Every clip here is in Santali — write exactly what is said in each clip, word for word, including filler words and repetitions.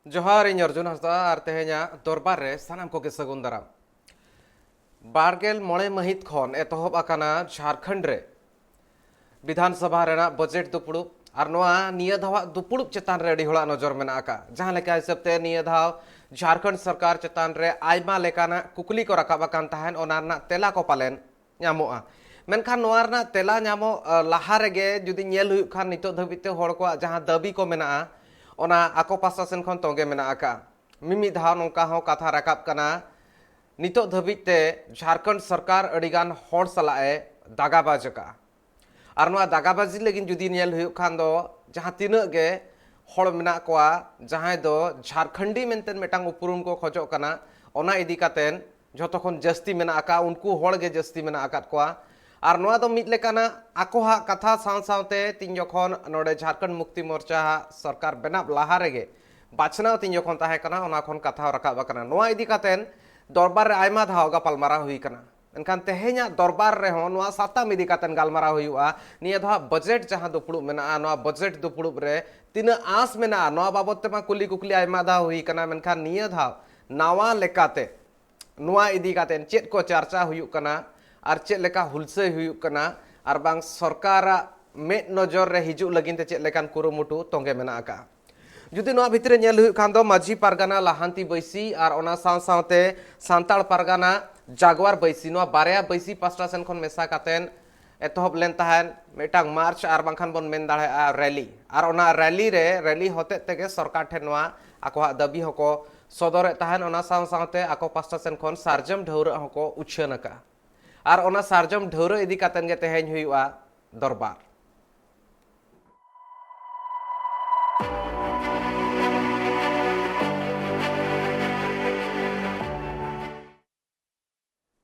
ᱡᱚᱦᱟᱨ, ᱤᱧ ᱚᱨᱡᱩᱱ ᱦᱟᱸᱥᱫᱟ ᱟᱨ ᱛᱮᱦᱮᱧᱟᱜ ᱫᱚᱨᱵᱟᱨ ᱨᱮ ᱥᱟᱱᱟᱢ ᱠᱚᱜᱮ ᱥᱟᱹᱜᱩᱱ ᱫᱟᱨᱟᱢ᱾ ᱵᱟᱨᱜᱮᱞ ᱢᱚᱬᱮ ᱢᱟᱹᱦᱤᱛ ᱠᱷᱚᱱ ᱮᱛᱚᱦᱚᱵ ᱟᱠᱟᱱᱟ ᱡᱷᱟᱲᱠᱷᱚᱸᱰ ᱨᱮ ᱵᱤᱫᱷᱟᱱ ᱥᱚᱵᱷᱟ ᱨᱮᱱᱟᱜ ᱵᱟᱡᱮᱴ ᱫᱩᱯᱲᱩᱵ᱾ ᱟᱨ ᱱᱚᱣᱟ ᱱᱤᱭᱟᱹ ᱫᱷᱟᱣᱟᱜ ᱫᱩᱯᱲᱩᱵ ᱪᱮᱛᱟᱱ ᱨᱮ ᱟᱹᱰᱤ ᱦᱚᱲᱟᱜ ᱱᱚᱡᱚᱨ ᱢᱮᱱᱟᱜ ᱟᱠᱟᱫ᱾ ᱡᱟᱦᱟᱸ ᱞᱮᱠᱟ ᱦᱤᱥᱟᱹᱵ ᱛᱮ ᱱᱤᱭᱟᱹ ᱫᱷᱟᱣ ᱡᱷᱟᱲᱠᱷᱚᱸᱰ ᱥᱚᱨᱠᱟᱨ ᱪᱮᱛᱟᱱ ᱨᱮ ᱟᱭᱢᱟ ᱞᱮᱠᱟᱱᱟᱜ ᱠᱩᱠᱞᱤ ᱠᱚ ᱨᱟᱠᱟᱵ ᱟᱠᱟᱱ ᱛᱟᱦᱮᱸᱫ, ᱚᱱᱟ ᱨᱮᱱᱟᱜ ᱛᱮᱞᱟ ᱠᱚ ᱯᱟᱞᱮᱱ ᱧᱟᱢᱚᱜᱼᱟ᱾ ᱢᱮᱱᱠᱷᱟᱱ ᱱᱚᱣᱟ ᱨᱮᱱᱟᱜ ᱛᱮᱞᱟ ᱧᱟᱢᱚᱜ, ᱟ, ᱞᱟᱦᱟ ᱨᱮᱜᱮ ᱡᱩᱫᱤ ᱧᱮᱞ ᱦᱩᱭᱩᱜ ᱠᱷᱟᱱ, ᱱᱤᱛᱚᱜ ᱫᱷᱟᱹᱵᱤᱡ ᱛᱮ ᱦᱚᱲ ᱠᱚᱣᱟᱜ ᱡᱟᱦᱟᱸ ᱫᱟᱹᱵᱤ ᱠᱚ ᱢᱮᱱᱟᱜᱼᱟ, ᱚᱱᱟ ᱟᱠᱚ ᱯᱟᱥᱴᱟ ᱥᱮᱱ ᱠᱷᱚᱱ ᱛᱚᱸᱜᱮ ᱢᱮᱱᱟᱜ ᱟᱠᱟᱫᱼᱟ᱾ ᱢᱤᱢᱤᱫ ᱫᱷᱟᱣ ᱱᱚᱝᱠᱟ ᱦᱚᱸ ᱠᱟᱛᱷᱟ ᱨᱟᱠᱟᱵ ᱠᱟᱱᱟ, ᱱᱤᱛᱚᱜ ᱫᱷᱟᱹᱵᱤᱡ ᱛᱮ ᱡᱷᱟᱲᱠᱷᱚᱸᱰ ᱥᱚᱨᱠᱟᱨ ᱟᱹᱰᱤᱜᱟᱱ ᱦᱚᱲ ᱥᱟᱞᱟᱜ ᱮ ᱫᱟᱜᱟᱵᱟᱡᱽ ᱟᱠᱟᱫᱼᱟ᱾ ᱟᱨ ᱱᱚᱣᱟ ᱫᱟᱜᱟᱵᱟᱡᱤ ᱞᱟᱹᱜᱤᱫ ᱡᱩᱫᱤ ᱧᱮᱞ ᱦᱩᱭᱩᱜ ᱠᱷᱟᱱ ᱫᱚ, ᱡᱟᱦᱟᱸ ᱛᱤᱱᱟᱹᱜ ᱜᱮ ᱦᱚᱲ ᱢᱮᱱᱟᱜ ᱠᱚᱣᱟ, ᱡᱟᱦᱟᱸᱭ ᱫᱚ ᱡᱷᱟᱲᱠᱷᱚᱸᱰᱤ ᱢᱮᱱᱛᱮ ᱢᱤᱫᱴᱟᱝ ᱩᱯᱨᱩᱢ ᱠᱚ ᱠᱷᱚᱡᱚᱜ ᱠᱟᱱᱟ, ᱚᱱᱟ ᱤᱫᱤ ᱠᱟᱛᱮ ᱡᱷᱚᱛᱚ ᱠᱷᱚᱱ ᱡᱟᱹᱥᱛᱤ ᱢᱮᱱᱟᱜ ᱟᱠᱟᱫ, ᱩᱱᱠᱩ ᱦᱚᱲ ᱜᱮ ᱡᱟᱹᱥᱛᱤ ᱢᱮᱱᱟᱜ ᱟᱠᱟᱫ ᱠᱚᱣᱟ᱾ ᱟᱨ ᱱᱚᱣᱟ ᱫᱚ ᱢᱤᱫ ᱞᱮᱠᱟᱱᱟᱜ ᱟᱠᱚᱣᱟᱜ ᱠᱟᱛᱷᱟ ᱥᱟᱶ ᱥᱟᱶᱛᱮ ᱛᱤᱧ ᱡᱚᱠᱷᱚᱱ ᱱᱚᱰᱮ ᱡᱷᱟᱲᱠᱷᱚᱸᱰ ᱢᱩᱠᱛᱤ ᱢᱳᱨᱪᱟ ᱦᱟᱜ ᱥᱚᱨᱠᱟᱨ ᱵᱮᱱᱟᱣ ᱞᱟᱦᱟ ᱨᱮᱜᱮ, ᱵᱟᱪᱷᱱᱟᱣ ᱛᱤᱧ ᱡᱚᱠᱷᱚᱱ ᱛᱟᱦᱮᱸ ᱠᱟᱱᱟ, ᱚᱱᱟ ᱠᱷᱚᱱ ᱠᱟᱛᱷᱟ ᱦᱚᱸ ᱨᱟᱠᱟᱵ ᱟᱠᱟᱱᱟ᱾ ᱱᱚᱣᱟ ᱤᱫᱤ ᱠᱟᱛᱮ ᱫᱚᱨᱵᱟᱨ ᱨᱮ ᱟᱭᱢᱟ ᱫᱷᱟᱣ ᱜᱟᱯᱟᱞᱢᱟᱨᱟᱣ ᱦᱩᱭ ᱟᱠᱟᱱᱟ᱾ ᱢᱮᱱᱠᱷᱟᱱ ᱛᱮᱦᱮᱧᱟᱜ ᱫᱚᱨᱵᱟᱨ ᱨᱮᱦᱚᱸ ᱱᱚᱣᱟ ᱥᱟᱛᱟᱢ ᱤᱫᱤ ᱠᱟᱛᱮ ᱜᱟᱞᱢᱟᱨᱟᱣ ᱦᱩᱭᱩᱜᱼᱟ᱾ ᱱᱤᱭᱟᱹ ᱫᱷᱟᱣ ᱵᱟᱡᱮᱴ ᱡᱟᱦᱟᱸ ᱫᱩᱯᱲᱩᱵ ᱢᱮᱱᱟᱜᱼᱟ, ᱱᱚᱣᱟ ᱵᱟᱡᱮᱴ ᱫᱩᱯᱲᱩᱵ ᱨᱮ ᱛᱤᱱᱟᱹᱜ ᱟᱸᱥ ᱢᱮᱱᱟᱜᱼᱟ, ᱱᱚᱣᱟ ᱵᱟᱵᱚᱫ ᱛᱮᱢᱟ ᱠᱩᱞᱤ ᱠᱩᱠᱞᱤ ᱟᱭᱢᱟ ᱫᱷᱟᱣ ᱦᱩᱭ ᱟᱠᱟᱱᱟ᱾ ᱢᱮᱱᱠᱷᱟᱱ ᱱᱤᱭᱟᱹ ᱫᱷᱟᱣ ᱱᱟᱣᱟ ᱞᱮᱠᱟᱛᱮ ᱱᱚᱣᱟ ᱤᱫᱤ ᱠᱟᱛᱮ ᱪᱮᱫ ᱠᱚ ᱪᱟᱨᱪᱟ ᱦᱩᱭᱩᱜ ᱠᱟᱱᱟ ᱟᱨ ᱪᱮᱫ ᱞᱮᱠᱟ ᱦᱩᱞᱥᱟᱹᱭ ᱦᱩᱭᱩᱜ ᱠᱟᱱᱟ, ᱟᱨ ᱵᱟᱝ ᱥᱚᱨᱠᱟᱨᱟᱜ ᱢᱮᱫ ᱱᱚᱡᱚᱨ ᱨᱮ ᱦᱤᱡᱩᱜ ᱞᱟᱹᱜᱤᱫ ᱛᱮ ᱪᱮᱫ ᱞᱮᱠᱟᱱ ᱠᱩᱨᱩᱢᱩᱴᱩ ᱛᱚᱸᱜᱮ ᱢᱮᱱᱟᱜ ᱟᱠᱟᱫᱼᱟ᱾ ᱡᱩᱫᱤ ᱱᱚᱣᱟ ᱵᱷᱤᱛᱨᱤ ᱨᱮ ᱧᱮᱞ ᱦᱩᱭᱩᱜ ᱠᱷᱟᱱ ᱫᱚ, ᱢᱟᱹᱡᱷᱤ ᱯᱟᱨᱜᱟᱱᱟ ᱞᱟᱦᱟᱱᱛᱤ ᱵᱟᱹᱭᱥᱤ ᱟᱨ ᱚᱱᱟ ᱥᱟᱶ ᱥᱟᱶᱛᱮ ᱥᱟᱱᱛᱟᱲ ᱯᱟᱨᱜᱟᱱᱟ ᱡᱟᱜᱣᱟᱨ ᱵᱟᱹᱭᱥᱤ, ᱱᱚᱣᱟ ᱵᱟᱨᱭᱟ ᱵᱟᱹᱭᱥᱤ ᱯᱟᱥᱴᱟ ᱥᱮᱱ ᱠᱷᱚᱱ ᱢᱮᱥᱟ ᱠᱟᱛᱮ ᱮᱛᱚᱦᱚᱵ ᱞᱮᱱ ᱛᱟᱦᱮᱸᱫ ᱢᱤᱫᱴᱟᱝ ᱢᱟᱨᱪ, ᱟᱨ ᱵᱟᱝᱠᱷᱟᱱ ᱵᱚᱱ ᱢᱮᱱ ᱫᱟᱲᱮᱭᱟᱜᱼᱟ ᱨᱮᱞᱤ᱾ ᱟᱨ ᱚᱱᱟ ᱨᱮᱞᱤ ᱨᱮ, ᱨᱮᱞᱤ ᱦᱚᱛᱮᱡ ᱛᱮᱜᱮ ᱥᱚᱨᱠᱟᱨ ᱴᱷᱮᱱ ᱱᱚᱣᱟ ᱟᱠᱚᱣᱟᱜ ᱫᱟᱹᱵᱤ ᱦᱚᱸᱠᱚ ᱥᱚᱫᱚᱨᱮᱫ ᱛᱟᱦᱮᱸᱫ᱾ ᱚᱱᱟ ᱥᱟᱶ ᱥᱟᱶᱛᱮ ᱟᱠᱚ ᱯᱟᱥᱴᱟ ᱥᱮᱱ ᱠᱷᱚᱱ ᱥᱟᱨᱡᱚᱢ ᱰᱷᱟᱹᱣᱨᱟᱹᱜ ᱦᱚᱸᱠᱚ ᱩᱪᱷᱟᱹᱱ ᱟᱠᱟᱫᱼᱟ᱾ ᱟᱨ ᱚᱱᱟ ᱥᱟᱨᱡᱚᱢ ᱰᱷᱟᱹᱣᱨᱟᱹᱜ ᱤᱫᱤ ᱠᱟᱛᱮᱫ ᱜᱮ ᱛᱮᱦᱮᱧ ᱦᱩᱭᱩᱜᱼᱟ ᱫᱚᱨᱵᱟᱨ᱾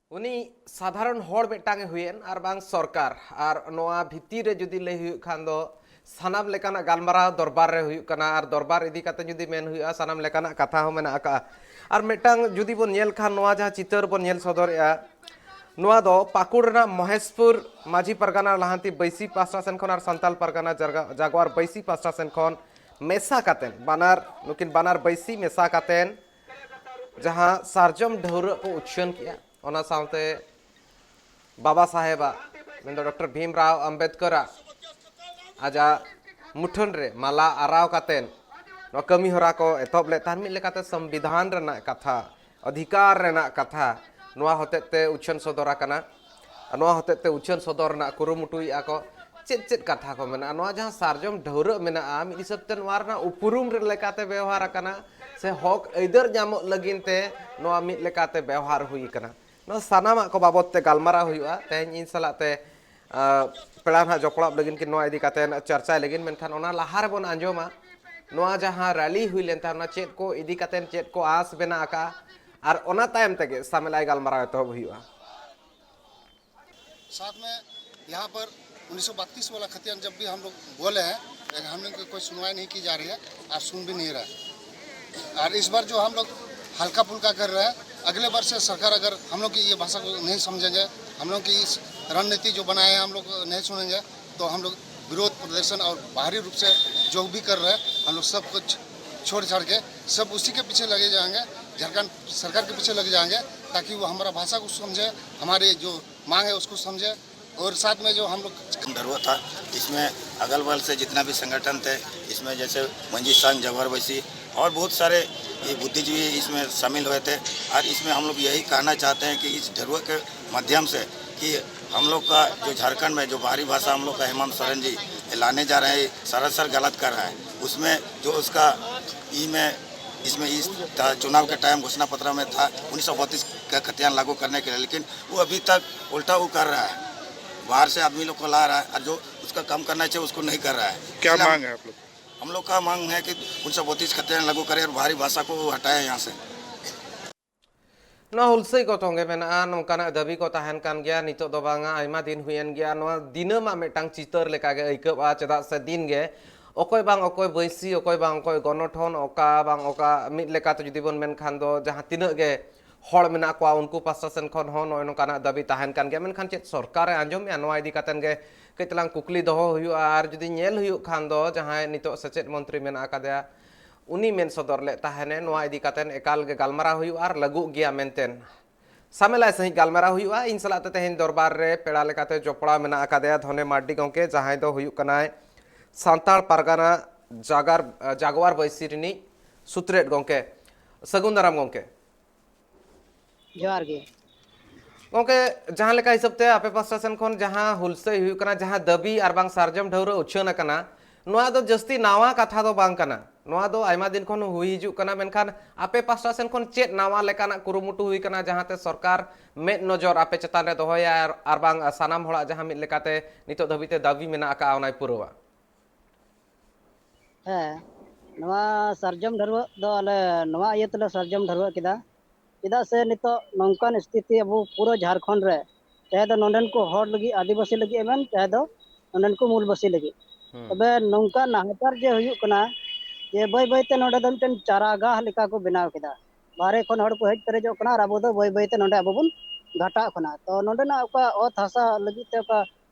ᱩᱱᱤ ᱥᱟᱫᱷᱟᱨᱚᱱ ᱦᱚᱲ ᱢᱤᱫᱴᱟᱝ ᱮ ᱦᱩᱭᱮᱱ, ᱟᱨ ᱵᱟᱝ ᱥᱚᱨᱠᱟᱨ᱾ ᱟᱨ ᱱᱚᱣᱟ ᱵᱷᱤᱛᱤᱨ ᱨᱮ ᱡᱩᱫᱤ ᱞᱟᱹᱭ ᱦᱩᱭᱩᱜ ᱠᱷᱟᱱ ᱫᱚ, ᱥᱟᱱᱟᱢ ᱞᱮᱠᱟᱱᱟᱜ ᱜᱟᱞᱢᱟᱨᱟᱣ ᱫᱚᱨᱵᱟᱨ ᱨᱮ ᱦᱩᱭᱩᱜ ᱠᱟᱱᱟ, ᱟᱨ ᱫᱚᱨᱵᱟᱨ ᱤᱫᱤ ᱠᱟᱛᱮ ᱡᱩᱫᱤ ᱢᱮᱱ ᱦᱩᱭᱩᱜᱼᱟ, ᱥᱟᱱᱟᱢ ᱞᱮᱠᱟᱱᱟᱜ ᱠᱟᱛᱷᱟ ᱦᱚᱸ ᱢᱮᱱᱟᱜ ᱟᱠᱟᱫᱼᱟ᱾ ᱟᱨ ᱢᱤᱫᱴᱟᱝ ᱡᱩᱫᱤ ᱵᱚᱱ ᱧᱮᱞ ᱠᱷᱟᱱ, ᱱᱚᱣᱟ ᱡᱟᱦᱟᱸ ᱪᱤᱛᱟᱹᱨ ᱵᱚᱱ ᱧᱮᱞ ᱥᱚᱫᱚᱨᱮᱜᱼᱟ, ᱱᱚᱣᱟ ᱫᱚ ᱯᱟᱹᱠᱩᱲ ᱨᱮᱱᱟᱜ ᱢᱚᱦᱮᱥᱯᱩᱨ ᱢᱟᱹᱡᱷᱤ ᱯᱟᱨᱜᱟᱱᱟ ᱞᱟᱦᱟᱱᱛᱤ ᱵᱟᱹᱭᱥᱤ ᱯᱟᱥᱴᱟ ᱥᱮᱱ ᱠᱷᱚᱱ ᱟᱨ ᱥᱟᱱᱛᱟᱞ ᱯᱟᱨᱜᱟᱱᱟ ᱡᱟᱨᱜᱟ-, ᱡᱟᱜᱣᱟᱨ ᱵᱟᱹᱭᱥᱤ ᱯᱟᱥᱴᱟ ᱥᱮᱱ ᱠᱷᱚᱱ ᱢᱮᱥᱟ ᱠᱟᱛᱮᱱ, ᱵᱟᱱᱟᱨ, ᱱᱩᱠᱤᱱ ᱵᱟᱱᱟᱨ ᱵᱟᱹᱭᱥᱤ ᱢᱮᱥᱟ ᱠᱟᱛᱮᱱ ᱡᱟᱦᱟᱸ ᱥᱟᱨᱡᱚᱢ ᱰᱷᱟᱹᱣᱨᱟᱹᱜ ᱠᱚ ᱩᱪᱷᱟᱹᱱ ᱠᱮᱜᱼᱟ, ᱚᱱᱟ ᱥᱟᱶᱛᱮ ᱵᱟᱵᱟ ᱥᱟᱦᱮᱵᱟᱜ, ᱢᱮᱱᱫᱚ ᱰᱚᱠᱴᱚᱨ ᱵᱷᱤᱢ ᱨᱟᱣ ᱟᱢᱵᱮᱫᱠᱚᱨᱟᱜ ᱟᱡᱟᱜ ᱢᱩᱴᱷᱟᱹᱱ ᱨᱮ ᱢᱟᱞᱟ ᱟᱨᱟᱣ ᱠᱟᱛᱮᱱ ᱱᱚᱣᱟ ᱠᱟᱹᱢᱤ ᱦᱚᱨᱟ ᱠᱚ ᱮᱛᱚᱦᱚᱵ ᱞᱮᱫ ᱛᱟᱦᱮᱸᱫ᱾ ᱢᱤᱫ ᱞᱮᱠᱟᱛᱮ ᱥᱚᱝᱵᱤᱫᱷᱟᱱ ᱨᱮᱱᱟᱜ ᱠᱟᱛᱷᱟ, ᱚᱫᱷᱤᱠᱟᱨ ᱨᱮᱱᱟᱜ ᱠᱟᱛᱷᱟ ᱱᱚᱣᱟ ᱦᱚᱛᱮᱡ ᱛᱮ ᱩᱪᱷᱟᱹᱱ ᱥᱚᱫᱚᱨ ᱟᱠᱟᱱᱟ᱾ ᱟᱨ ᱱᱚᱣᱟ ᱦᱚᱛᱮᱡ ᱛᱮ ᱩᱪᱷᱟᱹᱱ ᱥᱚᱫᱚᱨ ᱨᱮᱱᱟᱜ ᱠᱩᱨᱩᱢᱩᱴᱩᱭᱮᱫᱼᱟ ᱠᱚ᱾ ᱪᱮᱫ ᱪᱮᱫ ᱠᱟᱛᱷᱟ ᱠᱚ ᱢᱮᱱᱟᱜᱼᱟ? ᱱᱚᱣᱟ ᱡᱟᱦᱟᱸ ᱥᱟᱨᱡᱚᱢ ᱰᱷᱟᱹᱣᱨᱟᱹᱜ ᱢᱮᱱᱟᱜᱼᱟ, ᱢᱤᱫ ᱦᱤᱥᱟᱹᱵ ᱛᱮ ᱱᱚᱣᱟ ᱨᱮᱱᱟᱜ ᱩᱯᱨᱩᱢ ᱨᱮ ᱞᱮᱠᱟᱛᱮ ᱵᱮᱣᱦᱟᱨ ᱟᱠᱟᱱᱟ, ᱥᱮ ᱦᱚᱠ ᱟᱹᱭᱫᱟᱹᱨ ᱧᱟᱢᱚᱜ ᱞᱟᱹᱜᱤᱫ ᱛᱮ ᱱᱚᱣᱟ ᱢᱤᱫ ᱞᱮᱠᱟᱛᱮ ᱵᱮᱣᱦᱟᱨ ᱦᱩᱭ ᱟᱠᱟᱱᱟ? ᱱᱚᱣᱟ ᱥᱟᱱᱟᱢᱟᱜ ᱠᱚ ᱵᱟᱵᱚᱫ ᱛᱮ ᱜᱟᱞᱢᱟᱨᱟᱣ ᱦᱩᱭᱩᱜᱼᱟ᱾ ᱛᱮᱦᱮᱧ ᱤᱧ ᱥᱟᱞᱟᱜ ᱛᱮ, ᱟᱸ, ᱯᱮᱲᱟ ᱱᱟᱦᱟᱜ ᱡᱚᱯᱲᱟᱣ ᱞᱟᱹᱜᱤᱫ ᱠᱤᱱ ᱱᱚᱣᱟ ᱤᱫᱤ ᱠᱟᱛᱮ ᱪᱟᱨᱪᱟᱭ ᱞᱟᱹᱜᱤᱫ, ᱢᱮᱱᱠᱷᱟᱱ ᱚᱱᱟ ᱞᱟᱦᱟ ᱨᱮᱵᱚᱱ ᱟᱸᱡᱚᱢᱟ ᱱᱚᱣᱟ ᱡᱟᱦᱟᱸ ᱨᱮᱞᱤ ᱦᱩᱭ ᱞᱮᱱ ᱛᱟᱦᱮᱸ, ᱚᱱᱟ ᱪᱮᱫ ᱠᱚ ᱤᱫᱤ ᱠᱟᱛᱮ ᱪᱮᱫ ᱠᱚ ᱟᱸᱥ ᱢᱮᱱᱟᱜ ᱟᱠᱟᱫᱼᱟ, ᱟᱨ ᱚᱱᱟ ᱛᱟᱭᱚᱢ ᱛᱮᱜᱮ ᱥᱟᱢᱮᱞᱟᱭ ᱜᱟᱞᱢᱟᱨᱟᱣ ᱮᱛᱚᱦᱚᱵ ᱦᱩᱭᱩᱜᱼᱟ᱾ साथ में यहाँ पर उन्नीस सौ बत्तीस वाला खतियान जब भी हम लोग बोले हैं, लेकिन हम लोग की कोई सुनवाई नहीं की जा रही है और सुन भी नहीं रहा है। और इस बार जो हम लोग हल्का फुल्का कर रहे हैं, अगले बार से सरकार अगर हम लोग की ये भाषा को नहीं समझेंगे, हम लोग की इस रणनीति जो बनाए हैं हम लोग नहीं सुनेंगे, तो हम लोग विरोध प्रदर्शन और बाहरी रूप से जो भी कर रहे हैं, हम लोग सब कुछ छोड़ छाड़ के सब उसी के पीछे लगे जाएंगे, झारखंड सरकार के पीछे लगे जाएंगे, ताकि वो हमारा भाषा को समझे, हमारे जो मांग है उसको समझे। और साथ में जो हम लोग ढरुआ था, इसमें अगल बगल से जितना भी संगठन थे, इसमें जैसे मंजी संघ, जवार वैसी और बहुत सारे ये बुद्धिजीवी इसमें शामिल हुए थे। और इसमें हम लोग यही कहना चाहते हैं कि इस ढरुआ के माध्यम से कि हम लोग का जो झारखंड में जो बाहरी भाषा हम लोग का हेमंत सोरेन जी लाने जा रहे हैं, सरासर गलत कर रहा है। उसमें जो उसका ई में, इसमें इस था, चुनाव के टाइम घोषणा पत्र में था उन्नीस सौ बत्तीस का खतियान लागू करने के लिए, लेकिन वो अभी तक उल्टा वो कर रहा है, बाहर से आदमी लोग को ला रहा है और जो उसका काम करना चाहिए उसको नहीं कर रहा है। क्या इसलिए हम मांग है आप लोग? हम लोग का मांग है कि उन्नीस सौ बत्तीस खतियान लागू करें और बाहरी भाषा को हटाएं यहाँ से। ᱱᱚᱣᱟ ᱦᱩᱞᱥᱟᱹᱭ ᱠᱚ ᱛᱚᱸᱜᱮ ᱢᱮᱱᱟᱜᱼᱟ, ᱱᱚᱝᱠᱟᱱᱟᱜ ᱫᱟᱹᱵᱤ ᱠᱚ ᱛᱟᱦᱮᱱ ᱠᱟᱱ ᱜᱮᱭᱟ᱾ ᱱᱤᱛᱚᱜ ᱫᱚ ᱵᱟᱝᱟ, ᱟᱭᱢᱟ ᱫᱤᱱ ᱦᱩᱭᱮᱱ ᱜᱮᱭᱟ᱾ ᱱᱚᱣᱟ ᱫᱤᱱᱟᱹᱢᱟᱜ ᱢᱤᱫᱴᱟᱝ ᱪᱤᱛᱟᱹᱨ ᱞᱮᱠᱟᱜᱮ ᱟᱹᱭᱠᱟᱹᱜᱼᱟ, ᱪᱮᱫᱟᱜ ᱥᱮ ᱫᱤᱱ ᱜᱮ ᱚᱠᱚᱭ ᱵᱟᱝ ᱚᱠᱚᱭ ᱵᱟᱹᱭᱥᱤ, ᱚᱠᱚᱭ ᱵᱟᱝ ᱚᱠᱚᱭ ᱜᱚᱱᱚᱴᱷᱚᱱ, ᱚᱠᱟ ᱵᱟᱝ ᱚᱠᱟ, ᱢᱤᱫ ᱞᱮᱠᱟᱛᱮ ᱡᱩᱫᱤ ᱵᱚᱱ ᱢᱮᱱᱠᱷᱟᱱ ᱫᱚ ᱡᱟᱦᱟᱸ ᱛᱤᱱᱟᱹᱜ ᱜᱮ ᱦᱚᱲ ᱢᱮᱱᱟᱜ ᱠᱚᱣᱟ, ᱩᱱᱠᱩ ᱯᱟᱥᱴᱟ ᱥᱮᱱ ᱠᱷᱚᱱ ᱦᱚᱸ ᱱᱚᱜᱼᱚᱭ ᱱᱚᱝᱠᱟᱱᱟᱜ ᱫᱟᱹᱵᱤ ᱛᱟᱦᱮᱱ ᱠᱟᱱ ᱜᱮᱭᱟ᱾ ᱢᱮᱱᱠᱷᱟᱱ ᱪᱮᱫ ᱥᱚᱨᱠᱟᱨᱮ ᱟᱸᱡᱚᱢᱮᱜᱼᱟ? ᱱᱚᱣᱟ ᱤᱫᱤ ᱠᱟᱛᱮᱱ ᱜᱮ ᱠᱟᱹᱡ ᱛᱟᱞᱟᱝ ᱠᱩᱠᱞᱤ ᱫᱚᱦᱚ ᱦᱩᱭᱩᱜᱼᱟ᱾ ᱟᱨ ᱡᱩᱫᱤ ᱧᱮᱞ ᱦᱩᱭᱩᱜ ᱠᱷᱟᱱ ᱫᱚ, ᱡᱟᱦᱟᱸᱭ ᱱᱤᱛᱚᱜ ᱥᱮᱪᱮᱫ ᱢᱚᱱᱛᱨᱤ ᱢᱮᱱᱟᱜ ᱟᱠᱟᱫᱮᱭᱟ, ᱩᱱᱤ ᱢᱮᱱ ᱥᱚᱫᱚᱨ ᱞᱮᱫ ᱛᱟᱦᱮᱱᱮ, ᱱᱚᱣᱟ ᱤᱫᱤ ᱠᱟᱛᱮᱱ ᱮᱠᱟᱞ ᱜᱮ ᱜᱟᱞᱢᱟᱨᱟᱣ ᱦᱩᱭᱩᱜᱼᱟ ᱟᱨ ᱞᱟᱹᱜᱩᱜ ᱜᱮᱭᱟ ᱢᱮᱱᱛᱮᱱ᱾ ᱥᱟᱢᱮᱞᱟᱭ ᱥᱟᱺᱦᱤᱡ ᱜᱟᱞᱢᱟᱨᱟᱣ ᱦᱩᱭᱩᱜᱼᱟ᱾ ᱤᱧ ᱥᱟᱞᱟᱜ ᱛᱮ ᱛᱮᱦᱮᱧ ᱫᱚᱨᱵᱟᱨ ᱨᱮ ᱯᱮᱲᱟ ᱞᱮᱠᱟᱛᱮ ᱡᱚᱯᱲᱟᱣ ᱢᱮᱱᱟᱜ ᱟᱠᱟᱫᱮᱭᱟ ᱫᱷᱚᱱᱮ ᱢᱟᱨᱰᱤ ᱜᱚᱢᱠᱮ, ᱡᱟᱦᱟᱸᱭ ᱫᱚ ᱦᱩᱭᱩᱜ ᱠᱟᱱᱟᱭ ᱥᱟᱱᱛᱟᱲ ᱯᱟᱨᱜᱟᱱᱟ ᱡᱟᱜᱟᱨ, ᱡᱟᱜᱣᱟᱨ ᱵᱟᱹᱭᱥᱤ ᱨᱤᱱᱤᱡ ᱥᱩᱛᱨᱮᱛ ᱜᱚᱢᱠᱮ᱾ ᱥᱟᱹᱜᱩᱱ ᱫᱟᱨᱟᱢ ᱜᱚᱢᱠᱮ᱾ ᱡᱚᱦᱟᱨ ᱜᱮ᱾ ᱜᱚᱢᱠᱮ, ᱡᱟᱦᱟᱸ ᱞᱮᱠᱟ ᱦᱤᱥᱟᱹᱵ ᱛᱮ ᱟᱯᱮ ᱯᱟᱥᱴᱟ ᱥᱮᱱ ᱠᱷᱚᱱ ᱡᱟᱦᱟᱸ ᱦᱩᱞᱥᱟᱹᱭ ᱦᱩᱭᱩᱜ ᱠᱟᱱᱟ, ᱡᱟᱦᱟᱸ ᱫᱟᱹᱵᱤ ᱟᱨ ᱵᱟᱝ ᱥᱟᱨᱡᱚᱢ ᱰᱷᱟᱹᱣᱨᱟᱹᱜ ᱩᱪᱷᱟᱹᱱ ᱟᱠᱟᱱᱟ, ᱱᱚᱣᱟ ᱫᱚ ᱡᱟᱹᱥᱛᱤ ᱱᱟᱣᱟ ᱠᱟᱛᱷᱟ ᱫᱚ ᱵᱟᱝ ᱠᱟᱱᱟ᱾ ᱱᱚᱣᱟ ᱫᱚ ᱟᱭᱢᱟ ᱫᱤᱱ ᱠᱷᱚᱱ ᱦᱩᱭ ᱦᱤᱡᱩᱜ ᱠᱟᱱᱟ, ᱢᱮᱱᱠᱷᱟᱱ ᱟᱯᱮ ᱯᱟᱥᱴᱟ ᱥᱮᱱ ᱠᱷᱚᱱ ᱪᱮᱫ ᱱᱟᱣᱟ ᱞᱮᱠᱟᱱᱟᱜ ᱠᱩᱨᱩᱢᱩᱴᱩ ᱦᱩᱭ ᱠᱟᱱᱟ, ᱡᱟᱦᱟᱸ ᱛᱮ ᱥᱚᱨᱠᱟᱨ ᱢᱮᱫ ᱱᱚᱡᱚᱨ ᱟᱯᱮ ᱪᱮᱛᱟᱱ ᱨᱮ ᱫᱚᱦᱚᱭᱟ ᱟᱨ, ᱟᱨ ᱵᱟᱝ ᱥᱟᱱᱟᱢ ᱦᱚᱲᱟᱜ ᱡᱟᱦᱟᱸ ᱢᱤᱫ ᱞᱮᱠᱟᱛᱮ ᱱᱤᱛᱚᱜ ᱫᱷᱟᱹᱵᱤᱡ ᱛᱮ ᱫᱟᱹᱵᱤ ᱢᱮᱱᱟᱜ ᱟᱠᱟᱫᱼᱟ, ᱚᱱᱟᱭ ᱯᱩᱨᱟᱹᱣᱟ? ᱦᱮᱸ, ᱱᱚᱣᱟ ᱥᱟᱨᱡᱚᱢ ᱰᱷᱟᱹᱨᱣᱟᱹᱜ ᱫᱚ ᱟᱞᱮ ᱱᱚᱣᱟ ᱤᱭᱟᱹ ᱛᱮᱞᱮ ᱥᱟᱨᱡᱚᱢ ᱰᱷᱟᱹᱨᱣᱟᱹᱜ ᱠᱮᱫᱟ, ᱪᱮᱫᱟᱜ ᱥᱮ ᱱᱤᱛᱚᱜ ᱱᱚᱝᱠᱟᱱ ᱥᱛᱷᱤᱛᱤ ᱟᱵᱚ ᱯᱩᱨᱟᱹ ᱡᱷᱟᱲᱠᱷᱚᱸᱰ ᱨᱮ, ᱪᱟᱦᱮ ᱫᱚ ᱱᱚᱰᱮᱱ ᱠᱚ ᱦᱚᱲ ᱞᱟᱹᱜᱤᱫ, ᱟᱹᱫᱤᱵᱟᱹᱥᱤ ᱞᱟᱹᱜᱤᱫ ᱮᱢᱮᱱ, ᱪᱟᱦᱮ ᱫᱚ ᱱᱚᱰᱮᱱ ᱠᱚ ᱢᱩᱞᱵᱟᱹᱥᱤ ᱞᱟᱹᱜᱤᱫ, ᱦᱩᱸ᱾ ᱛᱚᱵᱮ ᱱᱚᱝᱠᱟ ᱱᱟᱦᱟᱪᱟᱨ ᱡᱮ ᱦᱩᱭᱩᱜ ᱠᱟᱱᱟ, ᱡᱮ ᱵᱟᱹᱭ ᱵᱟᱹᱭᱛᱮ ᱱᱚᱰᱮ ᱫᱚ ᱢᱤᱫᱴᱮᱱ ᱪᱟᱨᱟᱜᱟᱦ ᱞᱮᱠᱟ ᱠᱚ ᱵᱮᱱᱟᱣ ᱠᱮᱫᱟ᱾ ᱵᱟᱦᱨᱮ ᱠᱷᱚᱱ ᱦᱚᱲ ᱠᱚ ᱦᱮᱡ ᱯᱮᱨᱮᱡᱚᱜ ᱠᱟᱱᱟ ᱟᱨ ᱟᱵᱚ ᱫᱚ ᱵᱟᱹᱭ ᱵᱟᱹᱭᱛᱮ ᱱᱚᱰᱮ ᱟᱵᱚ ᱵᱚᱱ ᱜᱷᱟᱴᱟᱜ ᱠᱟᱱᱟ᱾ ᱛᱚ ᱱᱚᱰᱮᱱᱟᱜ ᱚᱠᱟ ᱚᱛ ᱦᱟᱥᱟ ᱞᱟᱹᱜᱤᱫ ᱛᱮ ᱚᱠᱟ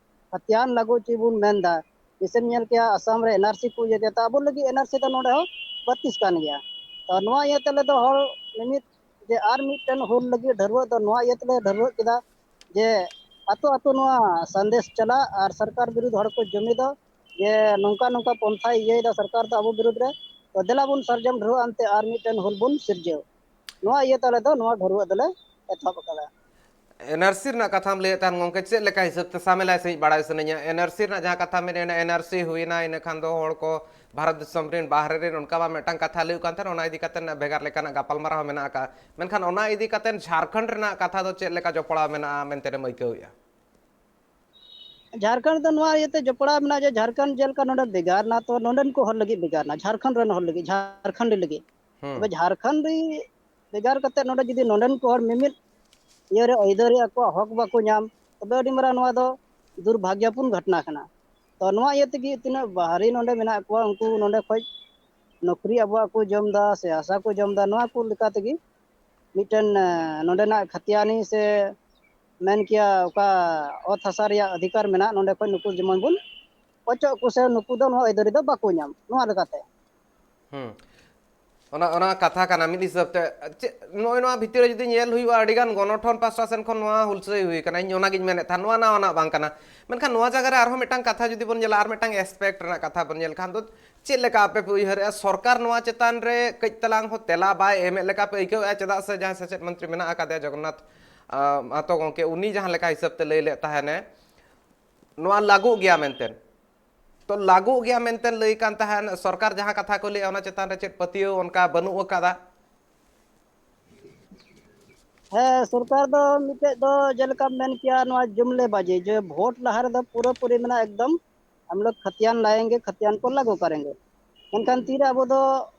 ᱦᱟᱹᱛᱤᱭᱟᱱ ᱞᱟᱹᱜᱩ ᱪᱮᱫ ᱵᱚᱱ ᱢᱮᱱᱫᱟ, ᱡᱮᱭᱥᱮᱢ ᱧᱮᱞ ᱠᱮᱭᱟ ᱟᱥᱟᱢ ᱨᱮ ᱮᱱ ᱟᱨ ᱥᱤ ᱠᱚ ᱤᱭᱟᱹ ᱠᱮᱫᱟ, ᱟᱵᱚ ᱞᱟᱹᱜᱤᱫ ᱮᱱ ᱟᱨ ᱥᱤ ᱫᱚ ᱱᱚᱰᱮ ᱦᱚᱸ ᱵᱟᱹᱲᱛᱤ ᱠᱟᱱ ᱜᱮᱭᱟ᱾ ᱛᱚ ᱱᱚᱣᱟ ᱤᱭᱟᱹᱛᱮ ᱟᱞᱮ ᱫᱚ ᱦᱚᱲ ᱢᱤᱢᱤᱫ ᱡᱮ ᱟᱨ ᱢᱤᱫᱴᱮᱱ ᱦᱩᱞ ᱞᱟᱹᱜᱤᱫ ᱰᱷᱟᱹᱨᱣᱟᱹᱜ ᱫᱚ ᱱᱚᱣᱟ ᱤᱭᱟᱹ ᱛᱮᱞᱮ ᱰᱷᱟᱹᱨᱣᱟᱹᱜ ᱠᱮᱫᱟ ᱡᱮ ᱟᱛᱳ ᱟᱛᱳ ᱱᱚᱣᱟ ᱥᱟᱸᱫᱮᱥ ᱪᱟᱞᱟᱜ ᱟᱨ ᱥᱚᱨᱠᱟᱨ ᱵᱤᱨᱩᱫᱷ ᱦᱚᱲ ᱠᱚ ᱡᱩᱢᱤᱫᱚᱜ ᱡᱮ ᱱᱚᱝᱠᱟ ᱱᱚᱝᱠᱟ ᱯᱚᱱᱛᱷᱟᱭ ᱤᱭᱟᱹᱭᱮᱫᱟ ᱥᱚᱨᱠᱟᱨ ᱫᱚ ᱟᱵᱚ ᱵᱤᱨᱩᱫᱷ ᱨᱮ, ᱛᱚ ᱫᱮᱞᱟ ᱵᱚᱱ ᱥᱟᱨᱡᱚᱢ ᱰᱷᱟᱹᱨᱣᱟᱹᱜ ᱟᱱᱛᱮ ᱟᱨ ᱢᱤᱫᱴᱮᱱ ᱦᱩᱞ ᱵᱚᱱ ᱥᱤᱨᱡᱟᱹᱣ᱾ ᱱᱚᱣᱟ ᱤᱭᱟᱹ ᱛᱟᱞᱮ ᱫᱚ ᱱᱚᱣᱟ ᱰᱷᱟᱹᱨᱣᱟᱹᱜ ᱫᱚᱞᱮ ᱮᱛᱚᱦᱚᱵ ᱟᱠᱟᱫᱟ᱾ ᱮᱱ ᱟᱨ ᱥᱤ ᱨᱮᱱᱟᱜ ᱠᱟᱛᱷᱟᱢ ᱞᱟᱹᱭᱮᱫ ᱛᱟᱦᱮᱱ ᱜᱚᱢᱠᱮ, ᱪᱮᱫ ᱞᱮᱠᱟ ᱦᱤᱥᱟᱹᱵ ᱛᱮ ᱥᱟᱢᱮᱞᱟᱭ ᱥᱟᱺᱦᱤᱡ ᱵᱟᱲᱟᱭ ᱥᱟᱱᱟᱧᱟ? ᱮᱱ ᱟᱨ ᱥᱤ ᱨᱮᱱᱟᱜ ᱡᱟᱦᱟᱸ ᱠᱟᱛᱷᱟ ᱢᱮᱱᱟᱜᱼᱟ, ᱮᱱ ᱟᱨ ᱥᱤ ᱦᱩᱭᱮᱱᱟ, ᱤᱱᱟᱹ ᱠᱷᱟᱱ ᱫᱚ ᱦᱚᱲ ᱠᱚ ᱵᱷᱟᱨᱚᱛ ᱫᱤᱥᱚᱢ ᱨᱮᱱ ᱵᱟᱦᱨᱮ ᱨᱮᱱ ᱚᱱᱠᱟ ᱢᱟ ᱢᱤᱫᱴᱟᱝ ᱠᱟᱛᱷᱟ ᱞᱟᱹᱭ ᱠᱟᱱ ᱛᱟᱦᱮᱱ, ᱚᱱᱟ ᱤᱫᱤ ᱠᱟᱛᱮ ᱵᱷᱮᱜᱟᱨ ᱞᱮᱠᱟᱱᱟᱜ ᱜᱟᱯᱟᱞᱢᱟᱨᱟᱣ ᱦᱚᱸ ᱢᱮᱱᱟᱜ ᱟᱠᱟᱫᱼᱟ᱾ ᱢᱮᱱᱠᱷᱟᱱ ᱚᱱᱟ ᱤᱫᱤ ᱠᱟᱛᱮ ᱡᱷᱟᱲᱠᱷᱚᱸᱰ ᱨᱮᱱᱟᱜ ᱠᱟᱛᱷᱟ ᱫᱚ ᱪᱮᱫ ᱞᱮᱠᱟ ᱡᱚᱯᱲᱟᱣ ᱢᱮᱱᱟᱜᱼᱟ ᱢᱮᱱᱛᱮ ᱮᱢ ᱟᱹᱭᱠᱟᱹᱣᱮᱫᱼᱟ? ᱡᱷᱟᱲᱠᱷᱚᱸᱰ ᱫᱚ ᱱᱚᱣᱟ ᱤᱭᱟᱹᱛᱮ ᱡᱚᱯᱲᱟᱣ ᱢᱮᱱᱟᱜᱼᱟ ᱡᱮ ᱡᱷᱟᱲᱠᱷᱚᱸᱰ ᱡᱮᱞᱮᱠᱟ ᱱᱚᱰᱮ ᱵᱷᱮᱜᱟᱨ ᱮᱱᱟ, ᱛᱚ ᱱᱚᱰᱮᱱ ᱠᱚ ᱦᱚᱲ ᱞᱟᱹᱜᱤᱫ ᱵᱷᱮᱜᱟᱨ ᱮᱱᱟ, ᱡᱷᱟᱲᱠᱷᱚᱸᱰ ᱨᱮᱱ ᱦᱚᱲ ᱞᱟᱹᱜᱤᱫ, ᱡᱷᱟᱲᱠᱷᱚᱸᱰ ᱞᱟᱹᱜᱤᱫ᱾ ᱦᱩᱸ᱾ ᱛᱚᱵᱮ ᱡᱷᱟᱲᱠᱷᱚᱸᱰ ᱨᱮ ᱵᱷᱮᱜᱟᱨ ᱠᱟᱛᱮ ᱱᱚᱰᱮ ᱡᱩᱫᱤ ᱱᱚᱰᱮᱱ ᱠᱚ ᱦᱚᱲ ᱢᱤᱢᱤᱫ ᱤᱭᱟᱹᱨᱮ ᱟᱹᱭᱫᱟᱹᱨᱤ ᱟᱠᱚᱣᱟᱜ ᱦᱚᱠ ᱵᱟᱠᱚ ᱧᱟᱢ, ᱛᱚᱵᱮ ᱟᱹᱰᱤ ᱢᱟᱨᱟᱝ ᱱᱚᱣᱟ ᱫᱚ ᱫᱩᱨᱵᱷᱟᱜᱽᱭᱚᱯᱩᱨᱱ ᱜᱷᱚᱴᱚᱱᱟ ᱠᱟᱱᱟ᱾ ᱛᱚ ᱱᱚᱣᱟ ᱤᱭᱟᱹ ᱛᱮᱜᱮ ᱛᱤᱱᱟᱹᱜ ᱵᱟᱦᱨᱮ ᱱᱚᱰᱮ ᱢᱮᱱᱟᱜ ᱠᱚᱣᱟ, ᱩᱱᱠᱩ ᱱᱚᱰᱮ ᱠᱷᱚᱡ ᱱᱚᱠᱨᱤ ᱟᱵᱚᱣᱟᱜ ᱠᱚ ᱡᱚᱢ ᱮᱫᱟ ᱥᱮ ᱦᱟᱥᱟ ᱠᱚ ᱡᱚᱢ ᱮᱫᱟ, ᱱᱚᱣᱟ ᱠᱚ ᱞᱮᱠᱟ ᱛᱮᱜᱮ ᱢᱤᱫᱴᱮᱱ ᱱᱚᱰᱮᱱᱟᱜ ᱠᱷᱟᱛᱤᱭᱟᱱᱤ ᱥᱮ ᱢᱮᱱ ᱠᱮᱭᱟ ᱚᱠᱟ ᱚᱛ ᱦᱟᱥᱟ ᱨᱮᱭᱟᱜ ᱚᱫᱷᱤᱠᱟᱨ ᱢᱮᱱᱟᱜ, ᱱᱚᱰᱮ ᱠᱷᱚᱱ ᱱᱩᱠᱩ ᱡᱮᱢᱚᱱ ᱵᱚᱱ ᱚᱪᱚᱜ ᱠᱚ ᱥᱮ ᱱᱩᱠᱩ ᱫᱚ ᱱᱚᱣᱟ ᱟᱹᱭᱫᱟᱹᱨᱤ ᱫᱚ ᱵᱟᱠᱚ ᱧᱟᱢ, ᱱᱚᱣᱟ ᱞᱮᱠᱟᱛᱮ᱾ ᱦᱩᱸ᱾ ᱚᱱᱟ ᱚᱱᱟ ᱠᱟᱛᱷᱟ ᱠᱟᱱᱟ ᱢᱤᱫ ᱦᱤᱥᱟᱹᱵ ᱛᱮ᱾ ᱪᱮᱫ ᱱᱚᱜᱼᱚᱭ ᱱᱚᱣᱟ ᱵᱷᱤᱛᱤᱨ ᱨᱮ ᱡᱩᱫᱤ ᱧᱮᱞ ᱦᱩᱭᱩᱜᱼᱟ, ᱟᱹᱰᱤ ᱜᱟᱱ ᱜᱚᱱᱚᱴᱷᱚᱱ ᱯᱟᱥᱴᱟ ᱥᱮᱱ ᱠᱷᱚᱱ ᱱᱚᱣᱟ ᱦᱩᱞᱥᱟᱹᱭ ᱦᱩᱭ ᱠᱟᱱᱟ᱾ ᱤᱧ ᱚᱱᱟᱜᱤᱧ ᱢᱮᱱᱮᱫ ᱛᱟᱦᱮᱸᱫ, ᱱᱚᱣᱟ ᱱᱟᱣᱟᱱᱟᱜ ᱵᱟᱝ ᱠᱟᱱᱟ᱾ ᱢᱮᱱᱠᱷᱟᱱ ᱱᱚᱣᱟ ᱡᱟᱭᱜᱟ ᱨᱮ ᱟᱨᱦᱚᱸ ᱢᱤᱫᱴᱟᱝ ᱠᱟᱛᱷᱟ ᱡᱩᱫᱤ ᱵᱚᱱ ᱧᱮᱞᱟ, ᱟᱨ ᱢᱤᱫᱴᱟᱝ ᱮᱥᱯᱮᱠᱴ ᱨᱮᱱᱟᱜ ᱠᱟᱛᱷᱟ ᱵᱚᱱ ᱧᱮᱞ ᱠᱷᱟᱱ ᱫᱚ, ᱪᱮᱫ ᱞᱮᱠᱟ ᱟᱯᱮ ᱯᱮ ᱩᱭᱦᱟᱹᱨᱮᱜᱼᱟ? ᱥᱚᱨᱠᱟᱨ ᱱᱚᱣᱟ ᱪᱮᱛᱟᱱ ᱨᱮ ᱠᱟᱹᱡ ᱛᱟᱞᱟᱝ ᱦᱚᱸ ᱛᱮᱞᱟ ᱵᱟᱭ ᱮᱢᱮᱫ ᱞᱮᱠᱟ ᱯᱮ ᱟᱹᱭᱠᱟᱹᱣᱮᱫᱼᱟ? ᱪᱮᱫᱟᱜ ᱥᱮ ᱡᱟᱦᱟᱸᱭ ᱥᱮᱪᱮᱫ ᱢᱚᱱᱛᱨᱤ ᱢᱮᱱᱟᱜ ᱟᱠᱟᱫᱮᱭᱟ, ᱡᱚᱜᱚᱱᱱᱟᱛᱷ ᱟᱸ, ᱢᱟᱦᱟᱛᱚ ᱜᱚᱢᱠᱮ, ᱩᱱᱤ ᱡᱟᱦᱟᱸ ᱞᱮᱠᱟ ᱦᱤᱥᱟᱹᱵ ᱛᱮ ᱞᱟᱹᱭ ᱞᱮᱫ ᱛᱟᱦᱮᱱᱮ, ᱱᱚᱣᱟ ᱞᱟᱹᱜᱩᱜ ᱜᱮᱭᱟ ᱢᱮᱱᱛᱮ᱾ ᱛᱚ ᱞᱟᱹᱜᱩᱜ ᱜᱮᱭᱟ ᱢᱮᱱᱛᱮ ᱞᱟᱹᱭ ᱠᱟᱱ ᱛᱟᱦᱮᱱ, ᱥᱚᱨᱠᱟᱨ ᱡᱟᱦᱟᱸ ᱠᱟᱛᱷᱟ ᱠᱚ ᱞᱟᱹᱭᱟ ᱚᱱᱟ ᱪᱮᱛᱟᱱ ᱨᱮ ᱪᱮᱫ ᱯᱟᱹᱛᱭᱟᱹᱣ ᱚᱱᱠᱟ ᱵᱟᱹᱱᱩᱜ ᱟᱠᱟᱫᱟ? ᱦᱮᱸ, ᱥᱚᱨᱠᱟᱨ ᱫᱚ ᱢᱤᱫᱴᱮᱡ ᱫᱚ ᱡᱮᱞᱮᱠᱟᱢ ᱢᱮᱱ ᱠᱮᱭᱟ, ᱱᱚᱣᱟ ᱡᱩᱢᱞᱮ ᱵᱟᱡᱤ, ᱡᱮ ᱵᱷᱳᱴ ᱞᱟᱦᱟ ᱨᱮᱫᱚ ᱯᱩᱨᱟᱹᱯᱩᱨᱤ ᱢᱮᱱᱟᱜᱼᱟ ᱮᱠᱫᱚᱢ, ᱦᱟᱢ ᱞᱳᱜ ᱠᱷᱟᱛᱤᱭᱟᱱ ᱞᱟᱭᱮᱝᱜᱮ, ᱠᱷᱟᱛᱤᱭᱟᱱ ᱠᱚ ᱞᱟᱜᱩ ᱠᱟᱨᱮᱝᱜᱮ᱾ ᱢᱮᱱᱠᱷᱟᱱ ᱛᱤᱨᱮ ᱟᱵᱚ ᱫᱚ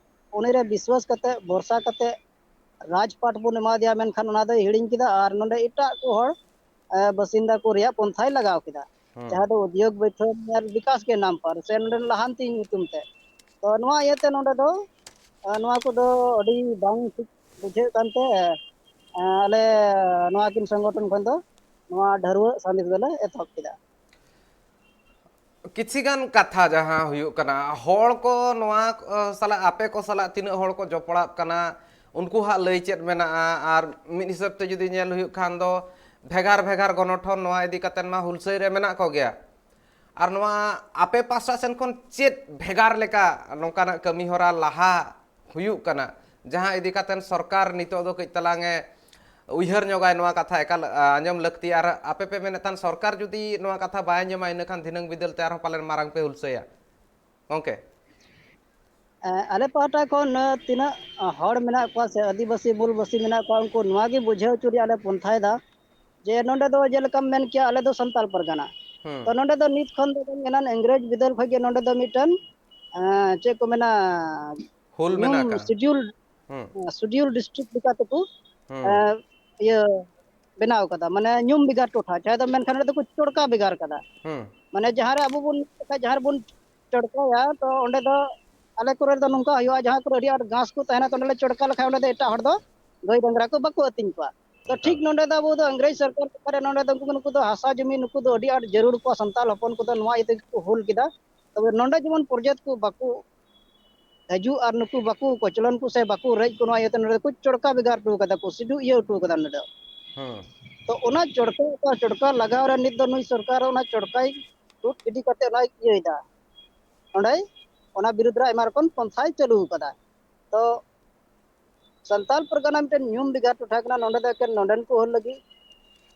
ᱩᱱᱤᱨᱮ ᱵᱤᱥᱣᱟᱥ ᱠᱟᱛᱮ, ᱵᱷᱚᱨᱥᱟ ᱠᱟᱛᱮ ᱨᱟᱡᱽᱯᱟᱴ ᱵᱚᱱ ᱮᱢᱟ ᱫᱮᱭᱟ, ᱢᱮᱱᱠᱷᱟᱱ ᱚᱱᱟ ᱫᱚᱭ ᱦᱤᱲᱤᱧ ᱠᱮᱫᱟ ᱟᱨ ᱱᱚᱰᱮ ᱮᱴᱟᱜ ᱠᱚ ᱦᱚᱲ, ᱮ, ᱵᱟᱥᱤᱱᱫᱟ ᱠᱚ ᱨᱮᱭᱟᱜ ᱯᱚᱱᱛᱷᱟᱭ ᱞᱟᱜᱟᱣ ᱠᱮᱫᱟ, ᱡᱟᱦᱟᱸ ᱫᱚ ᱩᱫᱭᱳᱜᱽ ᱵᱟᱹᱭᱴᱷᱟᱹ ᱟᱨ ᱵᱤᱠᱟᱥ ᱜᱮ ᱱᱟᱢ ᱯᱟᱨ ᱥᱮ ᱱᱚᱰᱮ ᱞᱟᱦᱟᱱᱛᱤ ᱧᱩᱛᱩᱢ ᱛᱮ᱾ ᱛᱚ ᱱᱚᱣᱟ ᱤᱭᱟᱹᱛᱮ ᱱᱚᱰᱮ ᱫᱚ, ᱮ, ᱱᱚᱣᱟ ᱠᱚᱫᱚ ᱟᱹᱰᱤ ᱵᱟᱝ ᱴᱷᱤᱠ ᱵᱩᱡᱷᱟᱹᱜ ᱠᱟᱱᱛᱮ, ᱮ, ᱟᱞᱮ ᱱᱚᱣᱟ ᱠᱤᱱ ᱥᱚᱝᱜᱚᱴᱷᱚᱱ ᱠᱷᱚᱱ ᱫᱚ ᱱᱚᱣᱟ ᱰᱷᱟᱹᱨᱣᱟᱹᱜ ᱥᱟᱸᱫᱮᱥ ᱫᱚᱞᱮ ᱮᱛᱚᱦᱚᱵ ᱠᱮᱫᱟ᱾ ᱠᱤᱪᱷᱤ ᱜᱟᱱ ᱠᱟᱛᱷᱟ ᱡᱟᱦᱟᱸ ᱦᱩᱭᱩᱜ ᱠᱟᱱᱟ, ᱦᱚᱲ ᱠᱚ ᱱᱚᱣᱟ, ᱟᱸ, ᱥᱟᱞᱟᱜ, ᱟᱯᱮ ᱠᱚ ᱥᱟᱞᱟᱜ ᱛᱤᱱᱟᱹᱜ ᱦᱚᱲ ᱠᱚ ᱡᱚᱯᱲᱟᱜ ᱠᱟᱱᱟ, ᱩᱱᱠᱩ ᱦᱟᱸᱜ ᱞᱟᱹᱭ ᱪᱮᱫ ᱢᱮᱱᱟᱜᱼᱟ? ᱟᱨ ᱢᱤᱫ ᱦᱤᱥᱟᱹᱵ ᱛᱮ ᱡᱩᱫᱤ ᱧᱮᱞ ᱦᱩᱭᱩᱜ ᱠᱷᱟᱱ ᱫᱚ, ᱵᱷᱮᱜᱟᱨ ᱵᱷᱮᱜᱟᱨ ᱜᱚᱱᱚᱴᱷᱚᱱ ᱱᱚᱣᱟ ᱤᱫᱤ ᱠᱟᱛᱮ ᱢᱟ ᱦᱩᱞᱥᱟᱹᱭ ᱨᱮ ᱢᱮᱱᱟᱜ ᱠᱚᱜᱮᱭᱟ᱾ ᱟᱨ ᱱᱚᱣᱟ ᱟᱯᱮ ᱯᱟᱥᱴᱟ ᱥᱮᱱ ᱠᱷᱚᱱ ᱪᱮᱫ ᱵᱷᱮᱜᱟᱨ ᱞᱮᱠᱟ ᱱᱚᱝᱠᱟᱱᱟᱜ ᱠᱟᱹᱢᱤ ᱦᱚᱨᱟ ᱞᱟᱦᱟ ᱦᱩᱭᱩᱜ ᱠᱟᱱᱟ, ᱡᱟᱦᱟᱸ ᱤᱫᱤ ᱠᱟᱛᱮ ᱥᱚᱨᱠᱟᱨ ᱱᱤᱛᱚᱜ ᱫᱚ ᱠᱟᱹᱡ ᱛᱟᱞᱟᱝ ᱮ ᱩᱭᱦᱟᱹᱨ ᱧᱚᱜᱟᱭ, ᱱᱚᱣᱟ ᱠᱟᱛᱷᱟ ᱮᱠᱟᱞ, ᱟ, ᱟᱸᱡᱚᱢ ᱞᱟᱹᱠᱛᱤ᱾ ᱟᱨ ᱟᱯᱮ ᱯᱮ ᱢᱮᱱᱮᱫ ᱛᱟᱦᱮᱱ, ᱥᱚᱨᱠᱟᱨ ᱡᱩᱫᱤ ᱱᱚᱣᱟ ᱠᱟᱛᱷᱟ ᱵᱟᱭ ᱟᱸᱡᱚᱢᱟ, ᱤᱱᱟᱹ ᱠᱷᱟᱱ ᱫᱷᱤᱱᱟᱹᱝ ᱵᱤᱫᱟᱹᱞ ᱛᱮ ᱟᱨᱦᱚᱸ ᱯᱟᱞᱮᱱ ᱢᱟᱨᱟᱝ ᱯᱮ ᱦᱩᱞᱥᱟᱹᱭᱟ ᱜᱚᱢᱠᱮ᱾ ᱮ, ᱟᱞᱮ ᱯᱟᱦᱴᱟ ᱠᱷᱚᱱ, ᱮ, ᱛᱤᱱᱟᱹᱜ, ᱮ, ᱦᱚᱲ ᱢᱮᱱᱟᱜ ᱠᱚᱣᱟ ᱥᱮ ᱟᱹᱫᱤᱵᱟᱹᱥᱤ ᱢᱩᱞ ᱵᱟᱹᱥᱤ ᱢᱮᱱᱟᱜ ᱠᱚᱣᱟ, ᱩᱱᱠᱩ ᱱᱚᱣᱟ ᱜᱮ ᱵᱩᱡᱷᱟᱹᱣ ᱦᱚᱪᱚ ᱨᱮᱭᱟᱜ ᱞᱮ ᱯᱚᱱᱛᱷᱟᱭᱮᱫᱟ ᱡᱮ ᱱᱚᱰᱮ ᱫᱚ ᱡᱮᱞᱮᱠᱟᱢ ᱢᱮᱱ ᱠᱮᱭᱟ, ᱟᱞᱮ ᱫᱚ ᱥᱟᱱᱛᱟᱲ ᱯᱟᱨᱜᱟᱱᱟ᱾ ᱛᱚ ᱱᱚᱰᱮ ᱫᱚ ᱱᱤᱛ ᱠᱷᱚᱱ ᱫᱚ ᱵᱟᱝ, ᱮᱱᱟᱱ ᱤᱝᱨᱮᱡᱽ ᱵᱤᱫᱟᱹᱞ ᱠᱷᱚᱱ ᱜᱮ ᱱᱚᱰᱮ ᱫᱚ ᱢᱤᱫᱴᱮᱱ, ᱮ, ᱪᱮᱫ ᱠᱚ ᱢᱮᱱᱟ, ᱦᱩᱞ ᱧᱩᱢ ᱢᱮᱱᱟᱜ ᱟᱠᱟᱫ᱾ ᱥᱤᱰᱤᱭᱩᱞ, ᱦᱩᱸ᱾ ᱥᱤᱰᱤᱭᱩᱞ ᱰᱤᱥᱴᱨᱤᱠᱴ ᱞᱮᱠᱟ ᱛᱮᱠᱚ, ᱮ, ᱦᱩᱸ᱾ ᱤᱭᱟᱹ ᱵᱮᱱᱟᱣ ᱠᱟᱫᱟ, ᱢᱟᱱᱮ ᱧᱩᱢ ᱵᱷᱮᱜᱟᱨ ᱴᱚᱴᱷᱟ, ᱡᱟᱦᱟᱸ ᱫᱚ ᱢᱮᱱᱠᱷᱟᱱ ᱚᱸᱰᱮ ᱫᱚᱠᱚ ᱪᱚᱲᱠᱟ ᱵᱷᱮᱜᱟᱨ ᱠᱟᱫᱟ᱾ ᱦᱩᱸ᱾ ᱢᱟᱱᱮ ᱡᱟᱦᱟᱸ ᱨᱮ ᱟᱵᱚ ᱵᱚᱱ, ᱡᱟᱦᱟᱸ ᱨᱮᱵᱚᱱ ᱪᱚᱲᱠᱟᱭᱟ, ᱛᱚ ᱚᱸᱰᱮ ᱫᱚ ᱟᱞᱮ ᱠᱚᱨᱮ ᱫᱚ ᱱᱚᱝᱠᱟ ᱦᱩᱭᱩᱜᱼᱟ, ᱡᱟᱦᱟᱸ ᱠᱚᱨᱮ ᱟᱹᱰᱤ ᱟᱸᱴ ᱜᱷᱟᱥ ᱠᱚ ᱛᱟᱦᱮᱱᱟ, ᱛᱚ ᱚᱸᱰᱮ ᱞᱮ ᱪᱚᱲᱠᱟ ᱞᱮᱠᱷᱟᱱ ᱚᱸᱰᱮ ᱫᱚ ᱮᱴᱟᱜ ᱦᱚᱲ ᱫᱚ ᱜᱟᱹᱭ ᱰᱟᱝᱨᱟ ᱠᱚ ᱵᱟᱠᱚ ᱟᱹᱛᱤᱧ ᱠᱚᱣᱟ᱾ ᱛᱚ ᱮᱠᱟᱞ᱾ ᱴᱷᱤᱠ ᱱᱚᱰᱮ ᱫᱚ ᱟᱵᱚ ᱫᱚ ᱤᱝᱨᱮᱡᱽ ᱥᱚᱨᱠᱟᱨ ᱠᱚᱨᱮ ᱱᱚᱰᱮ ᱫᱚ ᱩᱱᱠᱩ, ᱱᱩᱠᱩ ᱫᱚ ᱦᱟᱥᱟ ᱡᱚᱢᱤ ᱱᱩᱠᱩ ᱫᱚ ᱟᱹᱰᱤ ᱟᱸᱴ ᱡᱟᱹᱨᱩᱲ ᱠᱚᱣᱟ ᱥᱟᱱᱛᱟᱲ ᱦᱚᱯᱚᱱ ᱠᱚᱫᱚ, ᱱᱚᱣᱟ ᱤᱭᱟᱹ ᱛᱮᱜᱮ ᱠᱚ ᱦᱩᱞ ᱠᱮᱫᱟ᱾ ᱛᱚᱵᱮ ᱱᱚᱰᱮ ᱡᱮᱢᱚᱱ ᱯᱨᱚᱡᱮᱠᱴ ᱠᱚ ᱵᱟᱠᱚ ᱦᱤᱡᱩᱜ ᱟᱨ ᱱᱩᱠᱩ ᱵᱟᱠᱚ ᱠᱚᱪᱞᱚᱱ ᱠᱚ ᱥᱮ ᱵᱟᱠᱚ ᱨᱮᱡ ᱠᱚ, ᱱᱚᱣᱟ ᱤᱭᱟᱹᱛᱮ ᱱᱚᱰᱮ ᱫᱚᱠᱚ ᱪᱚᱲᱠᱟ ᱵᱷᱮᱜᱟᱨ ᱦᱚᱴᱚ ᱠᱟᱫᱟ ᱠᱚ, ᱥᱤᱰᱩ ᱤᱭᱟᱹ ᱦᱚᱴᱚ ᱠᱟᱫᱟ ᱱᱚᱰᱮ᱾ ᱦᱩᱸ᱾ ᱛᱚ ᱚᱱᱟ ᱪᱚᱲᱠᱟ, ᱚᱠᱟ ᱪᱚᱲᱠᱟ ᱞᱟᱜᱟᱣ ᱨᱮ ᱱᱤᱛ ᱫᱚ ᱱᱩᱭ ᱥᱚᱨᱠᱟᱨ ᱚᱱᱟ ᱪᱚᱲᱠᱟᱭ ᱛᱩᱫ ᱜᱤᱰᱤ ᱠᱟᱛᱮ ᱚᱱᱟᱭ ᱤᱭᱟᱹᱭᱮᱫᱟ᱾ ᱚᱸᱰᱮ ᱚᱱᱟ ᱵᱤᱨᱩᱫᱽ ᱨᱮ ᱟᱭᱢᱟ ᱨᱚᱠᱚᱢ ᱯᱚᱱᱛᱷᱟᱭ ᱪᱟᱹᱞᱩ ᱟᱠᱟᱫᱟ᱾ ᱛᱚ ᱥᱟᱱᱛᱟᱞ ᱯᱟᱨᱜᱟᱱᱟ ᱢᱤᱫᱴᱮᱱ ᱧᱩᱢ ᱵᱷᱮᱜᱟᱨ ᱴᱚᱴᱷᱟ ᱠᱟᱱᱟ, ᱱᱚᱰᱮ ᱫᱚ ᱮᱠᱮᱱ ᱱᱚᱰᱮᱱ ᱠᱚ ᱦᱚᱲ ᱞᱟᱹᱜᱤᱫ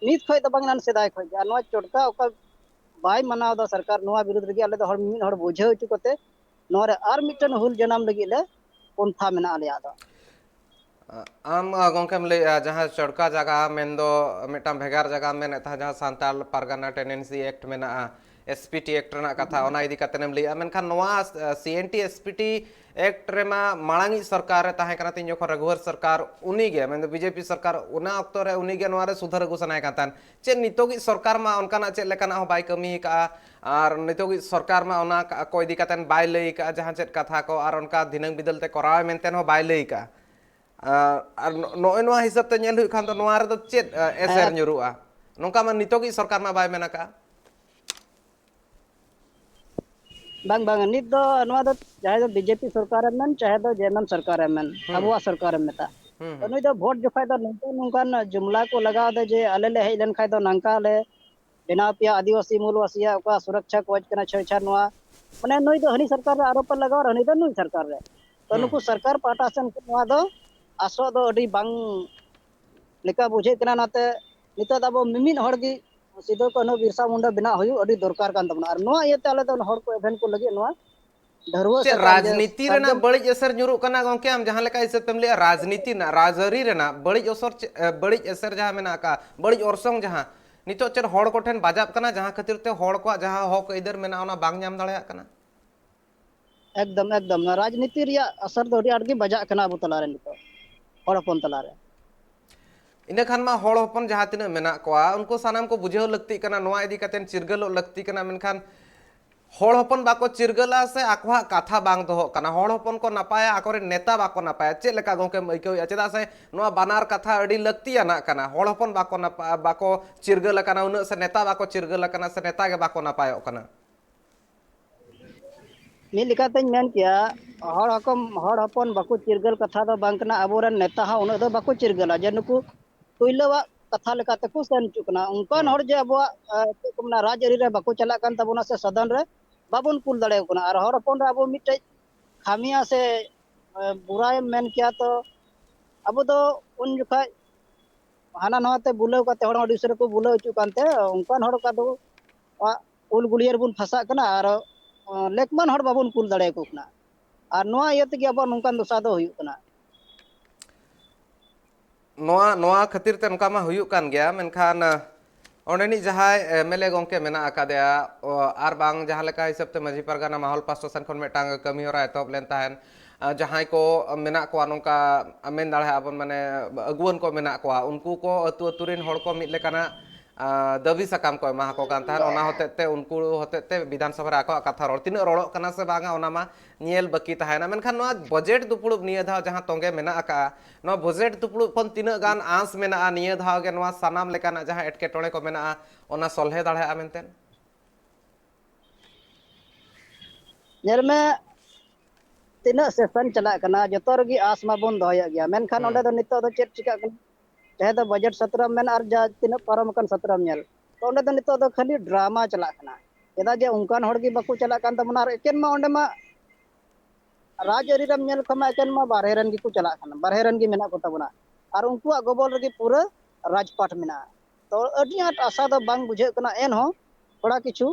ᱱᱤᱛ ᱠᱷᱚᱱ ᱫᱚ ᱵᱟᱝ, ᱮᱱᱟᱱ ᱥᱮᱫᱟᱭ ᱠᱷᱚᱱ ᱜᱮ᱾ ᱟᱨ ᱱᱚᱣᱟ ᱪᱚᱴᱠᱟ ᱚᱠᱟ ᱵᱟᱭ ᱢᱟᱱᱟᱣ ᱮᱫᱟ ᱥᱚᱨᱠᱟᱨ, ᱱᱚᱣᱟ ᱵᱤᱨᱩᱫᱽ ᱨᱮᱜᱮ ᱟᱞᱮ ᱫᱚ ᱦᱚᱲ ᱢᱤᱢᱤᱫ ᱦᱚᱲ ᱵᱩᱡᱷᱟᱹᱣ ᱦᱚᱪᱚ ᱠᱟᱛᱮ ᱱᱚᱣᱟ ᱨᱮ ᱟᱨ ᱢᱤᱫᱴᱮᱱ ᱦᱩᱞ ᱡᱟᱱᱟᱢ ᱞᱟᱹᱜᱤᱫ ᱞᱮ ᱯᱚᱱᱛᱷᱟ ᱢᱮᱱᱟᱜᱼᱟ ᱟᱞᱮᱭᱟᱜ ᱫᱚ᱾ ᱟᱢ, ᱟ, ᱜᱚᱢᱠᱮᱢ ᱞᱟᱹᱭᱮᱜᱼᱟ, ᱡᱟᱦᱟᱸ ᱪᱚᱲᱠᱟ ᱡᱟᱭᱜᱟ ᱢᱮᱱᱫᱚ ᱢᱤᱫᱴᱟᱝ ᱵᱷᱮᱜᱟᱨ ᱡᱟᱭᱜᱟ ᱢᱮᱱᱮᱫ ᱛᱟᱦᱮᱸᱫ, ᱡᱟᱦᱟᱸ ᱥᱟᱱᱛᱟᱲ ᱯᱟᱨᱜᱟᱱᱟ ᱴᱮᱱᱰᱮᱱᱥᱤ ᱮᱠᱴ ᱢᱮᱱᱟᱜᱼᱟ, ᱮᱥ ᱯᱤ ᱴᱤ ᱮᱠᱴ ᱨᱮᱱᱟᱜ ᱠᱟᱛᱷᱟ, ᱚᱱᱟ ᱤᱫᱤ ᱠᱟᱛᱮᱢ ᱞᱟᱹᱭᱮᱜᱼᱟ᱾ ᱢᱮᱱᱠᱷᱟᱱ ᱱᱚᱣᱟ, ᱟ, C N T S P T act ᱨᱮᱢᱟ ᱢᱟᱲᱟᱝᱤᱡ ᱥᱚᱨᱠᱟᱨ ᱨᱮ ᱛᱟᱦᱮᱸ ᱠᱟᱱᱟ, ᱛᱤᱧ ᱡᱚᱠᱷᱚᱱ ᱨᱟᱹᱜᱷᱩᱣᱟᱨ ᱥᱚᱨᱠᱟᱨ, ᱩᱱᱤᱜᱮ, ᱢᱮᱱᱫᱚ ᱵᱤ ᱡᱮ ᱯᱤ ᱥᱚᱨᱠᱟᱨ, ᱚᱱᱟ ᱚᱠᱛᱚ ᱨᱮ ᱩᱱᱤᱜᱮ ᱱᱚᱣᱟ ᱨᱮ ᱥᱩᱫᱷᱟᱹᱨ ᱟᱹᱜᱩ ᱥᱟᱱᱟᱭᱮ ᱠᱟᱱ ᱛᱟᱦᱮᱸᱫ᱾ ᱪᱮᱫ ᱱᱤᱛᱚᱜᱤᱡ ᱥᱚᱨᱠᱟᱨ ᱢᱟ ᱚᱱᱠᱟᱱᱟᱜ ᱪᱮᱫ ᱞᱮᱠᱟᱱᱟᱜ ᱦᱚᱸ ᱵᱟᱭ ᱠᱟᱹᱢᱤ ᱟᱠᱟᱫᱼᱟ, ᱟᱨ ᱱᱤᱛᱚᱜᱤᱡ ᱥᱚᱨᱠᱟᱨ ᱢᱟ ᱚᱱᱟ ᱠᱚ ᱤᱫᱤ ᱠᱟᱛᱮ ᱵᱟᱭ ᱞᱟᱹᱭ ᱟᱠᱟᱫᱼᱟ ᱡᱟᱦᱟᱸ ᱪᱮᱫ ᱠᱟᱛᱷᱟ ᱠᱚ, ᱟᱨ ᱚᱱᱠᱟ ᱫᱷᱤᱱᱟᱹᱝ ᱵᱤᱫᱟᱹᱞ ᱛᱮ ᱠᱚᱨᱟᱣ ᱢᱮᱱᱛᱮ ᱦᱚᱸ ᱵᱟᱭ ᱞᱟᱹᱭ ᱟᱠᱟᱫᱼᱟ᱾ ᱟᱨ, ᱟᱨ ᱱᱚ-, ᱱᱚᱜᱼᱚᱭ ᱱᱚᱣᱟ ᱦᱤᱥᱟᱹᱵ ᱛᱮ ᱧᱮᱞ ᱦᱩᱭᱩᱜ ᱠᱷᱟᱱ ᱫᱚ ᱱᱚᱣᱟ ᱨᱮᱫᱚ ᱪᱮᱫ, ᱟ, ᱮᱥᱮᱨ ᱦᱮᱸ᱾ ᱧᱩᱨᱩᱜᱼᱟ? ᱱᱚᱝᱠᱟ ᱢᱟ ᱱᱤᱛᱚᱜᱤᱡ ᱥᱚᱨᱠᱟᱨ ᱢᱟ ᱵᱟᱭ ᱢᱮᱱ ᱟᱠᱟᱫᱼᱟ᱾ ᱵᱟᱝ, ᱵᱟᱝ, ᱱᱤᱛ ᱫᱚ ᱱᱚᱣᱟ ᱫᱚ ᱡᱟᱦᱟᱸᱭ ᱫᱚ ᱵᱤ ᱡᱮ ᱯᱤ ᱥᱚᱨᱠᱟᱨᱮᱢ ᱢᱮᱱ, ᱪᱟᱦᱮ ᱫᱚ ᱡᱮ ᱮᱢ ᱮᱢ ᱥᱚᱨᱠᱟᱨᱮᱢ ᱢᱮᱱ, ᱦᱩᱸ᱾ ᱟᱵᱚᱣᱟᱜ ᱥᱚᱨᱠᱟᱨᱮᱢ ᱢᱮᱛᱟᱜ, ᱦᱩᱸ, ᱛᱚ ᱦᱩᱸ᱾ ᱱᱩᱭ ᱫᱚ ᱵᱷᱳᱴ ᱡᱚᱠᱷᱟᱡ ᱫᱚ ᱱᱚᱝᱠᱟᱱ ᱱᱚᱝᱠᱟᱱ ᱡᱩᱢᱞᱟ ᱠᱚ ᱞᱟᱜᱟᱣ ᱮᱫᱟ ᱡᱮ ᱟᱞᱮ ᱞᱮ ᱦᱮᱡ ᱞᱮᱱᱠᱷᱟᱡ ᱫᱚ ᱱᱚᱝᱠᱟ ᱞᱮ ᱵᱮᱱᱟᱣ ᱯᱮᱭᱟ, ᱟᱹᱫᱤᱵᱟᱹᱥᱤ ᱢᱩᱞ ᱵᱟᱹᱥᱤᱭᱟᱜ ᱚᱠᱟ ᱥᱩᱨᱚᱠᱪᱷᱟ ᱠᱚ ᱚᱡᱽ ᱠᱟᱱᱟ, ᱪᱷᱟᱹᱲ ᱪᱷᱟᱲ ᱱᱚᱣᱟ, ᱢᱟᱱᱮ ᱱᱩᱭ ᱫᱚ ᱦᱟᱹᱱᱤ ᱥᱚᱨᱠᱟᱨ ᱨᱮ ᱟᱨᱚᱯ ᱮ ᱞᱟᱜᱟᱣ ᱟᱨ ᱦᱟᱹᱱᱤ ᱫᱚ ᱱᱩᱭ ᱥᱚᱨᱠᱟᱨ ᱨᱮ᱾ ᱛᱚ ᱦᱩᱸ, ᱱᱩᱠᱩ ᱦᱩᱸ᱾ ᱥᱚᱨᱠᱟᱨ ᱯᱟᱦᱴᱟ ᱥᱮᱱ ᱠᱷᱚᱱ ᱱᱚᱣᱟ ᱫᱚ ᱟᱥᱚᱜ ᱫᱚ ᱟᱹᱰᱤ ᱵᱟᱝ ᱞᱮᱠᱟ ᱵᱩᱡᱷᱟᱹᱜ ᱠᱟᱱᱟ᱾ ᱚᱱᱟᱛᱮ ᱱᱤᱛᱚᱜ ᱫᱚ ᱟᱵᱚ ᱢᱤᱢᱤᱫ ᱦᱚᱲ ᱜᱮ ᱥᱤᱫᱩ ᱠᱟᱹᱱᱦᱩ ᱵᱤᱨᱥᱟ ᱢᱩᱱᱰᱟ ᱵᱮᱱᱟᱣ ᱦᱩᱭᱩᱜ ᱟᱹᱰᱤ ᱫᱚᱨᱠᱟᱨ ᱠᱟᱱ ᱛᱟᱵᱚᱱᱟ᱾ ᱟᱨ ᱱᱚᱣᱟ ᱤᱭᱟᱹᱛᱮ ᱟᱞᱮ ᱫᱚ ᱦᱚᱲ ᱠᱚ ᱮᱵᱷᱮᱱ ᱠᱚ ᱞᱟᱹᱜᱤᱫ ᱱᱚᱣᱟ ᱰᱷᱟᱹᱨᱣᱟᱹᱜ ᱪᱮᱫ ᱥᱟᱠᱟᱢ ᱡᱮ ᱨᱟᱡᱽᱱᱤᱛᱤ ᱨᱮᱱᱟᱜ ᱥᱟᱨᱡᱚᱢ ᱵᱟᱹᱲᱤᱡ ᱮᱥᱮᱨ ᱧᱩᱨᱩᱜ ᱠᱟᱱᱟ ᱜᱚᱝᱠᱮ? ᱟᱢ ᱡᱟᱦᱟᱸ ᱞᱮᱠᱟ ᱦᱤᱥᱟᱹᱵ ᱛᱮᱢ ᱞᱟᱹᱭᱮᱜᱼᱟ, ᱨᱟᱡᱽᱱᱤᱛᱤ ᱨᱮᱱᱟᱜ, ᱨᱟᱡᱽᱟᱹᱨᱤ ᱨᱮᱱᱟᱜ ᱵᱟᱹᱲᱤᱡ ᱚᱥᱚᱨ ᱪᱮ-, ᱮ, ᱵᱟᱹᱲᱤᱡ ᱮᱥᱮᱨ ᱡᱟᱦᱟᱸ ᱢᱮᱱᱟᱜ ᱟᱠᱟᱫ, ᱵᱟᱹᱲᱤᱡ ᱚᱨᱥᱚᱝ ᱡᱟᱦᱟᱸ ᱱᱤᱛᱚᱜ ᱪᱮᱫ ᱦᱚᱲ ᱠᱚᱴᱷᱮᱱ ᱵᱟᱡᱟᱜ ᱠᱟᱱᱟ, ᱡᱟᱦᱟᱸ ᱠᱷᱟᱹᱛᱤᱨ ᱛᱮ ᱦᱚᱲ ᱠᱚᱣᱟᱜ ᱡᱟᱦᱟᱸ ᱦᱚᱠ ᱟᱹᱭᱫᱟᱹᱨ ᱢᱮᱱᱟᱜᱼᱟ, ᱚᱱᱟ ᱵᱟᱝ ᱧᱟᱢ ᱫᱟᱲᱮᱭᱟᱜ ᱠᱟᱱᱟ? ᱮᱠᱫᱚᱢ, ᱮᱠᱫᱚᱢ᱾ ᱱᱚᱣᱟ ᱨᱟᱡᱽᱱᱤᱛᱤ ᱨᱮᱭᱟᱜ ᱟᱥᱚᱨ ᱫᱚ ᱟᱹᱰᱤ ᱟᱸᱴ ᱜᱮ ᱵᱟᱡᱟᱜ ᱠᱟᱱᱟ ᱟᱵᱚ ᱛᱟᱞᱟᱨᱮ ᱱᱤᱛᱚᱜ, ᱦᱚᱲ ᱦᱚᱯᱚᱱ ᱛᱟᱞᱟᱨᱮ᱾ ᱤᱱᱟᱹ ᱠᱷᱟᱱ ᱢᱟ ᱦᱚᱲ ᱦᱚᱯᱚᱱ ᱡᱟᱦᱟᱸ ᱛᱤᱱᱟᱹᱜ ᱢᱮᱱᱟᱜ ᱠᱚᱣᱟ, ᱩᱱᱠᱩ ᱥᱟᱱᱟᱢ ᱠᱚ ᱵᱩᱡᱷᱟᱹᱣ ᱞᱟᱹᱠᱛᱤᱜ ᱠᱟᱱᱟ, ᱱᱚᱣᱟ ᱤᱫᱤ ᱠᱟᱛᱮ ᱪᱤᱨᱜᱟᱹᱞᱚᱜ ᱞᱟᱹᱠᱛᱤ ᱠᱟᱱᱟ᱾ ᱢᱮᱱᱠᱷᱟᱱ ᱦᱚᱲ ᱦᱚᱯᱚᱱ ᱵᱟᱠᱚ ᱪᱤᱨᱜᱟᱹᱞᱟ ᱥᱮ ᱟᱠᱚᱣᱟᱜ ᱠᱟᱛᱷᱟ ᱵᱟᱝ ᱫᱚᱦᱚᱜ ᱠᱟᱱᱟ? ᱦᱚᱲ ᱦᱚᱯᱚᱱ ᱠᱚ ᱱᱟᱯᱟᱭᱟ, ᱟᱠᱚᱨᱮᱱ ᱱᱮᱛᱟ ᱵᱟᱠᱚ ᱱᱟᱯᱟᱭᱟ? ᱪᱮᱫ ᱞᱮᱠᱟ ᱜᱚᱢᱠᱮᱢ ᱟᱹᱭᱠᱟᱹᱣᱮᱫᱼᱟ? ᱪᱮᱫᱟᱜ ᱥᱮ ᱱᱚᱣᱟ ᱵᱟᱱᱟᱨ ᱠᱟᱛᱷᱟ ᱟᱹᱰᱤ ᱞᱟᱹᱠᱛᱤᱭᱟᱱᱟᱜ ᱠᱟᱱᱟ᱾ ᱦᱚᱲ ᱦᱚᱯᱚᱱ ᱵᱟᱠᱚ ᱱᱟᱯᱟ-, ᱵᱟᱠᱚ ᱪᱤᱨᱜᱟᱹᱞ ᱟᱠᱟᱱᱟ ᱩᱱᱟᱹᱜ, ᱥᱮ ᱱᱮᱛᱟ ᱵᱟᱠᱚ ᱪᱤᱨᱜᱟᱹᱞ ᱟᱠᱟᱱᱟ, ᱥᱮ ᱱᱮᱛᱟ ᱜᱮ ᱵᱟᱠᱚ ᱱᱟᱯᱟᱭᱚᱜ ᱠᱟᱱᱟ? ᱢᱤᱫ ᱞᱮᱠᱟᱛᱤᱧ ᱢᱮᱱ ᱠᱮᱭᱟ, ᱦᱚᱲ ᱦᱚᱯᱚᱱ, ᱦᱚᱲ ᱦᱚᱯᱚᱱ ᱵᱟᱠᱚ ᱪᱤᱨᱜᱟᱹᱞ ᱠᱟᱛᱷᱟ ᱫᱚ ᱵᱟᱝ ᱠᱟᱱᱟ, ᱟᱵᱚᱨᱮᱱ ᱱᱮᱛᱟ ᱦᱚᱸ ᱩᱱᱟᱹᱜ ᱫᱚ ᱵᱟᱠᱚ ᱪᱤᱨᱜᱟᱹᱞᱟ ᱡᱮ ᱱᱩᱠᱩ ᱯᱩᱭᱞᱟᱹᱣᱟᱜ ᱠᱟᱛᱷᱟ ᱞᱮᱠᱟ ᱛᱮᱠᱚ ᱥᱮᱱ ᱦᱚᱪᱚᱜ ᱠᱟᱱᱟ᱾ ᱚᱱᱠᱟᱱ ᱦᱩᱸ᱾ ᱦᱚᱲ ᱡᱮ ᱟᱵᱚᱣᱟᱜ, ᱟᱸ, ᱪᱮᱫ ᱠᱚ ᱢᱮᱱᱟ, ᱨᱟᱡᱽ ᱟᱹᱨᱤ ᱨᱮ ᱵᱟᱠᱚ ᱪᱟᱞᱟᱜ ᱠᱟᱱ ᱛᱟᱵᱚᱱᱟ ᱥᱮ ᱥᱚᱫᱚᱱ ᱨᱮ ᱵᱟᱵᱚᱱ ᱠᱩᱞ ᱫᱟᱲᱮᱭᱟᱠᱚ ᱠᱟᱱᱟ᱾ ᱟᱨ ᱦᱚᱲ ᱦᱚᱯᱚᱱ ᱨᱮ ᱟᱵᱚ ᱢᱤᱫᱴᱮᱡ ᱠᱷᱟᱢᱤᱭᱟ ᱥᱮ, ᱟᱸ, ᱵᱩᱨᱟᱭᱮᱢ ᱢᱮᱱ ᱠᱮᱭᱟ, ᱛᱚ ᱟᱵᱚ ᱫᱚ ᱩᱱ ᱡᱚᱠᱷᱟᱡ ᱦᱟᱱᱟ ᱱᱟᱣᱟ ᱛᱮ ᱵᱩᱞᱟᱹᱣ ᱠᱟᱛᱮ ᱦᱚᱲ ᱦᱚᱸ ᱟᱹᱰᱤ ᱩᱥᱟᱹᱨᱟ ᱠᱚ ᱵᱩᱞᱟᱹᱣ ᱦᱚᱪᱚᱜ ᱠᱟᱱᱛᱮ ᱚᱱᱠᱟᱱ ᱦᱚᱲ ᱠᱚᱫᱚ ᱩᱞ ᱜᱩᱞᱭᱟᱹ ᱨᱮᱵᱚᱱ ᱯᱷᱟᱸᱥᱟᱜ ᱠᱟᱱᱟ ᱟᱨ, ᱟᱸ, ᱞᱮᱠᱢᱟᱱ ᱦᱚᱲ ᱵᱟᱵᱚᱱ ᱠᱩᱞ ᱫᱟᱲᱮᱭᱟᱠᱚ ᱠᱟᱱᱟ᱾ ᱟᱨ ᱱᱚᱣᱟ ᱤᱭᱟᱹ ᱛᱮᱜᱮ ᱟᱵᱚᱣᱟᱜ ᱱᱚᱝᱠᱟᱱ ᱫᱚᱥᱟ ᱫᱚ ᱦᱩᱭᱩᱜ ᱠᱟᱱᱟ᱾ ᱱᱚᱣᱟ, ᱱᱚᱣᱟ ᱠᱷᱟᱹᱛᱤᱨ ᱛᱮ ᱱᱚᱝᱠᱟ ᱢᱟ ᱦᱩᱭᱩᱜ ᱠᱟᱱ ᱜᱮᱭᱟ, ᱢᱮᱱᱠᱷᱟᱱ, ᱟ, ᱚᱸᱰᱮᱱᱤᱡ ᱡᱟᱦᱟᱸᱭ ᱮᱢ ᱮᱞ ᱮ ᱜᱚᱢᱠᱮ ᱢᱮᱱᱟᱜ ᱟᱠᱟᱫᱮᱭᱟ, ᱚ, ᱟᱨ ᱵᱟᱝ ᱡᱟᱦᱟᱸ ᱞᱮᱠᱟ ᱦᱤᱥᱟᱹᱵ ᱛᱮ ᱢᱟᱹᱡᱷᱤ ᱯᱟᱨᱜᱟᱱᱟ ᱢᱟᱦᱚᱞ ᱯᱟᱥᱴᱟ ᱥᱮᱱ ᱠᱷᱚᱱ ᱢᱤᱫᱴᱟᱝ ᱠᱟᱹᱢᱤ ᱦᱚᱨᱟ ᱮᱛᱚᱦᱚᱵ ᱞᱮᱱ ᱛᱟᱦᱮᱸᱫ, ᱟ, ᱡᱟᱦᱟᱸᱭ ᱠᱚ ᱢᱮᱱᱟᱜ ᱠᱚᱣᱟ ᱱᱚᱝᱠᱟ, ᱢᱮᱱ ᱫᱟᱲᱮᱭᱟᱜᱼᱟ ᱵᱚᱱ, ᱢᱟᱱᱮ, ᱟᱹᱜᱩᱣᱟᱹᱱ ᱠᱚ ᱢᱮᱱᱟᱜ ᱠᱚᱣᱟ, ᱩᱱᱠᱩ ᱠᱚ ᱟᱹᱛᱩ, ᱟᱹᱛᱩ ᱨᱮᱱ ᱦᱚᱲ ᱠᱚ ᱢᱤᱫ ᱞᱮᱠᱟᱱᱟᱜ, ᱟ, ᱫᱟᱹᱵᱤ ᱥᱟᱠᱟᱢ ᱠᱚ ᱮᱢᱟ ᱟᱠᱚ ᱠᱟᱱ ᱛᱟᱦᱮᱸᱫ᱾ ᱚᱱᱟ ᱦᱚᱛᱮᱡ ᱛᱮ ᱩᱱᱠᱩ ᱦᱚᱛᱮᱡ ᱛᱮ ᱵᱤᱫᱷᱟᱱ ᱥᱚᱵᱷᱟ ᱨᱮ ᱟᱠᱚᱣᱟᱜ ᱠᱟᱛᱷᱟ ᱨᱚᱲ ᱛᱤᱱᱟᱹᱜ ᱨᱚᱲᱚᱜ ᱠᱟᱱᱟ ᱥᱮ ᱵᱟᱝᱟ, ᱚᱱᱟ ᱢᱟ ᱧᱮᱞ ᱵᱟᱹᱠᱤ ᱛᱟᱦᱮᱱᱟ᱾ ᱢᱮᱱᱠᱷᱟᱱ ᱱᱚᱣᱟ ᱵᱟᱡᱮᱴ ᱫᱩᱯᱲᱩᱵ ᱱᱤᱭᱟᱹ ᱫᱷᱟᱣ ᱡᱟᱦᱟᱸ ᱛᱚᱸᱜᱮ ᱢᱮᱱᱟᱜ ᱟᱠᱟᱫᱼᱟ, ᱱᱚᱣᱟ ᱵᱟᱡᱮᱴ ᱫᱩᱯᱲᱩᱵ ᱠᱷᱚᱱ ᱛᱤᱱᱟᱹᱜ ᱜᱟᱱ ᱟᱸᱥ ᱢᱮᱱᱟᱜᱼᱟ ᱱᱤᱭᱟᱹ ᱫᱷᱟᱣ ᱜᱮ ᱱᱚᱣᱟ ᱥᱟᱱᱟᱢ ᱞᱮᱠᱟᱱᱟᱜ ᱡᱟᱦᱟᱸ ᱮᱴᱠᱮᱴᱚᱬᱮ ᱠᱚ ᱢᱮᱱᱟᱜᱼᱟ, ᱚᱱᱟ ᱥᱚᱞᱦᱮ ᱫᱟᱲᱮᱭᱟᱜᱼᱟ ᱢᱮᱱᱛᱮ? ᱧᱮᱞ ᱢᱮ, ᱛᱤᱱᱟᱹᱜ ᱥᱮᱥᱚᱱ ᱪᱟᱞᱟᱜ ᱠᱟᱱᱟ, ᱡᱚᱛᱚ ᱨᱮᱜᱮ ᱟᱸᱥ ᱢᱟᱵᱚᱱ ᱫᱚᱦᱚᱭᱮᱫ ᱜᱮᱭᱟ, ᱢᱮᱱᱠᱷᱟᱱ ᱚᱸᱰᱮ ᱦᱩᱸ᱾ ᱫᱚ ᱱᱤᱛᱚᱜ ᱫᱚ ᱪᱮᱫ ᱪᱤᱠᱟᱹᱜ ᱠᱟᱱᱟ? ᱪᱟᱦᱮ ᱫᱚ ᱵᱟᱡᱮᱴ ᱥᱚᱛᱨᱚᱢ ᱢᱮᱱ ᱟᱨ ᱡᱟ ᱛᱤᱱᱟᱹᱜ ᱯᱟᱨᱚᱢ ᱟᱠᱟᱱ ᱥᱚᱛᱨᱚᱢ ᱧᱮᱞ, ᱛᱚ ᱚᱸᱰᱮ ᱫᱚ ᱱᱤᱛᱚᱜ ᱫᱚ ᱠᱷᱟᱹᱞᱤ ᱰᱨᱟᱢᱟ ᱪᱟᱞᱟᱜ ᱠᱟᱱᱟ᱾ ᱪᱮᱫᱟᱜ ᱡᱮ ᱚᱱᱠᱟᱱ ᱦᱚᱲ ᱜᱮ ᱵᱟᱠᱚ ᱪᱟᱞᱟᱜ ᱠᱟᱱ ᱛᱟᱵᱚᱱᱟ, ᱟᱨ ᱮᱠᱮᱱ ᱢᱟ ᱚᱸᱰᱮ ᱢᱟ ᱨᱟᱡᱽ ᱟᱹᱨᱤ ᱨᱮᱢ ᱧᱮᱞ ᱠᱷᱟᱱ ᱢᱟ ᱮᱠᱮᱱ ᱢᱟ ᱵᱟᱨᱦᱮ ᱨᱮᱱ ᱜᱮᱠᱚ ᱪᱟᱞᱟᱜ ᱠᱟᱱᱟ, ᱵᱟᱨᱦᱮ ᱨᱮᱱ ᱜᱮ ᱢᱮᱱᱟᱜ ᱠᱚ ᱛᱟᱵᱚᱱᱟ, ᱟᱨ ᱩᱱᱠᱩᱣᱟᱜ ᱜᱚᱵᱚᱞ ᱨᱮᱜᱮ ᱯᱩᱨᱟᱹ ᱨᱟᱡᱽᱯᱟᱴ ᱢᱮᱱᱟᱜᱼᱟ᱾ ᱛᱚ ᱟᱹᱰᱤ ᱟᱸᱴ ᱟᱥᱟ ᱫᱚ ᱵᱟᱝ ᱵᱩᱡᱷᱟᱹᱜ ᱠᱟᱱᱟ, ᱮᱱᱦᱚᱸ ᱛᱷᱚᱲᱟ ᱠᱤᱪᱷᱩ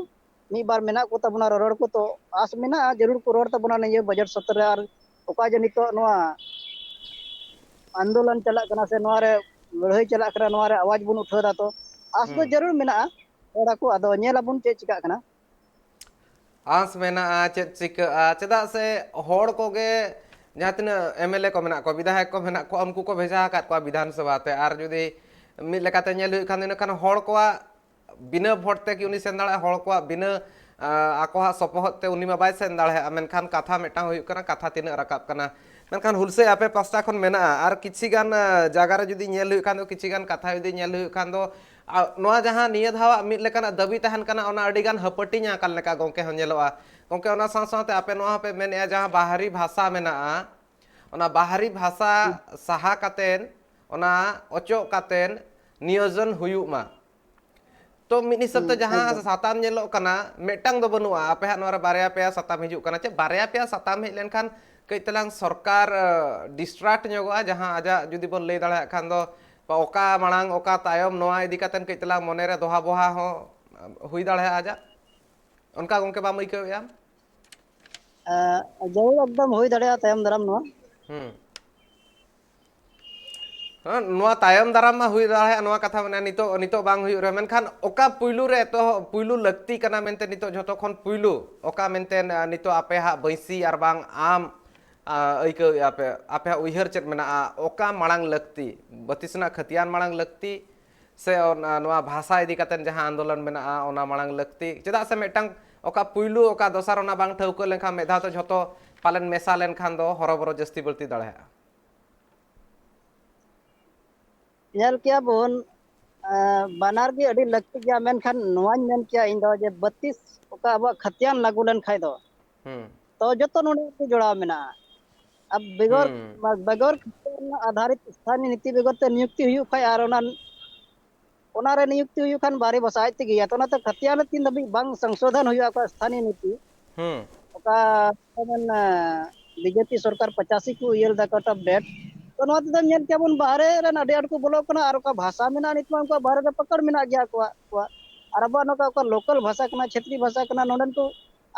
ᱢᱤᱫ ᱵᱟᱨ ᱢᱮᱱᱟᱜ ᱠᱚ ᱛᱟᱵᱚᱱᱟ ᱨᱚᱨᱚᱲ ᱠᱚ, ᱛᱚ ᱟᱸᱥ ᱢᱮᱱᱟᱜᱼᱟ ᱡᱟᱹᱨᱩᱲ ᱠᱚ ᱨᱚᱲ ᱛᱟᱵᱚᱱᱟ ᱱᱤᱭᱟᱹ ᱵᱟᱡᱮᱴ ᱥᱚᱛᱨᱚ ᱨᱮ᱾ ᱟᱨ ᱚᱠᱟ ᱡᱮ ᱱᱤᱛᱚᱜ ᱱᱚᱣᱟ ᱟᱱᱫᱳᱞᱚᱱ ᱪᱟᱞᱟᱜ ᱠᱟᱱᱟ ᱥᱮ ᱱᱚᱣᱟ ᱨᱮ ᱞᱟᱹᱲᱦᱟᱹᱭ ᱪᱟᱞᱟᱜ ᱠᱟᱱᱟ, ᱱᱚᱣᱟ ᱨᱮ ᱟᱣᱟᱡᱽ ᱵᱚᱱ ᱩᱴᱷᱟᱹᱣ ᱫᱟ, ᱛᱚ ᱟᱸᱥ ᱫᱚ ᱦᱩᱸ᱾ ᱡᱟᱹᱨᱩᱲ ᱢᱮᱱᱟᱜᱼᱟ ᱨᱚᱲ ᱟᱠᱚ, ᱟᱫᱚ ᱧᱮᱞ ᱟᱵᱚᱱ ᱪᱮᱫ ᱪᱤᱠᱟᱹᱜ ᱠᱟᱱᱟ᱾ ᱟᱸᱥ ᱢᱮᱱᱟᱜᱼᱟ, ᱪᱮᱫ ᱪᱤᱠᱟᱹᱜᱼᱟ? ᱪᱮᱫᱟᱜ ᱥᱮ ᱦᱚᱲ ᱠᱚᱜᱮ ᱡᱟᱦᱟᱸ ᱛᱤᱱᱟᱹᱜ ᱮᱢ ᱮᱞ ᱮ ᱠᱚ ᱢᱮᱱᱟᱜ ᱠᱚᱣᱟ, ᱵᱤᱫᱷᱟᱭᱚᱠ ᱠᱚ ᱢᱮᱱᱟᱜ ᱠᱚᱣᱟ, ᱩᱱᱠᱩ ᱠᱚ ᱵᱷᱮᱡᱟ ᱟᱠᱟᱫ ᱠᱚᱣᱟ ᱵᱤᱫᱷᱟᱱ ᱥᱚᱵᱷᱟ ᱛᱮ᱾ ᱟᱨ ᱡᱩᱫᱤ ᱢᱤᱫ ᱞᱮᱠᱟᱛᱮ ᱧᱮᱞ ᱦᱩᱭᱩᱜ ᱠᱷᱟᱱ, ᱤᱱᱟᱹ ᱠᱷᱟᱱ ᱦᱚᱲ ᱠᱚᱣᱟᱜ ᱵᱤᱱᱟᱹ ᱵᱷᱳᱴ ᱛᱮ ᱠᱤ ᱩᱱᱤ ᱥᱮᱱ ᱫᱟᱲᱮᱭᱟᱜᱼᱟ? ᱦᱚᱲ ᱠᱚᱣᱟᱜ ᱵᱤᱱᱟᱹ ᱟᱠᱚᱣᱟᱜ ᱥᱚᱯᱚᱦᱚᱫ ᱛᱮ ᱩᱱᱤ ᱢᱟ ᱵᱟᱭ ᱥᱮᱱ ᱫᱟᱲᱮᱭᱟᱜᱼᱟ᱾ ᱢᱮᱱᱠᱷᱟᱱ ᱠᱟᱛᱷᱟ ᱢᱤᱫᱴᱟᱝ ᱦᱩᱭᱩᱜ ᱠᱟᱱᱟ, ᱠᱟᱛᱷᱟ ᱛᱤᱱᱟᱹᱜ ᱨᱟᱠᱟᱵ ᱠᱟᱱᱟ᱾ ᱢᱮᱱᱠᱷᱟᱱ ᱦᱩᱞᱥᱟᱹᱭ ᱟᱯᱮ ᱯᱟᱥᱴᱟ ᱠᱷᱚᱱ ᱢᱮᱱᱟᱜᱼᱟ, ᱟᱨ ᱠᱤᱪᱷᱤ ᱜᱟᱱ ᱡᱟᱭᱜᱟ ᱨᱮ ᱡᱩᱫᱤ ᱧᱮᱞ ᱦᱩᱭᱩᱜ ᱠᱷᱟᱱ ᱫᱚ, ᱠᱤᱪᱷᱤ ᱜᱟᱱ ᱠᱟᱛᱷᱟ ᱡᱩᱫᱤ ᱧᱮᱞ ᱦᱩᱭᱩᱜ ᱠᱷᱟᱱ ᱫᱚ, ᱱᱚᱣᱟ ᱡᱟᱦᱟᱸ ᱱᱤᱭᱟᱹ ᱫᱷᱟᱣᱟᱜ ᱢᱤᱫ ᱞᱮᱠᱟᱱᱟᱜ ᱫᱟᱹᱵᱤ ᱛᱟᱦᱮᱱ ᱠᱟᱱᱟ, ᱚᱱᱟ ᱟᱹᱰᱤ ᱜᱟᱱ ᱦᱟᱹᱯᱟᱹᱴᱤᱧ ᱟᱠᱟᱱ ᱞᱮᱠᱟ ᱜᱚᱢᱠᱮ ᱦᱚᱸ ᱧᱮᱞᱚᱜᱼᱟ᱾ ᱜᱚᱢᱠᱮ, ᱚᱱᱟ ᱥᱟᱶ ᱥᱟᱶᱛᱮ ᱟᱯᱮ ᱱᱚᱣᱟ ᱦᱚᱸᱯᱮ ᱢᱮᱱᱮᱫᱼᱟ, ᱡᱟᱦᱟᱸ ᱵᱟᱦᱨᱤ ᱵᱷᱟᱥᱟ ᱢᱮᱱᱟᱜᱼᱟ, ᱚᱱᱟ ᱵᱟᱦᱨᱤ ᱵᱷᱟᱥᱟ ᱥᱟᱦᱟ ᱠᱟᱛᱮᱱ, ᱚᱱᱟ ᱚᱪᱚᱜ ᱠᱟᱛᱮᱱ ᱱᱤᱭᱳᱡᱚᱱ ᱦᱩᱭᱩᱜ ᱢᱟ᱾ ᱛᱚ ᱢᱤᱫ ᱦᱤᱥᱟᱹᱵ ᱛᱮ ᱡᱟᱦᱟᱸ ᱥᱟᱛᱟᱢ ᱧᱮᱞᱚᱜ ᱠᱟᱱᱟ, ᱢᱤᱫᱴᱟᱝ ᱫᱚ ᱵᱟᱹᱱᱩᱜᱼᱟ᱾ ᱟᱯᱮ ᱦᱟᱸᱜ ᱱᱚᱣᱟ ᱨᱮ ᱵᱟᱨᱭᱟ ᱯᱮᱭᱟ ᱥᱟᱛᱟᱢ ᱦᱤᱡᱩᱜ ᱠᱟᱱᱟ, ᱪᱮ ᱵᱟᱨᱭᱟ ᱯᱮᱭᱟ ᱥᱟᱛᱟᱢ ᱦᱮᱡ ᱞᱮᱱᱠᱷᱟᱱ ᱠᱟᱹᱡ ᱛᱟᱞᱟᱝ ᱥᱚᱨᱠᱟᱨ ᱰᱤᱥᱴᱨᱟᱠᱴ ᱧᱚᱜᱚᱜᱼᱟ, ᱡᱟᱦᱟᱸ ᱟᱡᱟᱜ ᱡᱩᱫᱤ ᱵᱚᱱ ᱞᱟᱹᱭ ᱫᱟᱲᱮᱭᱟᱜ ᱠᱷᱟᱱ ᱫᱚ ᱚᱠᱟ ᱢᱟᱲᱟᱝ ᱚᱠᱟ ᱛᱟᱭᱚᱢ, ᱱᱚᱣᱟ ᱤᱫᱤ ᱠᱟᱛᱮ ᱠᱟᱹᱡ ᱛᱟᱞᱟᱝ ᱢᱚᱱᱮᱨᱮ ᱫᱚᱦᱟ ᱵᱚᱦᱟ ᱦᱚᱸ ᱦᱩᱭ ᱫᱟᱲᱮᱭᱟᱜᱼᱟ ᱟᱡᱟᱜ᱾ ᱚᱱᱠᱟ ᱜᱚᱢᱠᱮ ᱵᱟᱢ ᱟᱹᱭᱠᱟᱹᱣᱮᱫᱼᱟ? ᱡᱟᱹᱨᱩᱲ ᱮᱠᱫᱚᱢ ᱦᱩᱭ ᱫᱟᱲᱮᱭᱟᱜᱼᱟ ᱛᱟᱭᱚᱢ ᱫᱟᱨᱟᱢ ᱱᱚᱣᱟ᱾ ᱦᱩᱸ᱾ ᱦᱮᱸ, ᱱᱚᱣᱟ ᱛᱟᱭᱚᱢ ᱫᱟᱨᱟᱢ ᱢᱟ ᱦᱩᱭ ᱫᱟᱲᱮᱭᱟᱜᱼᱟ, ᱱᱚᱣᱟ ᱠᱟᱛᱷᱟ ᱢᱮᱱᱟᱜᱼᱟ, ᱱᱤᱛᱚᱜ, ᱱᱤᱛᱚᱜ ᱵᱟᱝ ᱦᱩᱭᱩᱜ ᱨᱮᱦᱚᱸ, ᱢᱮᱱᱠᱷᱟᱱ ᱚᱠᱟ ᱯᱩᱭᱞᱩ ᱨᱮ ᱮᱛᱚᱦᱚᱵ, ᱯᱩᱭᱞᱩ ᱞᱟᱹᱠᱛᱤ ᱠᱟᱱᱟ ᱢᱮᱱᱛᱮ ᱱᱤᱛᱚᱜ ᱡᱷᱚᱛᱚ ᱠᱷᱚᱱ ᱯᱩᱭᱞᱩ ᱚᱠᱟ ᱢᱮᱱᱛᱮ, ᱟ, ᱱᱤᱛᱚᱜ ᱟᱯᱮ ᱦᱟᱸᱜ ᱵᱟᱹᱭᱥᱤ ᱟᱨ ᱵᱟᱝ ᱟᱢ, ᱟ, ᱟᱹᱭᱠᱟᱹᱣᱮᱫᱼᱟ ᱯᱮ, ᱟᱯᱮᱭᱟᱜ ᱩᱭᱦᱟᱹᱨ ᱪᱮᱫ ᱢᱮᱱᱟᱜᱼᱟ? ᱚᱠᱟ ᱢᱟᱲᱟᱝ ᱞᱟᱹᱠᱛᱤ, ᱵᱟᱹᱛᱤᱥ ᱨᱮᱱᱟᱜ ᱠᱷᱟᱹᱛᱤᱭᱟᱱ ᱢᱟᱲᱟᱝ ᱞᱟᱹᱠᱛᱤ ᱥᱮ ᱚᱱᱟ, ᱱᱚᱣᱟ ᱵᱷᱟᱥᱟ ᱤᱫᱤ ᱠᱟᱛᱮ ᱡᱟᱦᱟᱸ ᱟᱱᱫᱳᱞᱚᱱ ᱢᱮᱱᱟᱜᱼᱟ, ᱚᱱᱟ ᱢᱟᱲᱟᱝ ᱞᱟᱹᱠᱛᱤ? ᱪᱮᱫᱟᱜ ᱥᱮ ᱢᱤᱫᱴᱟᱝ ᱚᱠᱟ ᱯᱩᱭᱞᱩ, ᱚᱠᱟ ᱫᱚᱥᱟᱨ, ᱚᱱᱟ ᱵᱟᱝ ᱴᱷᱟᱹᱣᱠᱟᱹ ᱞᱮᱱᱠᱷᱟᱱ ᱢᱤᱫ ᱫᱷᱟᱣ ᱛᱮ ᱡᱷᱚᱛᱚ ᱯᱟᱞᱮᱱ ᱢᱮᱥᱟ ᱞᱮᱱᱠᱷᱟᱱ ᱫᱚ ᱦᱚᱨᱚᱵᱚᱨᱚ ᱡᱟᱹᱥᱛᱤ ᱵᱟᱹᱲᱛᱤ ᱫᱟᱲᱮᱭᱟᱜᱼᱟ᱾ ᱧᱮᱞ ᱠᱮᱭᱟ ᱵᱚᱱ, ᱮᱸ, ᱵᱟᱱᱟᱨ ᱜᱮ ᱟᱹᱰᱤ ᱞᱟᱹᱠᱛᱤ ᱜᱮᱭᱟ, ᱢᱮᱱᱠᱷᱟᱱ ᱱᱚᱣᱟᱧ ᱢᱮᱱ ᱠᱮᱭᱟ ᱤᱧ ᱫᱚ ᱡᱮ ᱵᱟᱹᱛᱤᱥ ᱚᱠᱟ ᱟᱵᱚᱣᱟᱜ ᱠᱷᱟᱹᱛᱤᱭᱟᱱ ᱞᱟᱹᱜᱩ ᱞᱮᱱᱠᱷᱟᱡ ᱫᱚ, ᱦᱩᱸ᱾ ᱛᱚ ᱡᱚᱛᱚ ᱱᱚᱰᱮ ᱜᱮ ᱡᱚᱲᱟᱣ ᱢᱮᱱᱟᱜᱼᱟ᱾ ᱟᱨ ᱵᱮᱜᱚᱨ, ᱦᱩᱸ᱾ ᱵᱮᱜᱚᱨ ᱠᱷᱟᱹᱛᱤᱭᱟᱱ ᱟᱫᱷᱟᱨᱤᱛ ᱥᱛᱷᱟᱱᱤᱭ ᱱᱤᱛᱤ ᱵᱮᱜᱚᱨ ᱛᱮ ᱱᱤᱭᱩᱠᱛᱤ ᱦᱩᱭᱩᱜ ᱠᱷᱟᱡ ᱟᱨ ᱚᱱᱟ, ᱚᱱᱟᱨᱮ ᱱᱤᱭᱩᱠᱛᱤ ᱦᱩᱭᱩᱜ ᱠᱷᱟᱱ ᱵᱟᱦᱨᱮ ᱵᱷᱟᱥᱟ ᱟᱡ ᱛᱮᱜᱮ ᱤᱭᱟᱹᱜᱼᱟ᱾ ᱛᱚ ᱚᱱᱟᱛᱮ ᱠᱷᱟᱹᱛᱤᱭᱟᱱ ᱛᱤᱱ ᱫᱷᱟᱹᱵᱤᱡ ᱵᱟᱝ ᱥᱚᱝᱥᱳᱫᱷᱚᱱ ᱦᱩᱭᱩᱜᱼᱟ ᱚᱠᱟ ᱥᱛᱷᱟᱱᱤᱭ ᱱᱤᱛᱤ, ᱦᱩᱸ᱾ ᱚᱠᱟ ᱢᱮᱱ, ᱵᱤᱡᱮᱯᱤ ᱥᱚᱨᱠᱟᱨ ᱯᱚᱸᱪᱟᱥᱤ ᱠᱚ ᱤᱭᱟᱹ ᱞᱮᱫᱟ ᱠᱟᱴ ᱚᱯ ᱰᱮᱴ᱾ ᱛᱚ ᱱᱚᱣᱟ ᱛᱮᱫᱚ ᱧᱮᱞ ᱠᱮᱭᱟ ᱵᱚᱱ ᱵᱟᱦᱨᱮ ᱨᱮᱱ ᱟᱹᱰᱤ ᱟᱸᱴ ᱠᱚ ᱵᱚᱞᱚᱜ ᱠᱟᱱᱟ ᱟᱨ ᱚᱠᱟ ᱵᱷᱟᱥᱟ ᱢᱮᱱᱟᱜᱼᱟ ᱱᱤᱛ ᱢᱟ ᱩᱱᱠᱩᱣᱟᱜ ᱵᱟᱦᱨᱮ ᱨᱮ ᱯᱟᱠᱟᱲ ᱢᱮᱱᱟᱜ ᱜᱮᱭᱟ ᱟᱠᱚᱣᱟᱜ, ᱟᱠᱚᱣᱟᱜ᱾ ᱟᱨ ᱟᱵᱚᱣᱟᱜ ᱱᱚᱝᱠᱟ ᱚᱠᱟ ᱞᱳᱠᱟᱞ ᱵᱷᱟᱥᱟ ᱠᱟᱱᱟ, ᱪᱷᱟᱹᱛᱨᱤ ᱵᱷᱟᱥᱟ ᱠᱟᱱᱟ, ᱱᱚᱰᱮᱱ ᱠᱚ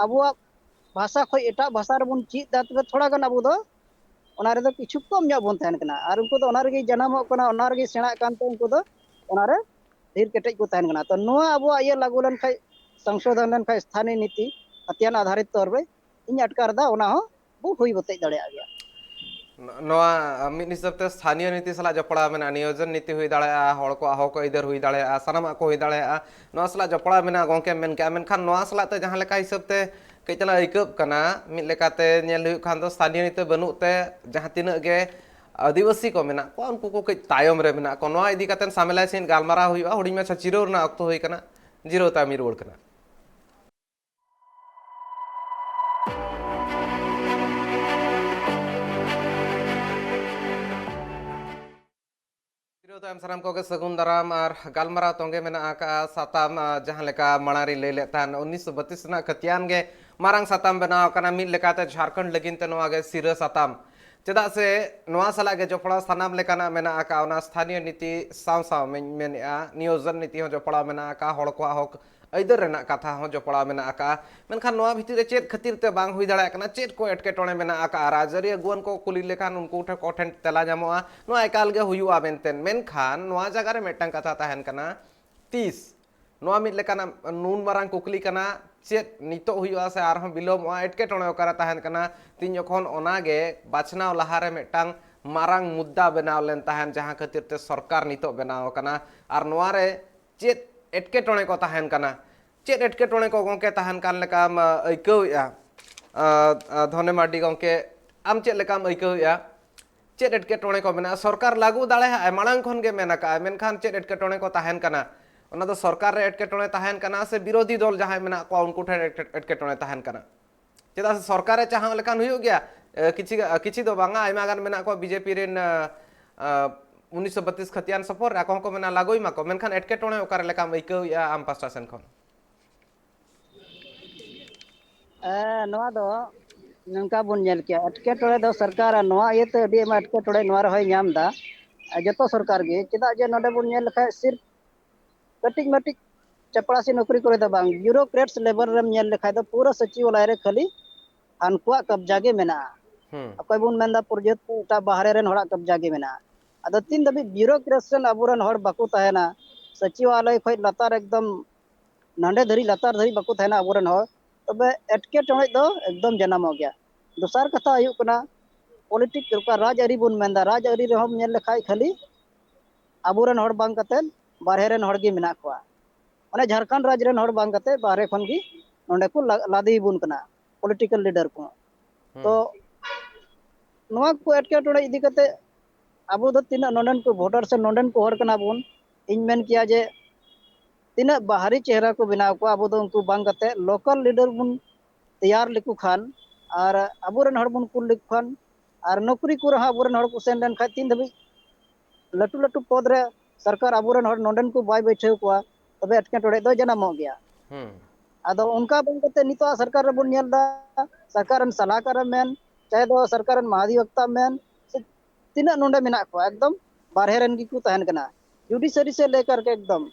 ᱟᱵᱚᱣᱟᱜ ᱵᱷᱟᱥᱟ ᱠᱷᱚᱡ ᱮᱴᱟᱜ ᱵᱷᱟᱥᱟ ᱨᱮᱵᱚᱱ ᱪᱮᱫ ᱫᱟ, ᱛᱚᱵᱮ ᱛᱷᱚᱲᱟ ᱜᱟᱱ ᱟᱵᱚ ᱫᱚ ᱚᱱᱟ ᱨᱮᱫᱚ ᱠᱤᱪᱷᱩ ᱠᱚᱢ ᱧᱚᱜ ᱵᱚᱱ ᱛᱟᱦᱮᱱ ᱠᱟᱱᱟ᱾ ᱟᱨ ᱩᱱᱠᱩ ᱫᱚ ᱚᱱᱟ ᱨᱮᱜᱮ ᱡᱟᱱᱟᱢᱚᱜ ᱠᱟᱱᱟ, ᱚᱱᱟ ᱨᱮᱜᱮ ᱥᱮᱬᱟᱜ ᱠᱟᱱᱛᱮ ᱩᱱᱠᱩ ᱫᱚ ᱚᱱᱟᱨᱮ ᱰᱷᱮᱨ ᱠᱮᱴᱮᱡ ᱠᱚ ᱛᱟᱦᱮᱱ ᱠᱟᱱᱟ᱾ ᱛᱚ ᱱᱚᱣᱟ ᱟᱵᱚᱣᱟᱜ ᱤᱭᱟᱹ ᱞᱟᱹᱜᱩ ᱞᱮᱱᱠᱷᱟᱡ, ᱥᱚᱝᱥᱳᱫᱷᱚᱱ ᱞᱮᱱᱠᱷᱟᱡ ᱥᱛᱷᱟᱱᱤᱭ ᱱᱤᱛᱤ, ᱠᱷᱟᱹᱛᱤᱭᱟᱱ ᱟᱫᱷᱟᱨᱤᱛ ᱛᱚᱨ ᱨᱮ, ᱤᱧ ᱟᱴᱠᱟᱨ ᱮᱫᱟ ᱚᱱᱟ ᱦᱚᱸ ᱵᱚ ᱦᱩᱭ ᱵᱚᱛᱮᱡ ᱫᱟᱲᱮᱭᱟᱜ ᱜᱮᱭᱟ᱾ ᱱᱚᱣᱟ ᱢᱤᱫ ᱦᱤᱥᱟᱹᱵ ᱛᱮ ᱥᱛᱷᱟᱱᱤᱭᱚ ᱱᱤᱛᱤ ᱥᱟᱞᱟᱜ ᱡᱚᱯᱲᱟᱣ ᱢᱮᱱᱟᱜᱼᱟ, ᱱᱤᱭᱳᱡᱚᱱ ᱱᱤᱛᱤ ᱦᱩᱭ ᱫᱟᱲᱮᱭᱟᱜᱼᱟ, ᱦᱚᱲ ᱠᱚᱣᱟᱜ ᱦᱚᱠ ᱟᱹᱭᱫᱟᱹᱨ ᱦᱩᱭ ᱫᱟᱲᱮᱭᱟᱜᱼᱟ, ᱥᱟᱱᱟᱢᱟᱜ ᱠᱚ ᱦᱩᱭ ᱫᱟᱲᱮᱭᱟᱜᱼᱟ, ᱱᱚᱣᱟ ᱥᱟᱞᱟᱜ ᱡᱚᱯᱲᱟᱣ ᱢᱮᱱᱟᱜᱼᱟ ᱜᱚᱢᱠᱮ ᱢᱮᱱ ᱠᱮᱜᱼᱟ᱾ ᱢᱮᱱᱠᱷᱟᱱ ᱱᱚᱣᱟ ᱥᱟᱞᱟᱜ ᱛᱮ ᱡᱟᱦᱟᱸ ᱞᱮᱠᱟ ᱦᱤᱥᱟᱹᱵ ᱛᱮ ᱠᱟᱹᱡ ᱪᱟᱞᱟᱜ ᱟᱹᱭᱠᱟᱹᱜ ᱠᱟᱱᱟ, ᱢᱤᱫ ᱞᱮᱠᱟᱛᱮ ᱧᱮᱞ ᱦᱩᱭᱩᱜ ᱠᱷᱟᱱ ᱫᱚ ᱥᱛᱷᱟᱱᱤᱭᱚ ᱱᱤᱛᱤ ᱵᱟᱹᱱᱩᱜ ᱛᱮ ᱡᱟᱦᱟᱸ ᱛᱤᱱᱟᱹᱜ ᱜᱮ ᱟᱹᱫᱤᱵᱟᱹᱥᱤ ᱠᱚ ᱢᱮᱱᱟᱜ ᱠᱚᱣᱟ, ᱩᱱᱠᱩ ᱠᱚ ᱠᱟᱹᱡ ᱛᱟᱭᱚᱢ ᱨᱮ ᱢᱮᱱᱟᱜ ᱠᱚᱣᱟ᱾ ᱱᱚᱣᱟ ᱤᱫᱤ ᱠᱟᱛᱮ ᱥᱟᱢᱮᱞᱟᱭ ᱥᱟᱺᱦᱤᱡ ᱜᱟᱞᱢᱟᱨᱟᱣ ᱦᱩᱭᱩᱜᱼᱟ᱾ ᱦᱩᱰᱤᱧ ᱢᱟᱪᱷᱟ ᱡᱤᱨᱟᱹᱣ ᱨᱮᱱᱟᱜ ᱚᱠᱛᱚ ᱦᱩᱭ ᱠᱟᱱᱟ, ᱡᱤᱨᱟᱹᱣ ᱛᱟᱭᱚᱢ ᱤᱧ ᱨᱩᱣᱟᱹᱲ ᱠᱟᱱᱟ᱾ ᱡᱤᱨᱟᱹᱣ ᱛᱟᱭᱚᱢ ᱥᱟᱱᱟᱢ ᱠᱚᱜᱮ ᱥᱟᱹᱜᱩᱱ ᱫᱟᱨᱟᱢ ᱟᱨ ᱜᱟᱞᱢᱟᱨᱟᱣ ᱛᱚᱸᱜᱮ ᱢᱮᱱᱟᱜ ᱟᱠᱟᱫᱼᱟ᱾ ᱥᱟᱛᱟᱢ, ᱟᱸ, ᱡᱟᱦᱟᱸ ᱞᱮᱠᱟ ᱢᱟᱲᱟᱝ ᱨᱤᱧ ᱞᱟᱹᱭ ᱞᱮᱫ ᱛᱟᱦᱮᱸᱫ, ᱩᱱᱤᱥᱥᱚ ᱵᱟᱛᱤᱥ ᱨᱮᱱᱟᱜ ᱠᱷᱟᱹᱛᱤᱭᱟᱱ ᱜᱮ ᱢᱟᱨᱟᱝ ᱥᱟᱛᱟᱢ ᱵᱮᱱᱟᱣ ᱟᱠᱟᱱᱟ᱾ ᱢᱤᱫ ᱞᱮᱠᱟᱛᱮ ᱡᱷᱟᱲᱠᱷᱚᱸᱰ ᱞᱟᱹᱜᱤᱫ ᱛᱮ ᱱᱚᱣᱟ ᱜᱮ ᱥᱤᱨᱟᱹ ᱥᱟᱛᱟᱢ᱾ ᱪᱮᱫᱟᱜ ᱥᱮ ᱱᱚᱣᱟ ᱥᱟᱞᱟᱜ ᱜᱮ ᱡᱚᱯᱲᱟᱣ ᱥᱟᱱᱟᱢ ᱞᱮᱠᱟᱱᱟᱜ ᱢᱮᱱᱟᱜ ᱟᱠᱟᱫᱼᱟ᱾ ᱚᱱᱟ ᱥᱛᱷᱟᱱᱤᱭᱚ ᱱᱤᱛᱤ ᱥᱟᱶ ᱥᱟᱶ ᱢᱮᱧ ᱢᱮᱱᱮᱫᱼᱟ, ᱱᱤᱭᱳᱡᱚᱱ ᱱᱤᱛᱤ ᱦᱚᱸ ᱡᱚᱯᱲᱟᱣ ᱢᱮᱱᱟᱜ ᱟᱠᱟᱫᱼᱟ, ᱦᱚᱲ ᱠᱚᱣᱟᱜ ᱦᱚᱠ ᱟᱹᱭᱫᱟᱹᱨ ᱨᱮᱱᱟᱜ ᱠᱟᱛᱷᱟ ᱦᱚᱸ ᱡᱚᱯᱲᱟᱣ ᱢᱮᱱᱟᱜ ᱟᱠᱟᱫᱼᱟ᱾ ᱢᱮᱱᱠᱷᱟᱱ ᱱᱚᱣᱟ ᱵᱷᱤᱛᱤᱨ ᱨᱮ ᱪᱮᱫ ᱠᱷᱟᱹᱛᱤᱨ ᱛᱮ ᱵᱟᱝ ᱦᱩᱭ ᱫᱟᱲᱮᱭᱟᱜ ᱠᱟᱱᱟ, ᱪᱮᱫ ᱠᱚ ᱮᱴᱠᱮᱴᱚᱬᱮ ᱢᱮᱱᱟᱜ ᱟᱠᱟᱫᱼᱟ? ᱨᱟᱡᱽᱟᱹᱨᱤ ᱟᱹᱜᱩᱣᱟᱹᱱ ᱠᱚ ᱠᱩᱞᱤ ᱞᱮᱠᱷᱟᱱ ᱩᱱᱠᱩ ᱴᱷᱮᱱ ᱠᱚ ᱴᱷᱮᱱ ᱛᱮᱞᱟ ᱧᱟᱢᱚᱜᱼᱟ, ᱱᱚᱣᱟ ᱮᱠᱟᱞ ᱜᱮ ᱦᱩᱭᱩᱜᱼᱟ ᱢᱮᱱᱛᱮ᱾ ᱢᱮᱱᱠᱷᱟᱱ ᱱᱚᱣᱟ ᱡᱟᱭᱜᱟ ᱨᱮ ᱢᱤᱫᱴᱟᱝ ᱠᱟᱛᱷᱟ ᱛᱟᱦᱮᱱ ᱠᱟᱱᱟ, ᱛᱤᱥ? ᱱᱚᱣᱟ ᱢᱤᱫ ᱞᱮᱠᱟᱱᱟᱜ ᱱᱩᱱ ᱢᱟᱨᱟᱝ ᱠᱩᱠᱞᱤ ᱠᱟᱱᱟ, ᱪᱮᱫ ᱱᱤᱛᱚᱜ ᱦᱩᱭᱩᱜᱼᱟ ᱥᱮ ᱟᱨᱦᱚᱸ ᱵᱤᱞᱚᱢᱚᱜᱼᱟ? ᱮᱴᱠᱮᱴᱚᱬᱮ ᱚᱠᱟᱨᱮ ᱛᱟᱦᱮᱱ ᱠᱟᱱᱟ? ᱛᱤᱧ ᱡᱚᱠᱷᱚᱱ ᱚᱱᱟᱜᱮ ᱵᱟᱪᱷᱱᱟᱣ ᱞᱟᱦᱟᱨᱮ ᱢᱤᱫᱴᱟᱝ ᱢᱟᱨᱟᱝ ᱢᱩᱫᱽᱫᱟ ᱵᱮᱱᱟᱣ ᱞᱮᱱ ᱛᱟᱦᱮᱸᱫ, ᱡᱟᱦᱟᱸ ᱠᱷᱟᱹᱛᱤᱨ ᱛᱮ ᱥᱚᱨᱠᱟᱨ ᱱᱤᱛᱚᱜ ᱵᱮᱱᱟᱣ ᱟᱠᱟᱱᱟ᱾ ᱟᱨ ᱱᱚᱣᱟ ᱨᱮ ᱪᱮᱫ ᱮᱴᱠᱮᱴᱚᱬᱮ ᱠᱚ ᱛᱟᱦᱮᱱ ᱠᱟᱱᱟ? ᱪᱮᱫ ᱮᱴᱠᱮᱴᱚᱬᱮ ᱠᱚ ᱜᱚᱢᱠᱮ ᱛᱟᱦᱮᱱ ᱠᱟᱱ ᱞᱮᱠᱟᱢ, ᱟ, ᱟᱹᱭᱠᱟᱹᱣᱮᱫᱼᱟ? ᱟ, ᱟ, ᱫᱷᱚᱱᱮ ᱢᱟᱨᱰᱤ ᱜᱚᱢᱠᱮ, ᱟᱢ ᱪᱮᱫ ᱞᱮᱠᱟᱢ ᱟᱹᱭᱠᱟᱹᱣᱮᱫᱼᱟ? ᱪᱮᱫ ᱮᱴᱠᱮᱴᱚᱬᱮ ᱠᱚ ᱢᱮᱱᱟᱜᱼᱟ? ᱥᱚᱨᱠᱟᱨ ᱞᱟᱹᱜᱩ ᱫᱟᱲᱮᱭᱟᱜᱼᱟᱭ, ᱢᱟᱲᱟᱝ ᱠᱷᱚᱱ ᱜᱮ ᱢᱮᱱ ᱟᱠᱟᱫᱼᱟᱭ, ᱢᱮᱱᱠᱷᱟᱱ ᱪᱮᱫ ᱮᱴᱠᱮᱴᱚᱬᱮ ᱠᱚ ᱛᱟᱦᱮᱱ ᱠᱟᱱᱟ? ᱚᱱᱟ ᱫᱚ ᱥᱚᱨᱠᱟᱨ ᱨᱮ ᱮᱴᱠᱮᱴᱚᱬᱮ ᱛᱟᱦᱮᱱ ᱠᱟᱱᱟ ᱥᱮ ᱵᱤᱨᱳᱫᱷᱤ ᱫᱚᱞ ᱡᱟᱦᱟᱸᱭ ᱢᱮᱱᱟᱜ ᱠᱚᱣᱟ ᱩᱱᱠᱩ ᱴᱷᱮᱱ ᱮᱴᱠᱮ-, ᱮᱴᱠᱮᱴᱚᱬᱮ ᱛᱟᱦᱮᱱ ᱠᱟᱱᱟ? ᱪᱮᱫᱟᱜ ᱥᱮ ᱥᱚᱨᱠᱟᱨ ᱮ ᱪᱟᱦᱟᱣ ᱞᱮᱠᱷᱟᱱ ᱦᱩᱭᱩᱜ ᱜᱮᱭᱟ᱾ ᱮ, ᱠᱤᱪᱷᱤ, ᱠᱤᱪᱷᱤ ᱫᱚ ᱵᱟᱝᱟ, ᱟᱭᱢᱟ ᱜᱟᱱ ᱢᱮᱱᱟᱜ ᱠᱚᱣᱟ ᱵᱤᱡᱮᱯᱤ ᱨᱮᱱ, ᱮ, ᱮ, ᱩᱱᱤᱥᱥᱚ ᱵᱟᱛᱤᱥ ᱠᱷᱟᱹᱛᱤᱭᱟᱱ ᱥᱚᱯᱚᱨ ᱨᱮ, ᱟᱠᱚ ᱦᱚᱸᱠᱚ ᱢᱮᱱᱟ ᱞᱟᱹᱜᱩᱭ ᱢᱟᱠᱚ, ᱢᱮᱱᱠᱷᱟᱱ ᱮᱴᱠᱮᱴᱚᱬᱮ ᱚᱠᱟᱨᱮ ᱞᱮᱠᱟᱢ ᱟᱹᱭᱠᱟᱹᱣᱮᱫᱼᱟ ᱟᱢ ᱯᱟᱥᱴᱟ ᱥᱮᱱ ᱠᱷᱚᱱ? ᱮ, ᱱᱚᱣᱟ ᱫᱚ ᱱᱚᱝᱠᱟ ᱵᱚᱱ ᱧᱮᱞ ᱠᱮᱭᱟ, ᱮᱴᱠᱮᱴᱚᱬᱮ ᱫᱚ ᱥᱚᱨᱠᱟᱨ, ᱟᱨ ᱱᱚᱣᱟ ᱤᱭᱟᱹᱛᱮ ᱟᱹᱰᱤ ᱟᱭᱢᱟ ᱮᱴᱠᱮᱴᱚᱬᱮ ᱱᱚᱣᱟ ᱨᱮᱦᱚᱸᱭ ᱧᱟᱢ ᱮᱫᱟ᱾ ᱟᱨ ᱡᱚᱛᱚ ᱥᱚᱨᱠᱟᱨ ᱜᱮ, ᱪᱮᱫᱟᱜ ᱡᱮ ᱱᱚᱰᱮ ᱵᱚᱱ ᱧᱮᱞ ᱞᱮᱠᱷᱟᱡ ᱥᱤᱨᱯ ᱠᱟᱹᱴᱤᱡ ᱢᱟᱹᱴᱤᱡ ᱪᱟᱯᱲᱟᱥᱤ ᱱᱚᱠᱨᱤ ᱠᱚᱨᱮ ᱫᱚ ᱵᱟᱝ, bureaucrats level ᱨᱮᱢ ᱧᱮᱞ ᱞᱮᱠᱷᱟᱡ ᱫᱚ ᱯᱩᱨᱟᱹ ᱥᱚᱪᱤᱵᱟᱞᱚᱭ ᱨᱮ ᱠᱷᱟᱹᱞᱤ ᱦᱟᱱᱠᱩᱣᱟᱜ ᱠᱟᱵᱽᱡᱟ ᱜᱮ ᱢᱮᱱᱟᱜᱼᱟ᱾ ᱦᱩᱸ᱾ ᱚᱠᱚᱭ ᱵᱚᱱ ᱢᱮᱱᱫᱟ ᱯᱨᱚᱡᱟᱯᱚᱛᱤ, ᱮᱴᱟᱜ ᱵᱟᱦᱨᱮ ᱨᱮᱱ ᱦᱚᱲᱟᱜ ᱠᱟᱵᱽᱡᱟ ᱜᱮ ᱢᱮᱱᱟᱜᱼᱟ᱾ ᱟᱫᱚ ᱛᱤᱱ ᱫᱷᱟᱹᱵᱤᱡ bureaucrats ᱨᱮᱱ ᱟᱵᱚᱨᱮᱱ ᱦᱚᱲ ᱵᱟᱠᱚ ᱛᱟᱦᱮᱱᱟ, ᱥᱚᱪᱤᱵᱟᱞᱚᱭ ᱠᱷᱚᱡ ᱞᱟᱛᱟᱨ ᱮᱠᱫᱚᱢ ᱱᱟᱸᱰᱮ ᱫᱷᱟᱹᱨᱤᱡ, ᱞᱟᱛᱟᱨ ᱫᱷᱟᱹᱨᱤᱡ ᱵᱟᱠᱚ ᱛᱟᱦᱮᱱᱟ ᱟᱵᱚᱨᱮᱱ ᱦᱚᱲ, ᱛᱚᱵᱮ ᱮᱴᱠᱮᱴᱚᱬᱮ ᱫᱚ ᱮᱠᱫᱚᱢ ᱡᱟᱱᱟᱢᱚᱜ ᱜᱮᱭᱟ᱾ ᱫᱚᱥᱟᱨ ᱠᱟᱛᱷᱟ ᱦᱩᱭᱩᱜ ᱠᱟᱱᱟ, ᱯᱚᱞᱤᱴᱤᱠ, ᱚᱠᱟ ᱨᱟᱡᱽᱟᱹᱨᱤ ᱵᱚᱱ ᱢᱮᱱᱫᱟ, ᱨᱟᱡᱽᱟᱹᱨᱤ ᱨᱮᱦᱚᱸ ᱧᱮᱞ ᱞᱮᱠᱷᱟᱡ ᱠᱷᱟᱹᱞᱤ ᱟᱵᱚᱨᱮᱱ ᱦᱚᱲ ᱵᱟᱝ ᱠᱟᱛᱮ ᱵᱟᱨᱦᱮ ᱨᱮᱱ ᱦᱚᱲ ᱜᱮ ᱢᱮᱱᱟᱜ ᱠᱚᱣᱟ᱾ ᱚᱱᱮ ᱡᱷᱟᱲᱠᱷᱚᱸᱰ ᱨᱟᱡᱽ ᱨᱮᱱ ᱦᱚᱲ ᱵᱟᱝ ᱠᱟᱛᱮ ᱵᱟᱨᱦᱮ ᱠᱷᱚᱱ ᱜᱮ ᱱᱚᱰᱮ ᱠᱚ ᱞᱟ- ᱞᱟᱫᱮ ᱟᱵᱚᱱ ᱠᱟᱱᱟ ᱯᱚᱞᱤᱴᱤᱠᱮᱞ ᱞᱤᱰᱟᱨ ᱠᱚ᱾ ᱛᱚ ᱱᱚᱣᱟ ᱠᱚ ᱮᱴᱠᱮᱴᱚᱬᱮ ᱤᱫᱤ ᱠᱟᱛᱮ ᱟᱵᱚ ᱫᱚ ᱛᱤᱱᱟᱹᱜ ᱱᱚᱰᱮᱱ ᱠᱚ ᱵᱷᱳᱴᱟᱨ ᱥᱮ ᱱᱚᱰᱮᱱ ᱠᱚ ᱦᱚᱲ ᱠᱟᱱᱟ ᱵᱚᱱ, ᱤᱧ ᱢᱮᱱ ᱠᱮᱭᱟ ᱡᱮ ᱛᱤᱱᱟᱹᱜ ᱵᱟᱦᱨᱤ ᱪᱮᱦᱨᱟ ᱠᱚ ᱵᱮᱱᱟᱣ ᱠᱚᱣᱟ, ᱟᱵᱚ ᱫᱚ ᱩᱱᱠᱩ ᱵᱟᱝ ᱠᱟᱛᱮ ᱞᱳᱠᱟᱞ ᱞᱤᱰᱟᱨ ᱵᱚᱱ ᱛᱮᱭᱟᱨ ᱞᱮᱠᱚ ᱠᱷᱟᱱ ᱟᱨ ᱟᱵᱚᱨᱮᱱ ᱦᱚᱲ ᱵᱚᱱ ᱠᱩᱞ ᱞᱮᱠᱚ ᱠᱷᱟᱱ ᱟᱨ ᱱᱚᱠᱨᱤ ᱠᱚᱨᱮ ᱦᱚᱸ ᱟᱵᱚᱨᱮᱱ ᱦᱚᱲ ᱠᱚ ᱥᱮᱱ ᱞᱮᱱᱠᱷᱟᱱ ᱛᱤᱱ ᱫᱷᱟᱹᱵᱤᱡ ᱞᱟᱹᱴᱩ ᱞᱟᱹᱴᱩ ᱯᱚᱫᱽ ᱨᱮ ᱥᱚᱨᱠᱟᱨ ᱟᱵᱚᱨᱮᱱ ᱦᱚᱲ ᱱᱚᱰᱮᱱ ᱠᱚ ᱵᱟᱭ ᱵᱟᱹᱭᱴᱷᱟᱹᱣ ᱠᱚᱣᱟ, ᱛᱚᱵᱮ ᱮᱴᱠᱮᱴᱚᱬᱮ ᱫᱚ ᱡᱟᱱᱟᱢᱚᱜ ᱜᱮᱭᱟ᱾ ᱦᱩᱸ᱾ ᱟᱫᱚ ᱚᱱᱠᱟ ᱵᱟᱝ ᱠᱟᱛᱮ ᱱᱤᱛᱚᱜ ᱥᱚᱨᱠᱟᱨ ᱨᱮᱵᱚᱱ ᱧᱮᱞ ᱮᱫᱟ, ᱥᱚᱨᱠᱟᱨ ᱨᱮᱱ ᱥᱟᱞᱟᱦᱠᱟᱨ ᱮᱢ ᱢᱮᱱ, ᱪᱟᱦᱮ ᱫᱚ ᱥᱚᱨᱠᱟᱨ ᱨᱮᱱ ᱢᱟᱦᱟᱫᱷᱤᱵᱚᱠᱛᱟ ᱢᱮᱱ, ᱥᱮ ᱛᱤᱱᱟᱹᱜ ᱱᱚᱰᱮ ᱢᱮᱱᱟᱜ ᱠᱚᱣᱟ, ᱮᱠᱫᱚᱢ ᱵᱟᱨᱦᱮ ᱨᱮᱱ ᱜᱮᱠᱚ ᱛᱟᱦᱮᱱ ᱠᱟᱱᱟ᱾ ᱡᱩᱰᱤᱥᱟᱨᱤ ᱥᱮ ᱞᱮᱠᱟᱨ ᱜᱮ ᱮᱠᱫᱚᱢ,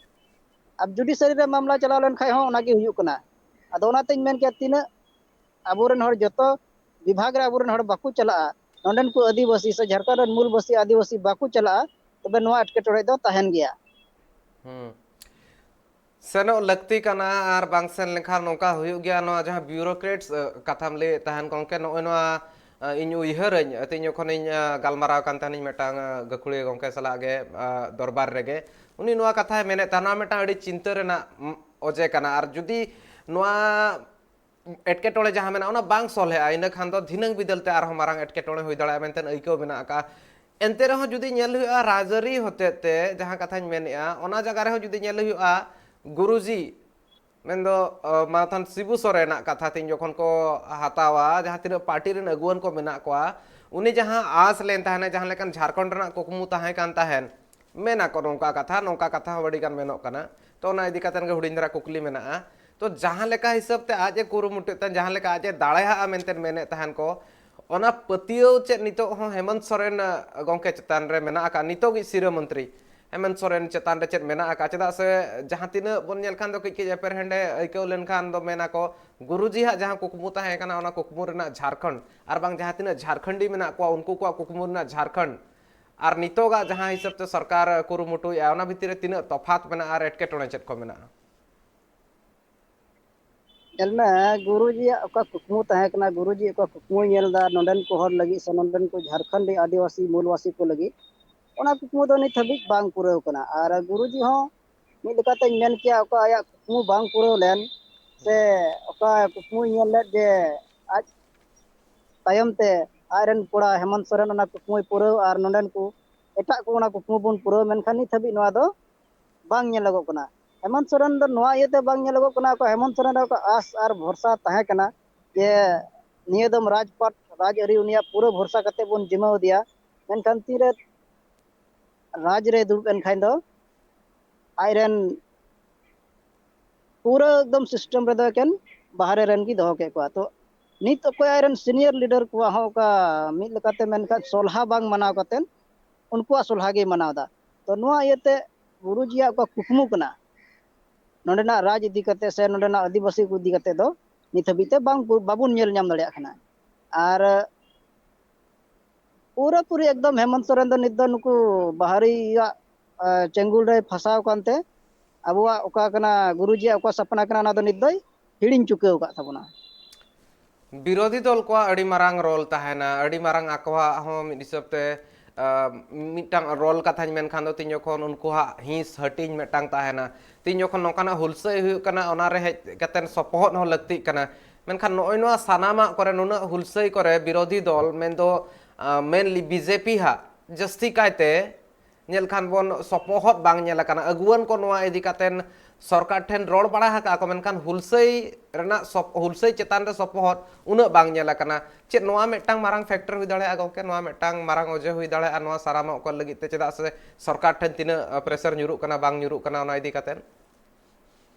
ᱟᱨ ᱡᱩᱰᱤᱥᱟᱨᱤ ᱨᱮ ᱢᱟᱢᱞᱟ ᱪᱟᱞᱟᱣ ᱞᱮᱱᱠᱷᱟᱱ ᱦᱚᱸ ᱚᱱᱟᱜᱮ ᱦᱩᱭᱩᱜ ᱠᱟᱱᱟ᱾ ᱟᱫᱚ ᱚᱱᱟᱛᱤᱧ ᱢᱮᱱ ᱠᱮᱭᱟ, ᱛᱤᱱᱟᱹᱜ ᱟᱵᱚᱨᱮᱱ ᱦᱚᱲ ᱡᱚᱛᱚ ᱵᱤᱵᱷᱟᱜᱽ ᱨᱮ ᱟᱵᱚᱨᱮᱱ ᱦᱚᱲ ᱵᱟᱠᱚ ᱪᱟᱞᱟᱜᱼᱟ, ᱱᱚᱰᱮᱱ ᱠᱚ ᱟᱹᱫᱤᱵᱟᱹᱥᱤ ᱥᱮ ᱡᱷᱟᱲᱠᱷᱚᱸᱰ ᱨᱮᱱ ᱢᱩᱞ ᱵᱟᱹᱥᱤ ᱟᱹᱫᱤᱵᱟᱹᱥᱤ ᱵᱟᱠᱚ ᱪᱟᱞᱟᱜᱼᱟ, ᱛᱚᱵᱮ ᱱᱚᱣᱟ ᱮᱴᱠᱮᱴᱚᱬᱮ ᱫᱚ ᱛᱟᱦᱮᱱ ᱜᱮᱭᱟ᱾ ᱦᱩᱸ᱾ ᱥᱮᱱᱚᱜ ᱞᱟᱹᱠᱛᱤ ᱠᱟᱱᱟ, ᱟᱨ ᱵᱟᱝ ᱥᱮᱱ ᱞᱮᱱᱠᱷᱟᱱ ᱱᱚᱝᱠᱟ ᱦᱩᱭᱩᱜ ᱜᱮᱭᱟ᱾ ᱱᱚᱣᱟ ᱡᱟᱦᱟᱸ bureaucrats, ᱮ, ᱠᱟᱛᱷᱟᱢ ᱞᱟᱹᱭᱮᱫ ᱛᱟᱦᱮᱱ ᱜᱚᱢᱠᱮ, ᱱᱚᱜᱼᱚᱭ ᱱᱚᱣᱟ, ᱮ, ᱤᱧ ᱩᱭᱦᱟᱹᱨᱟᱹᱧ, ᱛᱮᱦᱮᱧ ᱡᱚᱠᱷᱚᱱᱤᱧ, ᱮ, ᱜᱟᱞᱢᱟᱨᱟᱣ ᱠᱟᱱ ᱛᱟᱦᱮᱱᱤᱧ ᱢᱤᱫᱴᱟᱝ, ᱮ, ᱜᱟᱹᱠᱷᱩᱲᱤᱭᱟᱹ ᱜᱚᱢᱠᱮ ᱥᱟᱞᱟᱜ ᱜᱮ, ᱮ, ᱫᱚᱨᱵᱟᱨ ᱨᱮᱜᱮ, ᱩᱱᱤ ᱱᱚᱣᱟ ᱠᱟᱛᱷᱟᱭ ᱢᱮᱱᱮᱫ ᱛᱟᱦᱮᱱᱟ, ᱱᱚᱣᱟ ᱢᱤᱫᱴᱟᱝ ᱟᱹᱰᱤ ᱪᱤᱱᱛᱟᱹ ᱨᱮᱱᱟᱜ, ᱩᱢ, ᱚᱡᱮ ᱠᱟᱱᱟ᱾ ᱟᱨ ᱡᱩᱫᱤ ᱱᱚᱣᱟ ᱮᱴᱠᱮᱴᱚᱬᱮ ᱡᱟᱦᱟᱸ ᱢᱮᱱᱟᱜᱼᱟ, ᱚᱱᱟ ᱵᱟᱝ ᱥᱚᱞᱦᱮᱜᱼᱟ, ᱤᱱᱟᱹ ᱠᱷᱟᱱ ᱫᱚ ᱫᱷᱤᱱᱟᱹᱝ ᱵᱤᱫᱟᱹᱞ ᱛᱮ ᱟᱨᱦᱚᱸ ᱢᱟᱨᱟᱝ ᱮᱴᱠᱮᱴᱚᱬᱮ ᱦᱩᱭ ᱫᱟᱲᱮᱭᱟᱜᱼᱟ ᱢᱮᱱᱛᱮ ᱟᱹᱭᱠᱟᱹᱣ ᱢᱮᱱᱟᱜ ᱟᱠᱟᱫᱼᱟ᱾ ᱮᱱᱛᱮ ᱨᱮᱦᱚᱸ ᱡᱩᱫᱤ ᱧᱮᱞ ᱦᱩᱭᱩᱜᱼᱟ, ᱨᱟᱡᱽᱟᱹᱨᱤ ᱦᱚᱛᱮᱡ ᱛᱮ ᱡᱟᱦᱟᱸ ᱠᱟᱛᱷᱟᱧ ᱢᱮᱱᱮᱫᱼᱟ, ᱚᱱᱟ ᱡᱟᱭᱜᱟ ᱨᱮᱦᱚᱸ ᱡᱩᱫᱤ ᱧᱮᱞ ᱦᱩᱭᱩᱜᱼᱟ, ᱜᱩᱨᱩᱡᱤ ᱢᱮᱱᱫᱚ, ᱚ, ᱢᱟᱱᱚᱛᱟᱱ ᱥᱤᱵᱩ ᱥᱚᱨᱮᱱᱟᱜ ᱠᱟᱛᱷᱟ ᱛᱮᱧ ᱡᱚᱠᱷᱚᱱ ᱠᱚ ᱦᱟᱛᱟᱣᱟ, ᱡᱟᱦᱟᱸ ᱛᱤᱱᱟᱹᱜ ᱯᱟᱨᱴᱤ ᱨᱮᱱ ᱟᱹᱜᱩᱣᱟᱹᱱ ᱠᱚ ᱢᱮᱱᱟᱜ ᱠᱚᱣᱟ, ᱩᱱᱤ ᱡᱟᱦᱟᱸ ᱟᱸᱥ ᱞᱮᱱ ᱛᱟᱦᱮᱱᱟ, ᱡᱟᱦᱟᱸ ᱞᱮᱠᱟᱱ ᱡᱷᱟᱲᱠᱷᱚᱸᱰ ᱨᱮᱱᱟᱜ ᱠᱩᱠᱢᱩ ᱛᱟᱦᱮᱸ ᱠᱟᱱ ᱛᱟᱦᱮᱸᱱ, ᱢᱮᱱᱟ ᱠᱚ ᱱᱚᱝᱠᱟ ᱠᱟᱛᱷᱟ, ᱱᱚᱝᱠᱟ ᱠᱟᱛᱷᱟ ᱦᱚᱸ ᱟᱹᱰᱤ ᱜᱟᱱ ᱢᱮᱱᱚᱜ ᱠᱟᱱᱟ᱾ ᱛᱚ, ᱚᱱᱟ ᱤᱫᱤ ᱠᱟᱛᱮ ᱜᱮ ᱦᱩᱰᱤᱧ ᱫᱷᱟᱨᱟ ᱠᱩᱠᱞᱤ ᱢᱮᱱᱟᱜᱼᱟ᱾ ᱛᱚ, ᱡᱟᱦᱟᱸ ᱞᱮᱠᱟ ᱦᱤᱥᱟᱹᱵ ᱛᱮ ᱟᱡ ᱮ ᱠᱩᱨᱩᱢᱩᱴᱩᱭᱮᱫ ᱛᱟᱦᱮᱸᱱ, ᱡᱟᱦᱟᱸ ᱞᱮᱠᱟ ᱟᱡ ᱮ ᱫᱟᱲᱮᱭᱟᱜᱼᱟ ᱢᱮᱱᱛᱮ ᱢᱮᱱᱮᱫ ᱛᱟᱦᱮᱸᱱ ᱠᱚ, ᱚᱱᱟ ᱯᱟᱹᱛᱭᱟᱹᱣ ᱪᱮᱫ ᱱᱤᱛᱚᱜ ᱦᱚᱸ ᱦᱮᱢᱚᱱᱛ ᱥᱚᱨᱮᱱ, ᱟᱸ, ᱜᱚᱢᱠᱮ ᱪᱮᱛᱟᱱ ᱨᱮ ᱢᱮᱱᱟᱜ ᱟᱠᱟᱫ, ᱱᱤᱛᱚᱜᱤᱡ ᱥᱤᱨᱟᱹ ᱢᱚᱱᱛᱨᱤ ᱦᱮᱢᱚᱱᱛ ᱥᱚᱨᱮᱱ ᱪᱮᱛᱟᱱ ᱨᱮ ᱪᱮᱫ ᱢᱮᱱᱟᱜ ᱟᱠᱟᱫ? ᱪᱮᱫᱟᱜ ᱥᱮ ᱡᱟᱦᱟᱸ ᱛᱤᱱᱟᱹᱜ ᱵᱚᱱ ᱧᱮᱞ ᱠᱷᱟᱱ ᱫᱚ ᱠᱟᱹᱡ ᱠᱟᱹᱡ ᱮᱯᱮᱨᱦᱮᱸᱰᱮ ᱟᱹᱭᱠᱟᱹᱣ ᱞᱮᱱᱠᱷᱟᱱ ᱫᱚ ᱢᱮᱱᱟ ᱠᱚ, ᱜᱩᱨᱩᱡᱤ ᱦᱟᱜ ᱡᱟᱦᱟᱸ ᱠᱩᱠᱢᱩ ᱛᱟᱦᱮᱸ ᱠᱟᱱᱟ, ᱚᱱᱟ ᱠᱩᱠᱢᱩ ᱨᱮᱱᱟᱜ ᱡᱷᱟᱲᱠᱷᱚᱸᱰ, ᱟᱨ ᱵᱟᱝ ᱡᱟᱦᱟᱸ ᱛᱤᱱᱟᱹᱜ ᱡᱷᱟᱲᱠᱷᱚᱸᱰᱤ ᱢᱮᱱᱟᱜ ᱠᱚᱣᱟ, ᱩᱱᱠᱩ ᱠᱚᱣᱟᱜ ᱠᱩᱠᱢᱩ ᱨᱮᱱᱟᱜ ᱡᱷᱟᱲᱠᱷᱚᱸᱰ, ᱟᱨ ᱱᱤᱛᱚᱜᱟᱜ ᱡᱟᱦᱟᱸ ᱦᱤᱥᱟᱹᱵ ᱛᱮ ᱥᱚᱨᱠᱟᱨ ᱠᱩᱨᱩᱢᱩᱴᱩᱭᱮᱫᱼᱟ, ᱚᱱᱟ ᱵᱷᱤᱛᱤᱨ ᱨᱮ ᱛᱤᱱᱟᱹᱜ ᱛᱚᱯᱷᱟᱛ ᱢᱮᱱᱟᱜᱼᱟ ᱟᱨ ᱮᱴᱠᱮᱴᱚᱬᱮ ᱪᱮᱫ ᱠᱚ ᱢᱮᱱᱟᱜᱼᱟ? ᱧᱮᱞ ᱢᱮ, ᱜᱩᱨᱩᱡᱤᱭᱟᱜ ᱚᱠᱟ ᱠᱩᱠᱢᱩ ᱛᱟᱦᱮᱸ ᱠᱟᱱᱟ, ᱜᱩᱨᱩᱡᱤ ᱚᱠᱟ ᱠᱩᱠᱢᱩᱭ ᱧᱮᱞ ᱮᱫᱟ ᱱᱚᱰᱮᱱ ᱠᱚ ᱦᱚᱲ ᱞᱟᱹᱜᱤᱫ ᱥᱮ ᱱᱚᱰᱮᱱ ᱠᱚ ᱡᱷᱟᱲᱠᱷᱚᱸᱰᱤ ᱟᱹᱫᱤᱵᱟᱹᱥᱤ ᱢᱩᱞᱵᱟᱥᱤ ᱠᱚ ᱞᱟᱹᱜᱤᱫ, ᱚᱱᱟ ᱠᱩᱠᱢᱩ ᱫᱚ ᱱᱤᱛ ᱦᱟᱹᱵᱤᱡ ᱵᱟᱝ ᱯᱩᱨᱟᱹᱣ ᱠᱟᱱᱟ᱾ ᱟᱨ ᱜᱩᱨᱩᱡᱤ ᱦᱚᱸ ᱢᱤᱫ ᱞᱮᱠᱟᱛᱮᱧ ᱢᱮᱱ ᱠᱮᱭᱟ, ᱚᱠᱟ ᱟᱭᱟᱜ ᱠᱩᱠᱢᱩ ᱵᱟᱝ ᱯᱩᱨᱟᱹᱣ ᱞᱮᱱ ᱥᱮ ᱚᱠᱟ ᱠᱩᱠᱢᱩᱭ ᱧᱮᱞ ᱞᱮᱫ ᱡᱮ ᱟᱡ ᱛᱟᱭᱚᱢ ᱛᱮ ᱟᱡᱨᱮᱱ ᱠᱚᱲᱟ ᱦᱮᱢᱚᱱᱛ ᱥᱚᱨᱮᱱ ᱚᱱᱟ ᱠᱩᱠᱢᱩᱭ ᱯᱩᱨᱟᱹᱣ ᱟᱨ ᱱᱚᱰᱮᱱ ᱠᱚ ᱮᱴᱟᱜ ᱠᱚ ᱚᱱᱟ ᱠᱩᱠᱢᱩ ᱵᱚᱱ ᱯᱩᱨᱟᱹᱣ, ᱢᱮᱱᱠᱷᱟᱱ ᱱᱤᱛ ᱦᱟᱹᱵᱤᱡ ᱱᱚᱣᱟ ᱫᱚ ᱵᱟᱝ ᱧᱮᱞᱚᱜᱚᱜ ᱠᱟᱱᱟ᱾ ᱦᱮᱢᱚᱱᱛ ᱥᱚᱨᱮᱱ ᱫᱚ ᱱᱚᱣᱟ ᱤᱭᱟᱹᱛᱮ ᱵᱟᱝ ᱧᱮᱞᱚᱜᱚᱜ ᱠᱟᱱᱟ, ᱚᱠᱟ ᱦᱮᱢᱚᱱᱛ ᱥᱚᱨᱮᱱ ᱨᱮ ᱚᱠᱟ ᱟᱥ ᱟᱨ ᱵᱷᱚᱨᱥᱟ ᱛᱟᱦᱮᱸ ᱠᱟᱱᱟ ᱡᱮ ᱱᱤᱭᱟᱹ ᱫᱚᱢ ᱨᱟᱡᱽᱯᱟᱴ, ᱨᱟᱡᱽ ᱟᱹᱨᱤ ᱩᱱᱤᱭᱟᱜ ᱯᱩᱨᱟᱹ ᱵᱷᱚᱨᱥᱟ ᱠᱟᱛᱮ ᱵᱚᱱ ᱡᱤᱢᱟᱹᱣ ᱟᱫᱮᱭᱟ, ᱢᱮᱱᱠᱷᱟᱱ ᱛᱤᱨᱮ ᱨᱟᱡᱽ ᱨᱮ ᱫᱩᱲᱩᱵ ᱮᱱ ᱠᱷᱟᱱ ᱫᱚ ᱟᱡᱨᱮᱱ ᱯᱩᱨᱟᱹ ᱮᱠᱫᱚᱢ ᱥᱤᱥᱴᱮᱢ ᱨᱮᱫᱚ ᱮᱠᱮᱱ ᱵᱟᱦᱨᱮ ᱨᱮᱱ ᱜᱮ ᱫᱚᱦᱚ ᱠᱮᱫ ᱠᱚᱣᱟ᱾ ᱛᱚ ᱱᱤᱛ ᱚᱠᱚᱭ ᱟᱡᱨᱮᱱ ᱥᱤᱱᱤᱭᱚᱨ ᱞᱤᱰᱟᱨ ᱠᱚᱣᱟᱜ ᱦᱚᱸ ᱚᱠᱟ ᱢᱤᱫ ᱞᱮᱠᱟᱛᱮ ᱢᱮᱱᱠᱷᱟᱱ ᱥᱚᱞᱦᱟ ᱵᱟᱝ ᱢᱟᱱᱟᱣ ᱠᱟᱛᱮᱫ ᱩᱱᱠᱩᱣᱟᱜ ᱥᱚᱞᱦᱟ ᱜᱮᱭ ᱢᱟᱱᱟᱣ ᱮᱫᱟ᱾ ᱛᱚ ᱱᱚᱣᱟ ᱤᱭᱟᱹᱛᱮ ᱜᱩᱨᱩᱡᱤᱭᱟᱜ ᱚᱠᱟ ᱠᱩᱠᱢᱩ ᱠᱟᱱᱟ ᱱᱚᱰᱮᱱᱟᱜ ᱨᱟᱡᱽ ᱤᱫᱤ ᱠᱟᱛᱮ ᱥᱮ ᱱᱚᱰᱮᱱᱟᱜ ᱟᱹᱫᱤᱵᱟᱹᱥᱤ ᱠᱚ ᱤᱫᱤ ᱠᱟᱛᱮ ᱫᱚ ᱱᱤᱛ ᱦᱟᱹᱵᱤᱡ ᱛᱮ ᱵᱟᱝ, ᱵᱟᱵᱚᱱ ᱧᱮᱞ ᱧᱟᱢ ᱫᱟᱲᱮᱭᱟᱜ ᱠᱟᱱᱟ᱾ ᱟᱨ ᱯᱩᱨᱟᱹᱯᱩᱨᱤ ᱮᱠᱫᱚᱢ ᱦᱮᱢᱚᱱᱛ ᱥᱚᱨᱮᱱ ᱫᱚ ᱱᱤᱛ ᱫᱚ ᱱᱩᱠᱩ ᱵᱟᱦᱨᱤᱭᱟᱜ, ᱮ, ᱪᱮᱝᱜᱩᱞ ᱨᱮᱭ ᱯᱷᱟᱥᱟᱣ ᱟᱠᱟᱱᱛᱮ ᱟᱵᱚᱣᱟᱜ ᱚᱠᱟ ᱠᱟᱱᱟ, ᱜᱩᱨᱩᱡᱤᱭᱟᱜ ᱚᱠᱟ ᱥᱟᱯᱱᱟ ᱠᱟᱱᱟ, ᱚᱱᱟ ᱫᱚ ᱱᱤᱛ ᱫᱚᱭ ᱦᱤᱲᱤᱧ ᱪᱩᱠᱟᱹᱣ ᱟᱠᱟᱫ ᱛᱟᱵᱚᱱᱟ᱾ ᱵᱤᱨᱳᱫᱷᱤ ᱫᱚᱞ ᱠᱚᱣᱟᱜ ᱟᱹᱰᱤ ᱢᱟᱨᱟᱝ ᱨᱳᱞ ᱛᱟᱦᱮᱱᱟ, ᱟᱹᱰᱤ ᱢᱟᱨᱟᱝ ᱟᱠᱚᱣᱟᱜ ᱦᱚᱸ ᱢᱤᱫ ᱦᱤᱥᱟᱹᱵ ᱛᱮ, ᱟ, ᱢᱤᱫᱴᱟᱝ ᱨᱳᱞ ᱠᱟᱛᱷᱟᱧ ᱢᱮᱱᱠᱷᱟᱱ ᱫᱚ ᱛᱤᱧ ᱡᱚᱠᱷᱚᱱ ᱩᱱᱠᱩᱣᱟᱜ ᱦᱤᱸᱥ ᱦᱟᱹᱴᱤᱧ ᱢᱤᱫᱴᱟᱝ ᱛᱟᱦᱮᱱᱟ, ᱛᱤᱧ ᱡᱚᱠᱷᱚᱱ ᱱᱚᱝᱠᱟᱱᱟᱜ ᱦᱩᱞᱥᱟᱹᱭ ᱦᱩᱭᱩᱜ ᱠᱟᱱᱟ, ᱚᱱᱟ ᱨᱮ ᱦᱮᱡ ᱠᱟᱛᱮ ᱥᱚᱯᱚᱦᱚᱫ ᱦᱚᱸ ᱞᱟᱹᱠᱛᱤᱜ ᱠᱟᱱᱟ᱾ ᱢᱮᱱᱠᱷᱟᱱ ᱱᱚᱜᱼᱚᱭ ᱱᱚᱣᱟ ᱥᱟᱱᱟᱢᱟᱜ ᱠᱚᱨᱮ ᱱᱩᱱᱟᱹᱜ ᱦᱩᱞᱥᱟᱹᱭ ᱠᱚᱨᱮ ᱵᱤᱨᱳᱫᱷᱤ ᱫᱚᱞ ᱢᱮᱱᱫᱚ, ᱟ, mainly ᱵᱤᱡᱮᱯᱤ ᱦᱟᱜ ᱡᱟᱹᱥᱛᱤ ᱠᱟᱭᱛᱮ ᱧᱮᱞ ᱠᱷᱟᱱ ᱵᱚᱱ ᱥᱚᱯᱚᱦᱚᱫ ᱵᱟᱝ ᱧᱮᱞ ᱟᱠᱟᱱᱟ᱾ ᱟᱹᱜᱩᱣᱟᱹᱱ ᱠᱚ ᱱᱚᱣᱟ ᱤᱫᱤ ᱠᱟᱛᱮ ᱥᱚᱨᱠᱟᱨ ᱴᱷᱮᱱ ᱨᱚᱲ ᱵᱟᱲᱟ ᱟᱠᱟᱫᱼᱟ ᱠᱚ, ᱢᱮᱱᱠᱷᱟᱱ ᱦᱩᱞᱥᱟᱹᱭ ᱨᱮᱱᱟᱜ ᱥᱚᱯ-, ᱦᱩᱞᱥᱟᱹᱭ ᱪᱮᱛᱟᱱ ᱨᱮ ᱥᱚᱯᱚᱦᱚᱫ ᱩᱱᱟᱹᱜ ᱵᱟᱝ ᱧᱮᱞ ᱟᱠᱟᱱᱟ᱾ ᱪᱮᱫ ᱱᱚᱣᱟ ᱢᱤᱫᱴᱟᱝ ᱢᱟᱨᱟᱝ ᱯᱷᱮᱠᱴᱚᱨ ᱦᱩᱭ ᱫᱟᱲᱮᱭᱟᱜᱼᱟ ᱜᱚᱢᱠᱮ? ᱱᱚᱣᱟ ᱢᱤᱫᱴᱟᱝ ᱢᱟᱨᱟᱝ ᱚᱡᱮ ᱦᱩᱭ ᱫᱟᱲᱮᱭᱟᱜᱼᱟ ᱱᱚᱣᱟ ᱥᱟᱨᱟ ᱢᱚᱦᱚᱠᱚᱞ ᱞᱟᱹᱜᱤᱫ ᱛᱮ, ᱪᱮᱫᱟᱜ ᱥᱮ ᱥᱚᱨᱠᱟᱨ ᱴᱷᱮᱱ ᱛᱤᱱᱟᱹᱜ ᱯᱨᱮᱥᱟᱨ ᱧᱩᱨᱩᱜ ᱠᱟᱱᱟ ᱵᱟᱝ ᱧᱩᱨᱩᱜ ᱠᱟᱱᱟ ᱚᱱᱟ ᱤᱫᱤ ᱠᱟᱛᱮ?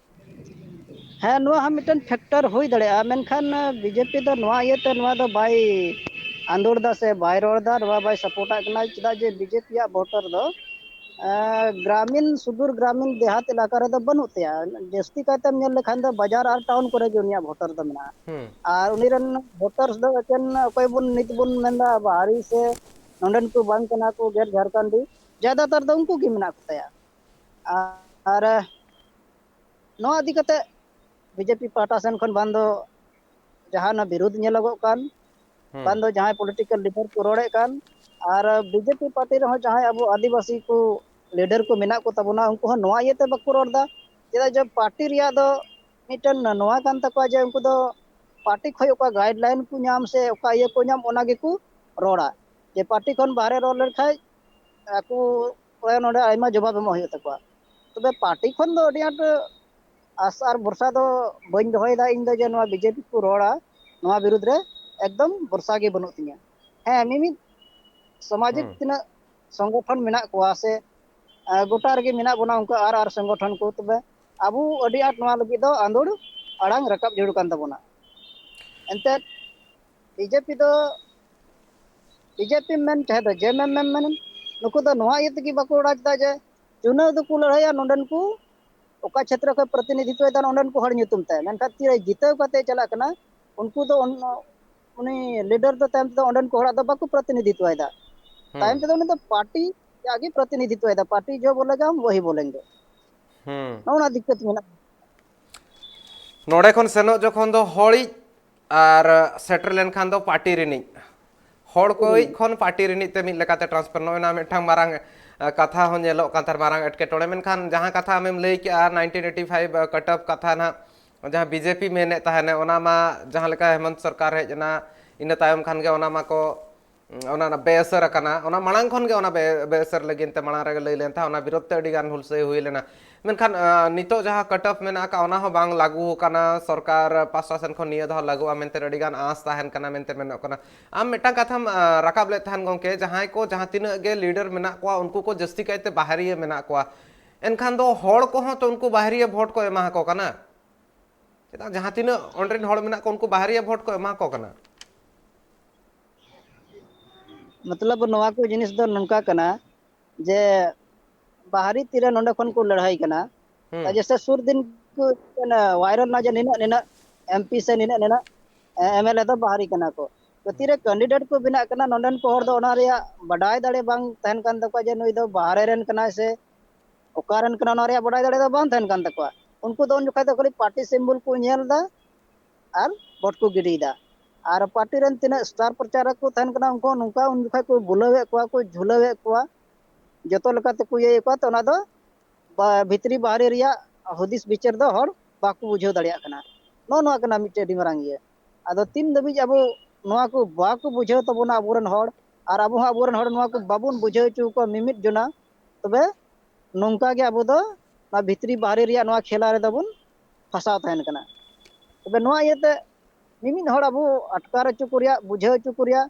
ᱦᱮᱸ, ᱱᱚᱣᱟ ᱦᱚᱸ ᱢᱤᱫᱴᱮᱱ ᱯᱷᱮᱠᱴᱚᱨ ᱦᱩᱭ ᱫᱟᱲᱮᱭᱟᱜᱼᱟ, ᱢᱮᱱᱠᱷᱟᱱ ᱵᱤᱡᱮᱯᱤ ᱫᱚ ᱱᱚᱣᱟ ᱤᱭᱟᱹᱛᱮ ᱱᱚᱣᱟ ᱫᱚ ᱵᱟᱭ ᱟᱸᱫᱳᱲ ᱫᱟ ᱥᱮ ᱵᱟᱭ ᱨᱚᱲ ᱫᱟ, ᱱᱚᱣᱟ ᱵᱟᱭ ᱥᱟᱯᱳᱨᱴᱟᱜ ᱠᱟᱱᱟ᱾ ᱪᱮᱫᱟᱜ ᱡᱮ ᱵᱤᱡᱮᱯᱤᱭᱟᱜ ᱵᱷᱳᱴᱟᱨ ᱫᱚ, ᱮᱸ, ᱜᱨᱟᱢᱤᱱ, ᱥᱩᱫᱩᱨ ᱜᱨᱟᱢᱤᱱ ᱫᱮᱦᱟᱛ ᱮᱞᱟᱠᱟ ᱨᱮᱫᱚ ᱵᱟᱹᱱᱩᱜ ᱛᱟᱭᱟ᱾ ᱡᱟᱹᱥᱛᱤ ᱠᱟᱭᱛᱮᱢ ᱧᱮᱞ ᱞᱮᱠᱷᱟᱱ ᱫᱚ ᱵᱟᱡᱟᱨ ᱟᱨ ᱴᱟᱣᱩᱱ ᱠᱚᱨᱮ ᱜᱮ ᱩᱱᱤᱭᱟᱜ ᱵᱷᱳᱴᱟᱨ ᱫᱚ ᱢᱮᱱᱟᱜᱼᱟ᱾ ᱦᱩᱸ᱾ ᱟᱨ ᱩᱱᱤ ᱨᱮᱱ ᱵᱷᱳᱴᱟᱨᱥ ᱫᱚ ᱮᱠᱮᱱ ᱚᱠᱚᱭ ᱵᱚᱱ ᱱᱤᱛ ᱵᱚᱱ ᱢᱮᱱᱫᱟ ᱵᱟᱦᱨᱤ ᱥᱮ ᱱᱚᱰᱮᱱ ᱠᱚ ᱵᱟᱝ ᱠᱟᱱᱟ ᱠᱚ, ᱜᱮᱨ ᱡᱷᱟᱲᱠᱷᱚᱸᱰᱤ, ᱡᱟᱫᱟᱛᱟᱨ ᱫᱚ ᱩᱱᱠᱩ ᱜᱮ ᱢᱮᱱᱟᱜ ᱠᱚ ᱛᱟᱭᱟ᱾ ᱟᱨ ᱱᱚᱣᱟ ᱤᱫᱤ ᱠᱟᱛᱮ ᱵᱤᱡᱮᱯᱤ ᱯᱟᱦᱴᱟ ᱥᱮᱱ ᱠᱷᱚᱱ ᱵᱟᱝ ᱫᱚ ᱡᱟᱦᱟᱸ ᱚᱱᱟ ᱵᱤᱨᱩᱫᱷ ᱧᱮᱞᱚᱜᱚᱜ ᱠᱟᱱ, ᱦᱩᱸ᱾ ᱵᱟᱝ ᱫᱚ ᱡᱟᱦᱟᱸᱭ ᱯᱚᱞᱤᱴᱤᱠᱟᱞ ᱞᱤᱰᱟᱨ ᱠᱚ ᱨᱚᱲᱮᱫ ᱠᱟᱱ, ᱟᱨ ᱵᱤᱡᱮᱯᱤ ᱯᱟᱨᱴᱤ ᱨᱮᱦᱚᱸ ᱡᱟᱦᱟᱸᱭ ᱟᱵᱚ ᱟᱹᱫᱤᱵᱟᱹᱥᱤ ᱠᱚ ᱞᱤᱰᱟᱨ ᱠᱚ ᱢᱮᱱᱟᱜ ᱠᱚ ᱛᱟᱵᱚᱱᱟ, ᱩᱱᱠᱩ ᱦᱚᱸ ᱱᱚᱣᱟ ᱤᱭᱟᱹᱛᱮ ᱵᱟᱠᱚ ᱨᱚᱲ ᱮᱫᱟ᱾ ᱪᱮᱫᱟᱜ ᱡᱮ ᱯᱟᱨᱴᱤ ᱨᱮᱭᱟᱜ ᱫᱚ ᱢᱤᱫᱴᱮᱱ ᱱᱚᱣᱟ ᱠᱟᱱ ᱛᱟᱠᱚᱣᱟ ᱡᱮ ᱩᱱᱠᱩ ᱫᱚ ᱯᱟᱨᱴᱤ ᱠᱷᱚᱱ ᱚᱠᱟ ᱜᱟᱭᱤᱰ ᱞᱟᱭᱤᱱ ᱠᱚ ᱧᱟᱢ ᱥᱮ ᱚᱠᱟ ᱤᱭᱟᱹ ᱠᱚ ᱧᱟᱢ, ᱚᱱᱟ ᱜᱮᱠᱚ ᱨᱚᱲᱟ᱾ ᱡᱮ ᱯᱟᱨᱴᱤ ᱠᱷᱚᱱ ᱵᱟᱦᱨᱮ ᱨᱚᱲ ᱞᱮᱱᱠᱷᱟᱱ ᱟᱠᱚ ᱚᱸᱰᱮ ᱱᱚᱰᱮ ᱟᱭᱢᱟ ᱡᱚᱵᱟᱵ ᱮᱢᱚᱜ ᱦᱩᱭᱩᱜ ᱛᱟᱠᱚᱣᱟ᱾ ᱛᱚᱵᱮ ᱯᱟᱨᱴᱤ ᱠᱷᱚᱱ ᱫᱚ ᱟᱹᱰᱤ ᱟᱸᱴ ᱟᱥ ᱟᱨ ᱵᱷᱚᱨᱥᱟ ᱫᱚ ᱵᱟᱹᱧ ᱫᱚᱦᱚᱭᱮᱫᱟ ᱤᱧ ᱫᱚ ᱡᱮ ᱱᱚᱣᱟ ᱵᱤᱡᱮᱯᱤ ᱠᱚ ᱨᱚᱲᱟ, ᱱᱚᱣᱟ ᱵᱤᱨᱩᱫᱽ ᱨᱮ ᱮᱠᱫᱚᱢ ᱵᱷᱚᱨᱥᱟ ᱜᱮ ᱵᱟᱹᱱᱩᱜ ᱛᱤᱧᱟ᱾ ᱦᱮᱸ, ᱢᱤᱢᱤᱫ ᱥᱟᱢᱟᱡᱤᱠ ᱦᱩᱸ᱾ ᱛᱤᱱᱟᱹᱜ ᱥᱚᱝᱜᱚᱴᱷᱚᱱ ᱢᱮᱱᱟᱜ ᱠᱚᱣᱟ ᱥᱮ, ᱟᱸ, ᱜᱚᱴᱟ ᱨᱮᱜᱮ ᱢᱮᱱᱟᱜ ᱵᱚᱱᱟ ᱚᱱᱠᱟ ᱟᱨ ᱟᱨ ᱥᱚᱝᱜᱚᱴᱷᱚᱱ ᱠᱚ, ᱛᱚᱵᱮ ᱟᱵᱚ ᱟᱹᱰᱤ ᱟᱸᱴ ᱱᱚᱣᱟ ᱞᱟᱹᱜᱤᱫ ᱫᱚ ᱟᱸᱫᱳᱲ ᱟᱲᱟᱝ ᱨᱟᱠᱟᱵ ᱡᱟᱹᱨᱩᱲ ᱠᱟᱱ ᱛᱟᱵᱚᱱᱟ᱾ ᱮᱱᱛᱮᱫ ᱵᱤᱡᱮᱯᱤ ᱫᱚ, ᱵᱤᱡᱮᱯᱤ ᱢᱮᱱ ᱪᱟᱦᱮ ᱫᱚ ᱡᱮ ᱢᱮᱢ ᱢᱮᱢ ᱢᱮᱱ, ᱱᱩᱠᱩ ᱫᱚ ᱱᱚᱣᱟ ᱤᱭᱟᱹ ᱛᱮᱜᱮ ᱵᱟᱠᱚ ᱨᱟᱡᱽ ᱮᱫᱟ ᱡᱮ ᱪᱩᱱᱟᱹᱣ ᱫᱚᱠᱚ ᱞᱟᱹᱲᱦᱟᱹᱭᱟ ᱱᱚᱰᱮᱱ ᱠᱚ ᱚᱠᱟ ᱪᱷᱮᱛᱨᱚ ᱠᱷᱚᱱ ᱯᱨᱚᱛᱤᱱᱤᱫᱷᱤᱛᱣᱚᱭᱮᱫᱟ ᱚᱸᱰᱮᱱ ᱠᱚ ᱦᱚᱲ ᱧᱩᱛᱩᱢ ᱛᱮ, ᱢᱮᱱᱠᱷᱟᱱ ᱛᱤᱨᱮ ᱡᱤᱛᱟᱹᱣ ᱠᱟᱛᱮ ᱪᱟᱞᱟᱜ ᱠᱟᱱᱟ, ᱩᱱᱠᱩ ᱫᱚ ᱩᱱ-, ᱩᱱᱤ ᱞᱤᱰᱟᱨ ᱫᱚ ᱛᱟᱭᱚᱢ ᱛᱮᱫᱚ ᱚᱸᱰᱮᱱ ᱠᱚ ᱦᱚᱲᱟᱜ ᱫᱚ ᱵᱟᱠᱚ ᱯᱨᱚᱛᱤᱱᱤᱫᱷᱤᱛᱣᱚᱭᱮᱫᱟ᱾ ᱦᱩᱸ᱾ ᱛᱟᱭᱚᱢ ᱛᱮᱫᱚ ᱩᱱᱤ ᱫᱚ ᱯᱟᱨᱴᱤ ᱨᱮᱭᱟᱜ ᱜᱮ ᱯᱨᱚᱛᱤᱱᱤᱫᱷᱤᱛᱣᱚᱭᱮᱫᱟ, ᱯᱟᱨᱴᱤ ᱡᱚ ᱵᱚᱞᱮᱜᱟ ᱦᱟᱢ ᱣᱟᱦᱤ ᱵᱚᱞᱮᱝᱜᱮ᱾ ᱦᱩᱸ᱾ ᱱᱚᱜᱼᱚ ᱱᱚᱣᱟ ᱫᱤᱠᱠᱟᱛ ᱢᱮᱱᱟᱜᱼᱟ᱾ ᱱᱚᱰᱮ ᱠᱷᱚᱱ ᱥᱮᱱᱚᱜ ᱡᱚᱠᱷᱚᱱ ᱫᱚ ᱦᱚᱲᱤᱡ ᱟᱨ ᱥᱮᱴᱮᱨ ᱞᱮᱱᱠᱷᱟᱱ ᱫᱚ ᱯᱟᱨᱴᱤ ᱨᱤᱱᱤᱡ, ᱦᱚᱲ ᱠᱚᱭᱤᱡ ᱠᱷᱚᱱ ᱯᱟᱨᱴᱤ ᱨᱤᱱᱤᱡ ᱛᱮ ᱢᱤᱫ ᱞᱮᱠᱟᱛᱮ ᱴᱨᱟᱱᱥᱯᱷᱟᱨ, ᱱᱚᱜᱼᱚᱭ ᱱᱟ ᱢᱤᱫᱴᱟᱝ ᱢᱟᱨᱟᱝ, ᱟᱸ, ᱠᱟᱛᱷᱟ ᱦᱚᱸ ᱧᱮᱞᱚᱜ ᱠᱟᱱ ᱛᱟᱦᱮᱸ, ᱢᱟᱨᱟᱝ ᱮᱴᱠᱮᱴᱚᱬᱮ᱾ ᱢᱮᱱᱠᱷᱟᱱ ᱡᱟᱦᱟᱸ ᱠᱟᱛᱷᱟ ᱟᱢᱮᱢ ᱞᱟᱹᱭ ᱠᱮᱜᱼᱟ, nineteen eighty five ᱠᱟᱴ ᱚᱯᱷ ᱠᱟᱛᱷᱟ ᱱᱟᱦᱟᱜ, ᱡᱟᱦᱟᱸ ᱵᱤᱡᱮᱯᱤ ᱢᱮᱱᱮᱫ ᱛᱟᱦᱮᱱᱟ, ᱚᱱᱟ ᱢᱟ ᱡᱟᱦᱟᱸ ᱞᱮᱠᱟ ᱦᱮᱢᱚᱱᱛ ᱥᱚᱨᱠᱟᱨ ᱦᱮᱡ ᱮᱱᱟ, ᱤᱱᱟᱹ ᱛᱟᱭᱚᱢ ᱠᱷᱟᱱ ᱜᱮ ᱚᱱᱟ ᱢᱟᱠᱚ, ᱚᱱᱟ, ᱚᱱᱟ ᱵᱮᱼᱟᱹᱥᱟᱹᱨ ᱟᱠᱟᱱᱟ᱾ ᱚᱱᱟ ᱢᱟᱲᱟᱝ ᱠᱷᱚᱱ ᱜᱮ ᱚᱱᱟ ᱵᱮ-, ᱵᱮᱼᱟᱹᱥᱟᱹᱨ ᱞᱟᱹᱜᱤᱫ ᱛᱮ ᱢᱟᱲᱟᱝ ᱨᱮᱜᱮ ᱞᱟᱹᱭ ᱞᱮᱱ ᱛᱟᱦᱮᱸᱫ, ᱚᱱᱟ ᱵᱤᱨᱳᱫᱷ ᱛᱮ ᱟᱹᱰᱤ ᱜᱟᱱ ᱦᱩᱞᱥᱟᱹᱭ ᱦᱩᱭ ᱞᱮᱱᱟ᱾ ᱢᱮᱱᱠᱷᱟᱱ, ᱟᱸ, ᱱᱤᱛᱚᱜ ᱡᱟᱦᱟᱸ ᱠᱟᱴ ᱚᱯᱷ ᱢᱮᱱᱟᱜ ᱟᱠᱟᱫ, ᱚᱱᱟ ᱦᱚᱸ ᱵᱟᱝ ᱞᱟᱹᱜᱩ ᱟᱠᱟᱱᱟ᱾ ᱥᱚᱨᱠᱟᱨ ᱯᱟᱥᱴᱟ ᱥᱮᱱ ᱠᱷᱚᱱ ᱱᱤᱭᱟᱹ ᱫᱷᱟᱣ ᱞᱟᱹᱜᱩᱜᱼᱟ ᱢᱮᱱᱛᱮ ᱟᱹᱰᱤ ᱜᱟᱱ ᱟᱸᱥ ᱛᱟᱦᱮᱱ ᱠᱟᱱᱟ ᱢᱮᱱᱛᱮ ᱢᱮᱱᱚᱜ ᱠᱟᱱᱟ᱾ ᱟᱢ ᱢᱤᱫᱴᱟᱝ ᱠᱟᱛᱷᱟᱢ, ᱟᱸ, ᱨᱟᱠᱟᱵ ᱞᱮᱫ ᱛᱟᱦᱮᱱ ᱜᱚᱢᱠᱮ, ᱡᱟᱦᱟᱸᱭ ᱠᱚ ᱡᱟᱦᱟᱸ ᱛᱤᱱᱟᱹᱜ ᱜᱮ ᱞᱤᱰᱟᱨ ᱢᱮᱱᱟᱜ ᱠᱚᱣᱟ, ᱩᱱᱠᱩ ᱠᱚ ᱡᱟᱹᱥᱛᱤ ᱠᱟᱭᱛᱮ ᱵᱟᱦᱨᱤᱭᱟᱹ ᱢᱮᱱᱟᱜ ᱠᱚᱣᱟ᱾ ᱮᱱᱠᱷᱟᱱ ᱫᱚ ᱦᱚᱲ ᱠᱚᱦᱚᱸ ᱛᱚ ᱩᱱᱠᱩ ᱵᱟᱦᱨᱤᱭᱟᱹ ᱵᱷᱳᱴ ᱠᱚ ᱮᱢᱟ ᱟᱠᱚ ᱠᱟᱱᱟ᱾ ᱪᱮᱫᱟᱜ, ᱡᱟᱦᱟᱸ ᱛᱤᱱᱟᱹᱜ ᱚᱸᱰᱮ ᱨᱮᱱ ᱦᱚᱲ ᱢᱮᱱᱟᱜ ᱠᱚᱣᱟ, ᱩᱱᱠᱩ ᱵᱟᱦᱨᱤᱭᱟᱹ ᱵᱷᱳᱴ ᱠᱚ ᱮᱢᱟ ᱠᱚ ᱠᱟᱱᱟ᱾ ᱢᱚᱛᱞᱚᱵ, ᱱᱚᱣᱟ ᱠᱚ ᱡᱤᱱᱤᱥ ᱫᱚ ᱱᱚᱝᱠᱟ ᱠᱟᱱᱟ ᱡᱮ ᱵᱟᱦᱨᱤ ᱛᱤᱨᱮ ᱱᱚᱰᱮ ᱠᱷᱚᱱ ᱠᱚ ᱞᱟᱹᱲᱦᱟᱹᱭ ᱠᱟᱱᱟ᱾ ᱦᱩᱸ᱾ ᱡᱮᱥᱮ ᱥᱩᱨ ᱫᱤᱱ ᱠᱚ ᱵᱷᱟᱭᱨᱟᱞ ᱱᱟ ᱡᱮ ᱱᱤᱱᱟᱹᱜ ᱱᱤᱱᱟᱹᱜ ᱮᱢᱯᱤ ᱥᱮ ᱱᱤᱱᱟᱹᱜ ᱱᱤᱱᱟᱹᱜ ᱮᱢᱮᱞᱮ ᱫᱚ ᱵᱟᱦᱨᱤ ᱠᱟᱱᱟ ᱠᱚ᱾ ᱛᱚ ᱛᱤᱨᱮ ᱠᱮᱱᱰᱤᱰᱮᱴ ᱠᱚ ᱵᱮᱱᱟᱜ ᱠᱟᱱᱟ, ᱱᱚᱰᱮᱱ ᱠᱚ ᱦᱚᱲ ᱫᱚ ᱚᱱᱟ ᱨᱮᱭᱟᱜ ᱵᱟᱰᱟᱭ ᱫᱟᱲᱮ ᱵᱟᱝ ᱛᱟᱦᱮᱱ ᱠᱟᱱ ᱛᱟᱠᱚᱣᱟ ᱡᱮ ᱱᱩᱭ ᱫᱚ ᱵᱟᱦᱨᱮ ᱨᱮᱱ ᱠᱟᱱᱟᱭ ᱥᱮ ᱚᱠᱟ ᱨᱮᱱ ᱠᱟᱱᱟ, ᱚᱱᱟ ᱨᱮᱭᱟᱜ ᱵᱟᱰᱟᱭ ᱫᱟᱲᱮ ᱫᱚ ᱵᱟᱝ ᱛᱟᱦᱮᱱ ᱠᱟᱱ ᱛᱟᱠᱚᱣᱟ᱾ ᱩᱱᱠᱩ ᱫᱚ ᱩᱱ ᱡᱚᱠᱷᱟᱡ ᱫᱚ ᱠᱷᱟᱹᱞᱤ ᱯᱟᱨᱴᱤ ᱥᱤᱢᱵᱚᱞ ᱠᱚ ᱧᱮᱞ ᱮᱫᱟ ᱟᱨ ᱵᱷᱳᱴ ᱠᱚ ᱜᱤᱰᱤᱭᱮᱫᱟ᱾ ᱟᱨ ᱯᱟᱨᱴᱤ ᱨᱮᱱ ᱛᱤᱱᱟᱹᱜ ᱥᱴᱟᱨ ᱯᱨᱚᱪᱟᱨᱚᱠ ᱠᱚ ᱛᱟᱦᱮᱱ ᱠᱟᱱᱟ, ᱩᱱᱠᱩ ᱦᱚᱸ ᱱᱚᱝᱠᱟ ᱩᱱ ᱡᱚᱠᱷᱟᱡ ᱠᱚ ᱵᱩᱞᱟᱹᱣᱮᱫ ᱠᱚᱣᱟ, ᱠᱚ ᱡᱷᱩᱞᱟᱹᱣᱮᱫ ᱠᱚᱣᱟ, ᱡᱚᱛᱚ ᱞᱮᱠᱟ ᱛᱮᱠᱚ ᱤᱭᱟᱹᱭᱮᱫ ᱠᱚᱣᱟ᱾ ᱛᱚ ᱚᱱᱟ ᱫᱚ ᱵᱟ-, ᱵᱷᱤᱛᱨᱤ ᱵᱟᱦᱨᱮ ᱨᱮᱭᱟᱜ ᱦᱩᱫᱤᱥ ᱵᱤᱪᱟᱹᱨ ᱫᱚ ᱦᱚᱲ ᱵᱟᱠᱚ ᱵᱩᱡᱷᱟᱹᱣ ᱫᱟᱲᱮᱭᱟᱜ ᱠᱟᱱᱟ᱾ ᱱᱚᱜᱼᱚ ᱱᱚᱣᱟ ᱠᱟᱱᱟ ᱢᱤᱫᱴᱮᱡ ᱟᱹᱰᱤ ᱢᱟᱨᱟᱝ ᱤᱭᱟᱹ᱾ ᱟᱫᱚ ᱛᱤᱱ ᱫᱷᱟᱹᱵᱤᱡ ᱟᱵᱚ ᱱᱚᱣᱟ ᱠᱚ ᱵᱟᱠᱚ ᱵᱩᱡᱷᱟᱹᱣ ᱛᱟᱵᱚᱱᱟ ᱟᱵᱚᱨᱮᱱ ᱦᱚᱲ, ᱟᱨ ᱟᱵᱚ ᱦᱚᱸ ᱟᱵᱚᱨᱮᱱ ᱦᱚᱲ ᱱᱚᱣᱟ ᱠᱚ ᱵᱟᱵᱚᱱ ᱵᱩᱡᱷᱟᱹᱣ ᱦᱚᱪᱚ ᱠᱚᱣᱟ ᱢᱤᱢᱤᱫ ᱡᱚᱱᱟ, ᱛᱚᱵᱮ ᱱᱚᱝᱠᱟ ᱜᱮ ᱟᱵᱚ ᱫᱚ ᱱᱚᱣᱟ ᱵᱷᱤᱛᱨᱤ ᱵᱟᱦᱨᱮ ᱨᱮᱭᱟᱜ ᱱᱚᱣᱟ ᱠᱷᱮᱞᱟ ᱨᱮᱫᱚ ᱵᱚᱱ ᱯᱷᱟᱥᱟᱣ ᱛᱟᱦᱮᱱ ᱠᱟᱱᱟ᱾ ᱛᱚᱵᱮ ᱱᱚᱣᱟ ᱤᱭᱟᱹᱛᱮ ᱢᱤᱢᱤᱫ ᱦᱚᱲ ᱟᱵᱚ ᱟᱴᱠᱟᱨ ᱦᱚᱪᱚ ᱠᱚ ᱨᱮᱭᱟᱜ, ᱵᱩᱡᱷᱟᱹᱣ ᱦᱚᱪᱚ ᱠᱚ ᱨᱮᱭᱟᱜ,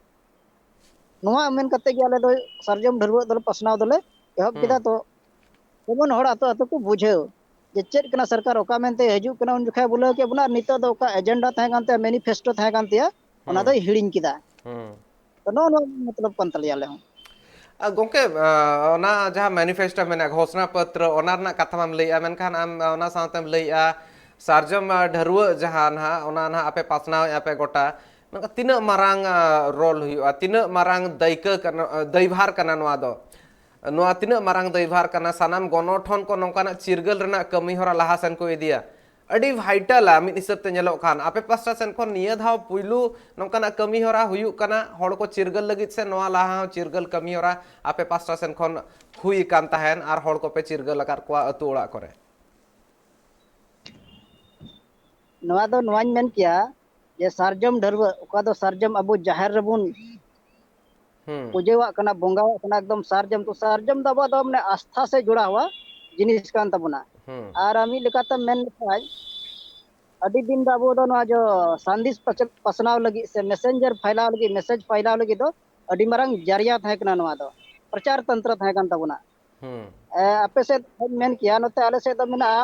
ᱱᱚᱣᱟ ᱢᱮᱱ ᱠᱟᱛᱮ ᱜᱮ ᱟᱞᱮ ᱫᱚ ᱥᱟᱨᱡᱚᱢ ᱰᱷᱟᱹᱨᱣᱟᱹᱜ ᱫᱚᱞᱮ ᱯᱟᱥᱱᱟᱣ ᱫᱚᱞᱮ ᱮᱦᱚᱵ ᱠᱮᱫᱟ᱾ ᱦᱩᱸ᱾ ᱛᱚ ᱡᱮᱢᱚᱱ ᱦᱚᱲ ᱟᱛᱳ ᱟᱛᱳ ᱠᱚ ᱵᱩᱡᱷᱟᱹᱣ ᱡᱮ ᱪᱮᱫ ᱠᱟᱱᱟ ᱥᱚᱨᱠᱟᱨ, ᱚᱠᱟ ᱢᱮᱱᱛᱮ ᱦᱤᱡᱩᱜ ᱠᱟᱱᱟ, ᱩᱱ ᱡᱚᱠᱷᱟᱡ ᱵᱩᱞᱟᱹᱣ ᱠᱮᱫ ᱵᱚᱱᱟ᱾ ᱟᱨ ᱱᱤᱛᱚᱜ ᱫᱚ ᱚᱠᱟ ᱮᱡᱮᱱᱰᱟ ᱛᱟᱦᱮᱸ ᱠᱟᱱ ᱛᱟᱭᱟ, ᱢᱮᱱᱤᱯᱷᱮᱥᱴᱳ ᱛᱟᱦᱮᱸ ᱠᱟᱱ ᱛᱟᱭᱟ, ᱚᱱᱟ ᱦᱩᱸ᱾ ᱫᱚᱭ ᱦᱤᱲᱤᱧ ᱠᱮᱫᱟ᱾ ᱦᱩᱸ᱾ ᱛᱚ ᱱᱚᱜᱼᱚ ᱱᱚᱣᱟ ᱢᱚᱛᱞᱚᱵ ᱠᱟᱱ ᱛᱟᱞᱮᱭᱟ ᱟᱞᱮ ᱦᱚᱸ᱾ ᱟ, ᱜᱚᱝᱠᱮ, ᱟ, ᱚᱱᱟ ᱡᱟᱦᱟᱸ ᱢᱮᱱᱤᱯᱷᱮᱥᱴᱳ ᱢᱮᱱᱟᱜᱼᱟ, ᱜᱷᱳᱥᱱᱟ ᱯᱚᱛᱨᱚ, ᱚᱱᱟ ᱨᱮᱱᱟᱜ ᱠᱟᱛᱷᱟ ᱢᱟᱢ ᱞᱟᱹᱭᱮᱜᱼᱟ, ᱢᱮᱱᱠᱷᱟᱱ ᱟᱢ ᱚᱱᱟ ᱥᱟᱶᱛᱮᱢ ᱞᱟᱹᱭᱮᱜᱼᱟ ᱥᱟᱨᱡᱚᱢ, ᱟ, ᱰᱷᱟᱹᱨᱣᱟᱹᱜ ᱡᱟᱦᱟᱸ ᱱᱟᱦᱟᱜ, ᱚᱱᱟ ᱱᱟᱦᱟᱜ ᱟᱯᱮ ᱯᱟᱥᱱᱟᱣᱮᱜᱼᱟ ᱯᱮ ᱜᱚᱴᱟ, ᱢᱮᱱᱠᱷᱟᱱ ᱛᱤᱱᱟᱹᱜ ᱢᱟᱨᱟᱝ, ᱟ, ᱨᱳᱞ ᱦᱩᱭᱩᱜᱼᱟ, ᱛᱤᱱᱟᱹᱜ ᱢᱟᱨᱟᱝ ᱫᱟᱹᱭᱠᱟᱹ ᱠᱟᱱᱟ, ᱟ, ᱫᱟᱭᱵᱷᱟᱨ ᱠᱟᱱᱟ ᱱᱚᱣᱟ ᱫᱚ? ᱱᱚᱣᱟ ᱛᱤᱱᱟᱹᱜ ᱢᱟᱨᱟᱝ ᱫᱟᱭᱵᱷᱟᱨ ᱠᱟᱱᱟ? ᱥᱟᱱᱟᱢ ᱜᱚᱱᱚᱴᱷᱚᱱ ᱠᱚ ᱱᱚᱝᱠᱟᱱᱟᱜ ᱪᱤᱨᱜᱟᱹᱞ ᱨᱮᱱᱟᱜ ᱠᱟᱹᱢᱤ ᱦᱚᱨᱟ ᱞᱟᱦᱟ ᱥᱮᱱ ᱠᱚ ᱤᱫᱤᱭᱟ᱾ ᱟᱹᱰᱤ vital ᱟ ᱢᱤᱫ ᱦᱤᱥᱟᱹᱵ ᱛᱮ ᱧᱮᱞᱚᱜ ᱠᱷᱟᱱ᱾ ᱟᱯᱮ ᱯᱟᱥᱴᱟ ᱥᱮᱱ ᱠᱷᱚᱱ ᱱᱤᱭᱟᱹ ᱫᱷᱟᱣ ᱯᱩᱭᱞᱩ ᱱᱚᱝᱠᱟᱱᱟᱜ ᱠᱟᱹᱢᱤ ᱦᱚᱨᱟ ᱦᱩᱭᱩᱜ ᱠᱟᱱᱟ ᱦᱚᱲ ᱠᱚ ᱪᱤᱨᱜᱟᱹᱞ ᱞᱟᱹᱜᱤᱫ, ᱥᱮ ᱱᱚᱣᱟ ᱞᱟᱦᱟ ᱦᱚᱸ ᱪᱤᱨᱜᱟᱹᱞ ᱠᱟᱹᱢᱤ ᱦᱚᱨᱟ ᱟᱯᱮ ᱯᱟᱥᱴᱟ ᱥᱮᱱ ᱠᱷᱚᱱ ᱦᱩᱭ ᱟᱠᱟᱱ ᱛᱟᱦᱮᱱ ᱟᱨ ᱦᱚᱲ ᱠᱚᱯᱮ ᱪᱤᱨᱜᱟᱹᱞ ᱟᱠᱟᱫ ᱠᱚᱣᱟ ᱟᱹᱛᱩ ᱚᱲᱟᱜ ᱠᱚᱨᱮ? ᱱᱚᱣᱟ ᱫᱚ ᱱᱚᱣᱟᱧ ᱢᱮᱱ ᱠᱮᱭᱟ ᱡᱮ ᱥᱟᱨᱡᱚᱢ ᱰᱷᱟᱹᱨᱣᱟᱹᱜ, ᱚᱠᱟ ᱫᱚ ᱥᱟᱨᱡᱚᱢ ᱟᱵᱚ ᱡᱟᱦᱮᱨ ᱨᱮᱵᱚᱱ ᱦᱩᱸ᱾ ᱯᱩᱡᱟᱹᱣᱟᱜ ᱠᱟᱱᱟ, ᱵᱚᱸᱜᱟᱣᱟᱜ ᱠᱟᱱᱟ, ᱮᱠᱫᱚᱢ ᱥᱟᱨᱡᱚᱢ ᱛᱚ ᱥᱟᱨᱡᱚᱢ ᱫᱚ ᱟᱵᱚᱣᱟᱜ ᱫᱚ ᱢᱟᱱᱮ ᱟᱥᱛᱷᱟ ᱥᱮ ᱡᱚᱲᱟᱣᱟ ᱡᱤᱱᱤᱥ ᱠᱟᱱ ᱛᱟᱵᱚᱱᱟ᱾ ᱦᱩᱸ᱾ ᱟᱨ ᱢᱤᱫ ᱞᱮᱠᱟᱛᱮᱢ ᱢᱮᱱ ᱞᱮᱠᱷᱟᱡ ᱟᱹᱰᱤ ᱫᱤᱱ ᱫᱚ ᱟᱵᱚ ᱫᱚ ᱱᱚᱣᱟ ᱡᱚ ᱥᱟᱸᱫᱮᱥ ᱯᱟᱪ-, ᱯᱟᱥᱱᱟᱣ ᱞᱟᱹᱜᱤᱫ ᱥᱮ ᱢᱮᱥᱮᱧᱡᱟᱨ ᱯᱷᱟᱭᱞᱟᱣ ᱞᱟᱹᱜᱤᱫ, ᱢᱮᱥᱮᱡᱽ ᱯᱷᱟᱭᱞᱟᱣ ᱞᱟᱹᱜᱤᱫ ᱫᱚ ᱟᱹᱰᱤ ᱢᱟᱨᱟᱝ ᱡᱟᱹᱨᱤᱭᱟ ᱛᱟᱦᱮᱸ ᱠᱟᱱᱟ ᱱᱚᱣᱟ ᱫᱚ, ᱯᱨᱚᱪᱟᱨ ᱛᱚᱱᱛᱨᱚ ᱛᱟᱦᱮᱸ ᱠᱟᱱ ᱛᱟᱵᱚᱱᱟ᱾ ᱦᱩᱸ᱾ ᱮ, ᱟᱯᱮ ᱥᱮᱫ ᱦᱚᱸᱧ ᱢᱮᱱ ᱠᱮᱭᱟ, ᱱᱚᱛᱮ ᱟᱞᱮ ᱥᱮᱫ ᱫᱚ ᱢᱮᱱᱟᱜᱼᱟ,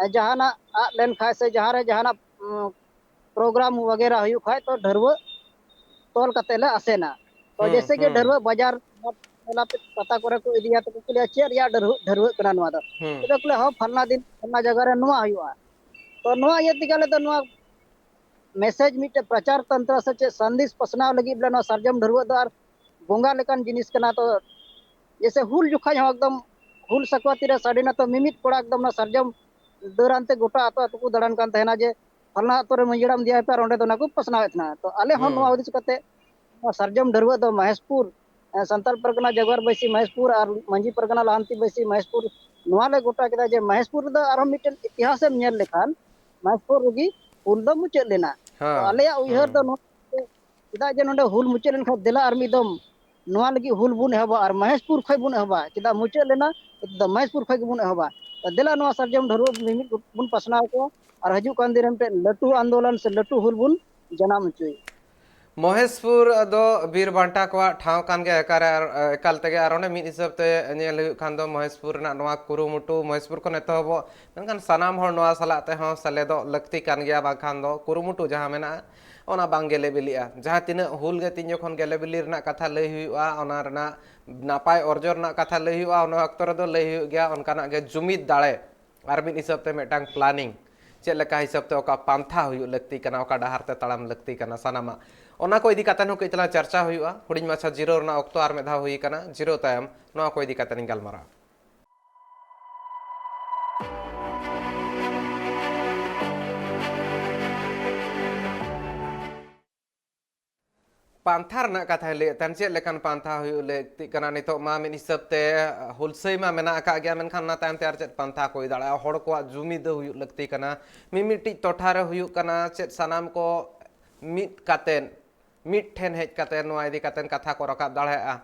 ᱮ, ᱡᱟᱦᱟᱱᱟᱜ ᱟᱫ ᱞᱮᱱ ᱠᱷᱟᱡ ᱥᱮ ᱡᱟᱦᱟᱸ ᱨᱮ ᱡᱟᱦᱟᱱᱟᱜ, ᱩᱸ, ᱯᱨᱳᱜᱨᱟᱢ ᱣᱟᱜᱮᱨᱟ ᱦᱩᱭᱩᱜ ᱠᱷᱟᱡ ᱛᱚ ᱰᱷᱟᱹᱨᱣᱟᱹᱜ ᱛᱚᱞ ᱠᱟᱛᱮ ᱞᱮ ᱟᱥᱮᱱᱟ᱾ ᱛᱚ ᱦᱩᱸ, ᱡᱮᱭᱥᱮ ᱠᱤ ᱦᱩᱸ᱾ ᱰᱷᱟᱹᱨᱣᱟᱹᱜ ᱵᱟᱡᱟᱨ ᱢᱮᱞᱟ ᱯᱟᱛᱟ ᱠᱚᱨᱮ ᱠᱚ ᱤᱫᱤᱭᱟ, ᱛᱚ ᱠᱚ ᱠᱩᱞᱤᱭᱟ, "ᱪᱮᱫ ᱨᱮᱭᱟᱜ ᱰᱷᱟᱹᱨᱣᱟᱹᱜ, ᱰᱷᱟᱹᱨᱣᱟᱹᱜ ᱠᱟᱱᱟ ᱱᱚᱣᱟ ᱫᱚ?" ᱦᱩᱸ᱾ ᱛᱚᱵᱮ ᱠᱚ ᱞᱟᱹᱭᱟ, "ᱦᱚᱸ, ᱯᱷᱟᱞᱱᱟ ᱫᱤᱱ ᱯᱷᱟᱞᱱᱟ ᱡᱟᱭᱜᱟ ᱨᱮ ᱱᱚᱣᱟ ᱦᱩᱭᱩᱜᱼᱟ᱾" ᱛᱚ ᱱᱚᱣᱟ ᱤᱭᱟᱹ ᱛᱮᱜᱮ ᱟᱞᱮ ᱫᱚ ᱱᱚᱣᱟ ᱢᱮᱥᱮᱡᱽ ᱢᱤᱫᱴᱮᱡ ᱯᱨᱚᱪᱟᱨ ᱛᱚᱱᱛᱨᱚ ᱥᱮ ᱪᱮᱫ ᱥᱟᱸᱫᱮᱥ ᱯᱟᱥᱱᱟᱣ ᱞᱟᱹᱜᱤᱫ ᱵᱚᱞᱮ ᱱᱚᱣᱟ ᱥᱟᱨᱡᱚᱢ ᱰᱷᱟᱹᱨᱣᱟᱹᱜ ᱫᱚ ᱟᱨ ᱵᱚᱸᱜᱟ ᱞᱮᱠᱟᱱ ᱡᱤᱱᱤᱥ ᱠᱟᱱᱟ᱾ ᱛᱚ ᱡᱮᱭᱥᱮ ᱦᱩᱞ ᱡᱚᱠᱷᱟᱡ ᱦᱚᱸ ᱮᱠᱫᱚᱢ ᱦᱩᱞ ᱥᱟᱠᱣᱟ ᱛᱤᱨᱮ ᱥᱟᱹᱫᱷᱤᱱᱚᱛᱟ ᱢᱤᱢᱤᱫ ᱠᱚᱲᱟ ᱮᱠᱫᱚᱢ ᱚᱱᱟ ᱥᱟᱨᱡᱚᱢ ᱫᱟᱹᱨ ᱟᱱᱛᱮ ᱜᱚᱴᱟ ᱟᱹᱛᱩ ᱟᱹᱛᱩ ᱠᱚ ᱫᱟᱬᱟᱱ ᱠᱟᱱ ᱛᱟᱦᱮᱱᱟ ᱡᱮ ᱯᱷᱟᱞᱱᱟ ᱟᱹᱛᱩ ᱨᱮ ᱢᱟᱹᱡᱷᱤ ᱦᱟᱲᱟᱢ ᱤᱫᱤᱭᱟᱭ ᱯᱮ ᱟᱨ ᱚᱸᱰᱮ ᱫᱚ ᱚᱱᱟ ᱠᱚ ᱯᱟᱥᱱᱟᱣᱮᱫ ᱛᱟᱦᱮᱱᱟ᱾ ᱛᱚ ᱟᱞᱮ ᱦᱚᱸ ᱱᱚᱣᱟ ᱦᱩᱸ᱾ ᱦᱩᱫᱤᱥ ᱠᱟᱛᱮ ᱱᱚᱣᱟ ᱥᱟᱨᱡᱚᱢ ᱰᱷᱟᱹᱨᱣᱟᱹᱜ ᱫᱚ ᱢᱚᱦᱮᱥᱯᱩᱨ, ᱮ, ᱥᱟᱱᱛᱟᱲ ᱯᱟᱨᱜᱟᱱᱟ ᱡᱟᱜᱽᱣᱟᱨ ᱵᱟᱹᱭᱥᱤ ᱢᱚᱦᱮᱥᱯᱩᱨ ᱟᱨ ᱢᱟᱹᱡᱷᱤ ᱯᱟᱨᱜᱟᱱᱟ ᱞᱟᱦᱟᱱᱛᱤ ᱵᱟᱹᱭᱥᱤ ᱢᱚᱦᱮᱥᱯᱩᱨ, ᱱᱚᱣᱟ ᱞᱮ ᱜᱚᱴᱟ ᱠᱮᱫᱟ ᱡᱮ ᱢᱚᱦᱮᱥᱯᱩᱨ ᱨᱮᱫᱚ ᱟᱨᱦᱚᱸ ᱢᱤᱫᱴᱮᱱ ᱤᱛᱤᱦᱟᱥ ᱮᱢ ᱧᱮᱞ ᱞᱮᱠᱷᱟᱱ ᱢᱚᱦᱮᱥᱯᱩᱨ ᱨᱮᱜᱮ ᱦᱩᱞ ᱫᱚ ᱢᱩᱪᱟᱹᱫ ᱞᱮᱱᱟ᱾ ᱛᱚ ᱦᱮᱸ᱾ ᱟᱞᱮᱭᱟᱜ ᱩᱭᱦᱟᱹᱨ ᱫᱚ ᱦᱩᱸ᱾ ᱱᱚᱣᱟ ᱪᱮᱫᱟᱜ ᱡᱮ ᱱᱚᱰᱮ ᱦᱩᱞ ᱢᱩᱪᱟᱹᱫ ᱞᱮᱱᱠᱷᱟᱱ ᱫᱮᱞᱟ ᱟᱨ ᱢᱤᱫ ᱫᱚᱢ ᱱᱚᱣᱟ ᱞᱟᱹᱜᱤᱫ ᱦᱩᱞ ᱵᱚᱱ ᱮᱦᱚᱵᱟ ᱟᱨ ᱢᱚᱦᱮᱥᱯᱩᱨ ᱠᱷᱚᱱ ᱵᱚᱱ ᱮᱦᱚᱵᱟ᱾ ᱪᱮᱫᱟᱜ ᱢᱩᱪᱟᱹᱫ ᱞᱮᱱᱟ? ᱱᱤᱛᱚᱜ ᱫᱚ ᱢᱚᱦᱮᱥᱯᱩᱨ ᱠᱷᱚᱱ ᱜᱮᱵᱚᱱ ᱮᱦᱚᱵᱟ᱾ ᱛᱚ ᱫᱮᱞᱟ ᱱᱚᱣᱟ ᱥᱟᱨᱡᱚᱢ ᱰᱷᱟᱹᱨᱣᱟᱹᱜ ᱢᱤᱢᱤᱫ ᱵᱚᱱ ᱯᱟᱥᱱᱟᱣ ᱠᱚᱣᱟ ᱟᱨ ᱦᱤᱡᱩᱜ ᱠᱟᱱ ᱫᱤᱱ ᱨᱮ ᱢᱤᱫᱴᱮᱱ ᱞᱟᱹᱴᱩ ᱟᱱᱫᱳᱞᱚᱱ ᱥᱮ ᱞᱟᱹᱴᱩ ᱦᱩᱞ ᱵᱚᱱ ᱡᱟᱱᱟᱢ ᱦᱚᱪᱚᱭ᱾ ᱢᱚᱦᱮᱥᱯᱩᱨ ᱫᱚ ᱵᱤᱨ ᱵᱟᱱᱴᱟ ᱠᱚᱣᱟᱜ ᱴᱷᱟᱶ ᱠᱟᱱ ᱜᱮᱭᱟ ᱮᱠᱟᱨᱮ ᱟᱨ, ᱮᱠᱟᱞ ᱛᱮᱜᱮ᱾ ᱟᱨ ᱚᱸᱰᱮ ᱢᱤᱫ ᱦᱤᱥᱟᱹᱵ ᱛᱮ ᱧᱮᱞ ᱦᱩᱭᱩᱜ ᱠᱷᱟᱱ ᱫᱚ ᱢᱚᱦᱮᱥᱯᱩᱨ ᱨᱮᱱᱟᱜ ᱱᱚᱣᱟ ᱠᱩᱨᱩᱢᱩᱴᱩ ᱢᱚᱦᱮᱥᱯᱩᱨ ᱠᱷᱚᱱ ᱮᱛᱚᱦᱚᱵᱚᱜ, ᱢᱮᱱᱠᱷᱟᱱ ᱥᱟᱱᱟᱢ ᱦᱚᱲ ᱱᱚᱣᱟ ᱥᱟᱞᱟᱜ ᱛᱮᱦᱚᱸ ᱥᱮᱞᱮᱫᱚᱜ ᱞᱟᱹᱠᱛᱤ ᱠᱟᱱ ᱜᱮᱭᱟ, ᱵᱟᱝᱠᱷᱟᱱ ᱫᱚ ᱠᱩᱨᱩᱢᱩᱴᱩ ᱡᱟᱦᱟᱸ ᱢᱮᱱᱟᱜᱼᱟ ᱚᱱᱟ ᱵᱟᱝ ᱜᱮᱞᱮ ᱵᱤᱞᱤᱜᱼᱟ᱾ ᱡᱟᱦᱟᱸ ᱛᱤᱱᱟᱹᱜ ᱦᱩᱞ ᱜᱮ ᱛᱤᱱ ᱡᱚᱠᱷᱚᱱ ᱜᱮᱞᱮ ᱵᱤᱞᱤ ᱨᱮᱱᱟᱜ ᱠᱟᱛᱷᱟ ᱞᱟᱹᱭ ᱦᱩᱭᱩᱜᱼᱟ, ᱚᱱᱟ ᱨᱮᱱᱟᱜ ᱱᱟᱯᱟᱭ ᱚᱨᱡᱚ ᱨᱮᱱᱟᱜ ᱠᱟᱛᱷᱟ ᱞᱟᱹᱭ ᱦᱩᱭᱩᱜᱼᱟ, ᱚᱱᱟ ᱚᱠᱛᱚ ᱨᱮᱫᱚ ᱞᱟᱹᱭ ᱦᱩᱭᱩᱜ ᱜᱮᱭᱟ ᱚᱱᱠᱟᱱᱟᱜ ᱜᱮ ᱡᱩᱢᱤᱫ ᱫᱟᱲᱮ ᱟᱨ ᱢᱤᱫ ᱦᱤᱥᱟᱹᱵ ᱛᱮ ᱢᱤᱫᱴᱟᱝ planning, ᱪᱮᱫ ᱞᱮᱠᱟ ᱦᱤᱥᱟᱹᱵ ᱛᱮ ᱚᱠᱟ ᱯᱟᱱᱛᱷᱟ ᱦᱩᱭᱩᱜ ᱞᱟᱹᱠᱛᱤ ᱠᱟᱱᱟ, ᱚᱠᱟ ᱰᱟᱦᱟᱨ ᱛᱮ ᱛᱟᱲᱟᱢ ᱞᱟᱹᱠᱛᱤ ᱠᱟᱱᱟ, ᱥᱟᱱᱟᱢᱟᱜ ᱚᱱᱟ ᱠᱚ ᱤᱫᱤ ᱠᱟᱛᱮ ᱦᱚᱸ ᱠᱟᱹᱡ ᱛᱟᱞᱟᱝ ᱪᱟᱨᱪᱟ ᱦᱩᱭᱩᱜᱼᱟ᱾ ᱦᱩᱰᱤᱧ ᱢᱟᱪᱷᱟ ᱡᱤᱨᱟᱹᱣ ᱨᱮᱱᱟᱜ ᱚᱠᱛᱚ ᱟᱨ ᱢᱤᱫ ᱫᱷᱟᱣ ᱦᱩᱭ ᱟᱠᱟᱱᱟ, ᱡᱤᱨᱟᱹᱣ ᱛᱟᱭᱚᱢ ᱱᱚᱣᱟ ᱠᱚ ᱤᱫᱤ ᱠᱟᱛᱮ ᱞᱤᱧ ᱜᱟᱞᱢᱟᱨᱟᱣᱟ᱾ ᱯᱟᱱᱛᱷᱟ ᱨᱮᱱᱟᱜ ᱠᱟᱛᱷᱟᱭ ᱞᱟᱹᱭᱮᱫ ᱛᱟᱦᱮᱱ, ᱪᱮᱫ ᱞᱮᱠᱟᱱ ᱯᱟᱱᱛᱷᱟ ᱦᱩᱭᱩᱜ ᱞᱟᱹᱠᱛᱤᱜ ᱠᱟᱱᱟ? ᱱᱤᱛᱚᱜ ᱢᱟ ᱢᱤᱫ ᱦᱤᱥᱟᱹᱵ ᱛᱮ ᱦᱩᱞᱥᱟᱹᱭ ᱢᱟ ᱢᱮᱱᱟᱜ ᱟᱠᱟᱫ ᱜᱮᱭᱟ, ᱢᱮᱱᱠᱷᱟᱱ ᱚᱱᱟ ᱛᱟᱭᱚᱢ ᱛᱮ ᱟᱨ ᱪᱮᱫ ᱯᱟᱱᱛᱷᱟ ᱠᱚ ᱦᱩᱭ ᱫᱟᱲᱮᱭᱟᱜᱼᱟ? ᱦᱚᱲ ᱠᱚᱣᱟᱜ ᱡᱩᱢᱤᱫ ᱫᱚ ᱦᱩᱭᱩᱜ ᱞᱟᱹᱠᱛᱤ ᱠᱟᱱᱟ᱾ ᱢᱤᱢᱤᱫᱴᱤᱡ ᱴᱚᱴᱷᱟ ᱨᱮ ᱦᱩᱭᱩᱜ ᱠᱟᱱᱟ ᱪᱮᱫ, ᱥᱟᱱᱟᱢ ᱠᱚ ᱢᱤᱫ ᱠᱟᱛᱮᱫ, ᱢᱤᱫ ᱴᱷᱮᱱ ᱦᱮᱡ ᱠᱟᱛᱮᱫ ᱱᱚᱣᱟ ᱤᱫᱤ ᱠᱟᱛᱮᱫ ᱠᱟᱛᱷᱟ ᱠᱚ ᱨᱟᱠᱟᱵ ᱫᱟᱲᱮᱭᱟᱜᱼᱟ᱾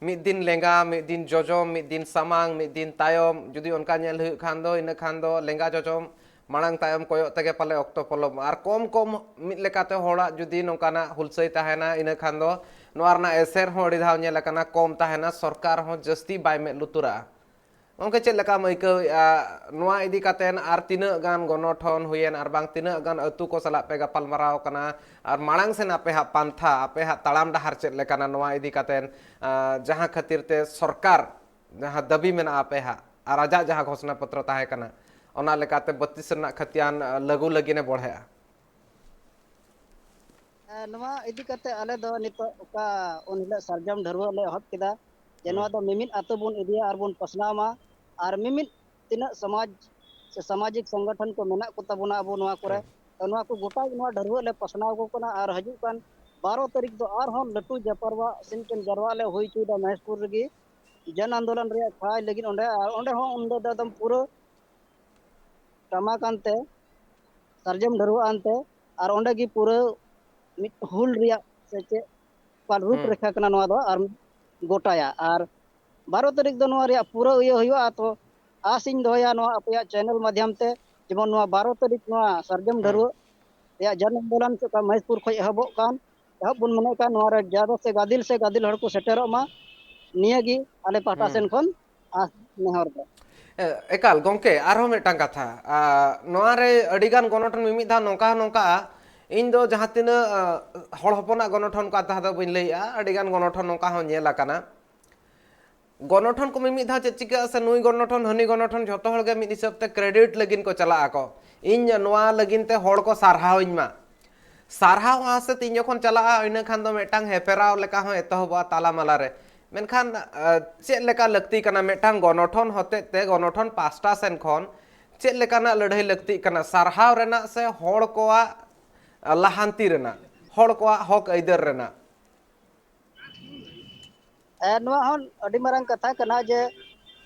ᱢᱤᱫ ᱫᱤᱱ ᱞᱮᱸᱜᱟ, ᱢᱤᱫ ᱫᱤᱱ ᱡᱚᱡᱚᱢ, ᱢᱤᱫ ᱫᱤᱱ ᱥᱟᱢᱟᱝ, ᱢᱤᱫ ᱫᱤᱱ ᱛᱟᱭᱚᱢ, ᱡᱩᱫᱤ ᱚᱱᱠᱟ ᱧᱮᱞ ᱦᱩᱭᱩᱜ ᱠᱷᱟᱱ ᱫᱚ, ᱤᱱᱟᱹ ᱠᱷᱟᱱ ᱫᱚ ᱞᱮᱸᱜᱟ ᱡᱚᱡᱚᱢ ᱢᱟᱲᱟᱝ ᱛᱟᱭᱚᱢ ᱠᱚᱭᱚᱜ ᱛᱮᱜᱮ ᱯᱟᱞᱮ ᱚᱠᱛᱚ ᱯᱚᱞᱚᱢᱚᱜᱼᱟ᱾ ᱟᱨ ᱠᱚᱢ ᱠᱚᱢ ᱢᱤᱫ ᱞᱮᱠᱟᱛᱮ ᱦᱚᱲᱟᱜ ᱡᱩᱫᱤ ᱱᱚᱝᱠᱟᱱᱟᱜ ᱦᱩᱞᱥᱟᱹᱭ ᱛᱟᱦᱮᱱᱟ, ᱤᱱᱟᱹ ᱠᱷᱟᱱ ᱫᱚ ᱱᱚᱣᱟ ᱨᱮᱱᱟᱜ ᱮᱥᱮᱨ ᱦᱚᱸ ᱟᱹᱰᱤ ᱫᱷᱟᱣ ᱧᱮᱞ ᱟᱠᱟᱱᱟ, ᱠᱚᱢ ᱛᱟᱦᱮᱱᱟ, ᱥᱚᱨᱠᱟᱨ ᱦᱚᱸ ᱡᱟᱹᱥᱛᱤ ᱵᱟᱭ ᱢᱮᱫ ᱞᱩᱛᱩᱨᱟᱜᱼᱟ᱾ ᱜᱚᱢᱠᱮ, ᱪᱮᱫ ᱞᱮᱠᱟᱢ ᱟᱹᱭᱠᱟᱹᱣᱮᱫᱼᱟ ᱱᱚᱣᱟ ᱤᱫᱤ ᱠᱟᱛᱮᱱ? ᱟᱨ ᱛᱤᱱᱟᱹᱜ ᱜᱟᱱ ᱜᱚᱱᱚᱴᱷᱚᱱ ᱦᱩᱭᱮᱱ ᱟᱨ ᱵᱟᱝ ᱛᱤᱱᱟᱹᱜ ᱜᱟᱱ ᱟᱹᱛᱩ ᱠᱚ ᱥᱟᱞᱟᱜ ᱯᱮ ᱜᱟᱯᱟᱞᱢᱟᱨᱟᱣ ᱠᱟᱱᱟ? ᱟᱨ ᱢᱟᱲᱟᱝ ᱥᱮᱱ ᱟᱯᱮ ᱦᱟᱸᱜ ᱯᱟᱱᱛᱷᱟ, ᱟᱯᱮ ᱦᱟᱸᱜ ᱛᱟᱲᱟᱢ ᱰᱟᱦᱟᱨ ᱪᱮᱫ ᱞᱮᱠᱟᱱᱟ ᱱᱚᱣᱟ ᱤᱫᱤ ᱠᱟᱛᱮᱱ, ᱟᱸ, ᱡᱟᱦᱟᱸ ᱠᱷᱟᱹᱛᱤᱨ ᱛᱮ ᱥᱚᱨᱠᱟᱨ ᱡᱟᱦᱟᱸ ᱫᱟᱹᱵᱤ ᱢᱮᱱᱟᱜᱼᱟ ᱟᱯᱮ ᱦᱟᱸᱜ, ᱟᱨ ᱟᱡᱟᱜ ᱡᱟᱦᱟᱸ ᱜᱷᱳᱥᱱᱟ ᱯᱚᱛᱨᱚ ᱛᱟᱦᱮᱸ ᱠᱟᱱᱟ, ᱚᱱᱟ ᱞᱮᱠᱟᱛᱮ ᱵᱚᱛᱤᱥ ᱨᱮᱱᱟᱜ ᱠᱷᱟᱹᱛᱤᱭᱟᱱ, ᱟᱸ, ᱞᱟᱹᱜᱩ ᱞᱟᱹᱜᱤᱫ ᱮ ᱵᱚᱲᱦᱮᱜᱼᱟ? ᱮ, ᱱᱚᱣᱟ ᱤᱫᱤ ᱠᱟᱛᱮ ᱟᱞᱮ ᱫᱚ ᱱᱤᱛᱚᱜ ᱚᱠᱟ ᱩᱱ ᱦᱤᱞᱳᱜ ᱥᱟᱨᱡᱚᱢ ᱰᱷᱟᱹᱨᱣᱟᱹᱜ ᱞᱮ ᱮᱦᱚᱵ ᱠᱮᱫᱟ, ᱡᱮ ᱦᱩᱸ᱾ ᱱᱚᱣᱟ ᱫᱚ ᱢᱤᱢᱤᱫ ᱟᱛᱳ ᱵᱚᱱ ᱤᱫᱤᱭᱟ ᱟᱨ ᱵᱚᱱ ᱯᱟᱥᱱᱟᱣ ᱢᱟ, ᱟᱨ ᱢᱤᱢᱤᱫ ᱛᱤᱱᱟᱹᱜ ᱥᱚᱢᱟᱡᱽ ᱥᱮ ᱥᱟᱢᱟᱡᱤᱠ ᱥᱚᱝᱜᱚᱴᱷᱚᱱ ᱠᱚ ᱢᱮᱱᱟᱜ ᱠᱚ ᱛᱟᱵᱚᱱᱟ ᱟᱵᱚ ᱱᱚᱣᱟ ᱠᱚᱨᱮ᱾ ᱛᱚ ᱱᱚᱣᱟ ᱠᱚ ᱜᱚᱴᱟ ᱜᱮ ᱱᱚᱣᱟ ᱰᱷᱟᱹᱨᱣᱟᱹᱜ ᱞᱮ ᱯᱟᱥᱱᱟᱣ ᱟᱠᱚ ᱠᱟᱱᱟ᱾ ᱟᱨ ᱦᱤᱡᱩᱜ ᱠᱟᱱ ᱵᱟᱨᱚ ᱛᱟᱹᱨᱤᱠᱷ ᱫᱚ ᱟᱨᱦᱚᱸ ᱞᱟᱹᱴᱩ ᱡᱟᱯᱟᱨᱣᱟᱜ ᱥᱮ ᱢᱤᱫᱴᱮᱱ ᱡᱟᱨᱣᱟᱜ ᱞᱮ ᱦᱩᱭ ᱦᱚᱪᱚᱭᱮᱫᱟ ᱢᱚᱦᱮᱥᱯᱩᱨ ᱨᱮᱜᱮ, ᱡᱚᱱ ᱟᱱᱫᱳᱞᱚᱱ ᱨᱮᱭᱟᱜ ᱴᱷᱟᱶ ᱞᱟᱹᱜᱤᱫ ᱚᱸᱰᱮ᱾ ᱟᱨ ᱚᱸᱰᱮ ᱦᱚᱸ ᱩᱱ ᱦᱤᱞᱳᱜ ᱫᱚ ᱮᱠᱫᱚᱢ ᱯᱩᱨᱟᱹ ᱴᱟᱢᱟᱠ ᱟᱱᱛᱮ, ᱥᱟᱨᱡᱚᱢ ᱰᱷᱟᱹᱨᱣᱟᱹᱜ ᱟᱱᱛᱮ, ᱟᱨ ᱚᱸᱰᱮ ᱜᱮ ᱯᱩᱨᱟᱹ ᱢᱤᱫ ᱦᱩᱞ ᱨᱮᱭᱟᱜ ᱥᱮ ᱪᱮᱫ ᱯᱟᱞ ᱨᱩᱯ ᱦᱩᱸ᱾ ᱨᱮᱠᱷᱟ ᱠᱟᱱᱟ ᱱᱚᱣᱟ ᱫᱚ, ᱟᱨ ᱜᱚᱴᱟᱭᱟ᱾ ᱟᱨ ᱵᱟᱨᱚ ᱛᱟᱹᱨᱤᱠᱷ ᱫᱚ ᱱᱚᱣᱟ ᱨᱮᱭᱟᱜ ᱯᱩᱨᱟᱹ ᱤᱭᱟᱹ ᱦᱩᱭᱩᱜᱼᱟ᱾ ᱛᱚ ᱟᱥ ᱤᱧ ᱫᱚᱦᱚᱭᱟ ᱱᱚᱣᱟ ᱟᱯᱮᱭᱟᱜ ᱪᱮᱱᱮᱞ ᱢᱟᱫᱽᱫᱷᱚᱢ ᱛᱮ, ᱡᱮᱢᱚᱱ ᱱᱚᱣᱟ ᱵᱟᱨᱚ ᱛᱟᱹᱨᱤᱠᱷ ᱱᱚᱣᱟ ᱥᱟᱨᱡᱚᱢ ᱦᱩᱸ᱾ ᱰᱷᱟᱹᱨᱣᱟᱹᱜ ᱨᱮᱭᱟᱜ ᱡᱚᱱ ᱟᱱᱫᱳᱞᱚᱱ ᱪᱮᱫ ᱞᱮᱠᱟ ᱢᱚᱦᱮᱥᱯᱩᱨ ᱠᱷᱚᱱ ᱮᱦᱚᱵᱚᱜ ᱠᱟᱱ, ᱮᱦᱚᱵ ᱵᱚᱱ ᱢᱚᱱᱮᱭᱮᱫ ᱠᱟᱱ, ᱱᱚᱣᱟ ᱨᱮ ᱡᱟᱫᱟ ᱥᱮ ᱜᱟᱫᱤᱞ ᱥᱮ ᱜᱟᱫᱤᱞ ᱦᱚᱲ ᱠᱚ ᱥᱮᱴᱮᱨᱚᱜ ᱢᱟ, ᱱᱤᱭᱟᱹ ᱜᱮ ᱟᱞᱮ ᱯᱟᱦᱴᱟ ᱦᱩᱸ᱾ ᱥᱮᱱ ᱠᱷᱚᱱ ᱟᱥ ᱱᱮᱦᱚᱨ ᱫᱚ᱾ ᱮ, ᱮᱠᱟᱞ ᱜᱚᱢᱠᱮ, ᱟᱨᱦᱚᱸ ᱢᱤᱫᱴᱟᱝ ᱠᱟᱛᱷᱟ, ᱟ, ᱱᱚᱣᱟ ᱨᱮ ᱟᱹᱰᱤᱜᱟᱱ ᱜᱚᱱᱚᱴᱷᱚᱱ ᱢᱤᱢᱤᱫ ᱫᱷᱟᱣ ᱱᱚᱝᱠᱟ ᱦᱚᱸ ᱱᱚᱝᱠᱟᱜᱼᱟ, ᱤᱧ ᱫᱚ ᱡᱟᱦᱟᱸ ᱛᱤᱱᱟᱹᱜ, ᱟ, ᱦᱚᱲ ᱦᱚᱯᱚᱱᱟᱜ ᱜᱚᱱᱚᱴᱷᱚᱱ ᱠᱟᱛᱷᱟ ᱫᱚ ᱵᱟᱹᱧ ᱞᱟᱹᱭᱮᱜᱼᱟ, ᱟᱹᱰᱤᱜᱟᱱ ᱜᱚᱱᱚᱴᱷᱚᱱ ᱱᱚᱝᱠᱟ ᱦᱚᱸ ᱧᱮᱞ ᱟᱠᱟᱱᱟ᱾ ᱜᱚᱱᱚᱴᱷᱚᱱ ᱠᱚ ᱢᱤᱢᱤᱫ ᱫᱷᱟᱣ ᱪᱮᱫ ᱪᱤᱠᱟᱹᱜᱼᱟ ᱥᱮ, ᱱᱩᱭ ᱜᱚᱱᱚᱴᱷᱚᱱ ᱦᱟᱹᱱᱤ ᱜᱚᱱᱚᱴᱷᱚᱱ ᱡᱷᱚᱛᱚ ᱦᱚᱲ ᱜᱮ ᱢᱤᱫ ᱦᱤᱥᱟᱹᱵ ᱛᱮ ᱠᱨᱮᱰᱤᱴ ᱞᱟᱹᱜᱤᱫ ᱠᱚ ᱪᱟᱞᱟᱜ ᱟᱠᱚ, ᱤᱧ ᱱᱚᱣᱟ ᱞᱟᱹᱜᱤᱫ ᱛᱮ ᱦᱚᱲ ᱠᱚ ᱥᱟᱨᱦᱟᱣᱤᱧ ᱢᱟ᱾ ᱥᱟᱨᱦᱟᱣ ᱟᱥ ᱛᱮ ᱤᱧ ᱡᱚᱠᱷᱚᱱ ᱪᱟᱞᱟᱜᱼᱟ, ᱤᱱᱟᱹ ᱠᱷᱟᱱ ᱫᱚ ᱢᱤᱫᱴᱟᱝ ᱦᱮᱯᱮᱨᱟᱣ ᱞᱮᱠᱟ ᱦᱚᱸ ᱮᱛᱚᱦᱚᱵᱚᱜᱼᱟ ᱛᱟᱞᱟᱢᱟᱞᱟ ᱨᱮ᱾ ᱢᱮᱱᱠᱷᱟᱱ, ᱟ, ᱪᱮᱫ ᱞᱮᱠᱟ ᱞᱟᱹᱠᱛᱤ ᱠᱟᱱᱟ ᱢᱤᱫᱴᱟᱝ ᱜᱚᱱᱚᱴᱷᱚᱱ ᱦᱚᱛᱮᱡ ᱛᱮ, ᱜᱚᱱᱚᱴᱷᱚᱱ ᱯᱟᱥᱴᱟ ᱥᱮᱱ ᱠᱷᱚᱱ ᱪᱮᱫ ᱞᱮᱠᱟᱱᱟᱜ ᱞᱟᱹᱲᱦᱟᱹᱭ ᱞᱟᱹᱠᱛᱤᱜ ᱠᱟᱱᱟ, ᱥᱟᱨᱦᱟᱣ ᱨᱮᱱᱟᱜ ᱥᱮ ᱦᱚᱲ ᱠᱚᱣᱟᱜ, ᱟ, ᱞᱟᱦᱟᱱᱛᱤ ᱨᱮᱱᱟᱜ, ᱦᱚᱲ ᱠᱚᱣᱟᱜ ᱦᱚᱠ ᱟᱹᱭᱫᱟᱹᱨ ᱨᱮᱱᱟᱜ? ᱦᱮᱸ, ᱱᱚᱣᱟ ᱦᱚᱸ ᱟᱹᱰᱤ ᱢᱟᱨᱟᱝ ᱠᱟᱛᱷᱟ ᱠᱟᱱᱟ ᱡᱮ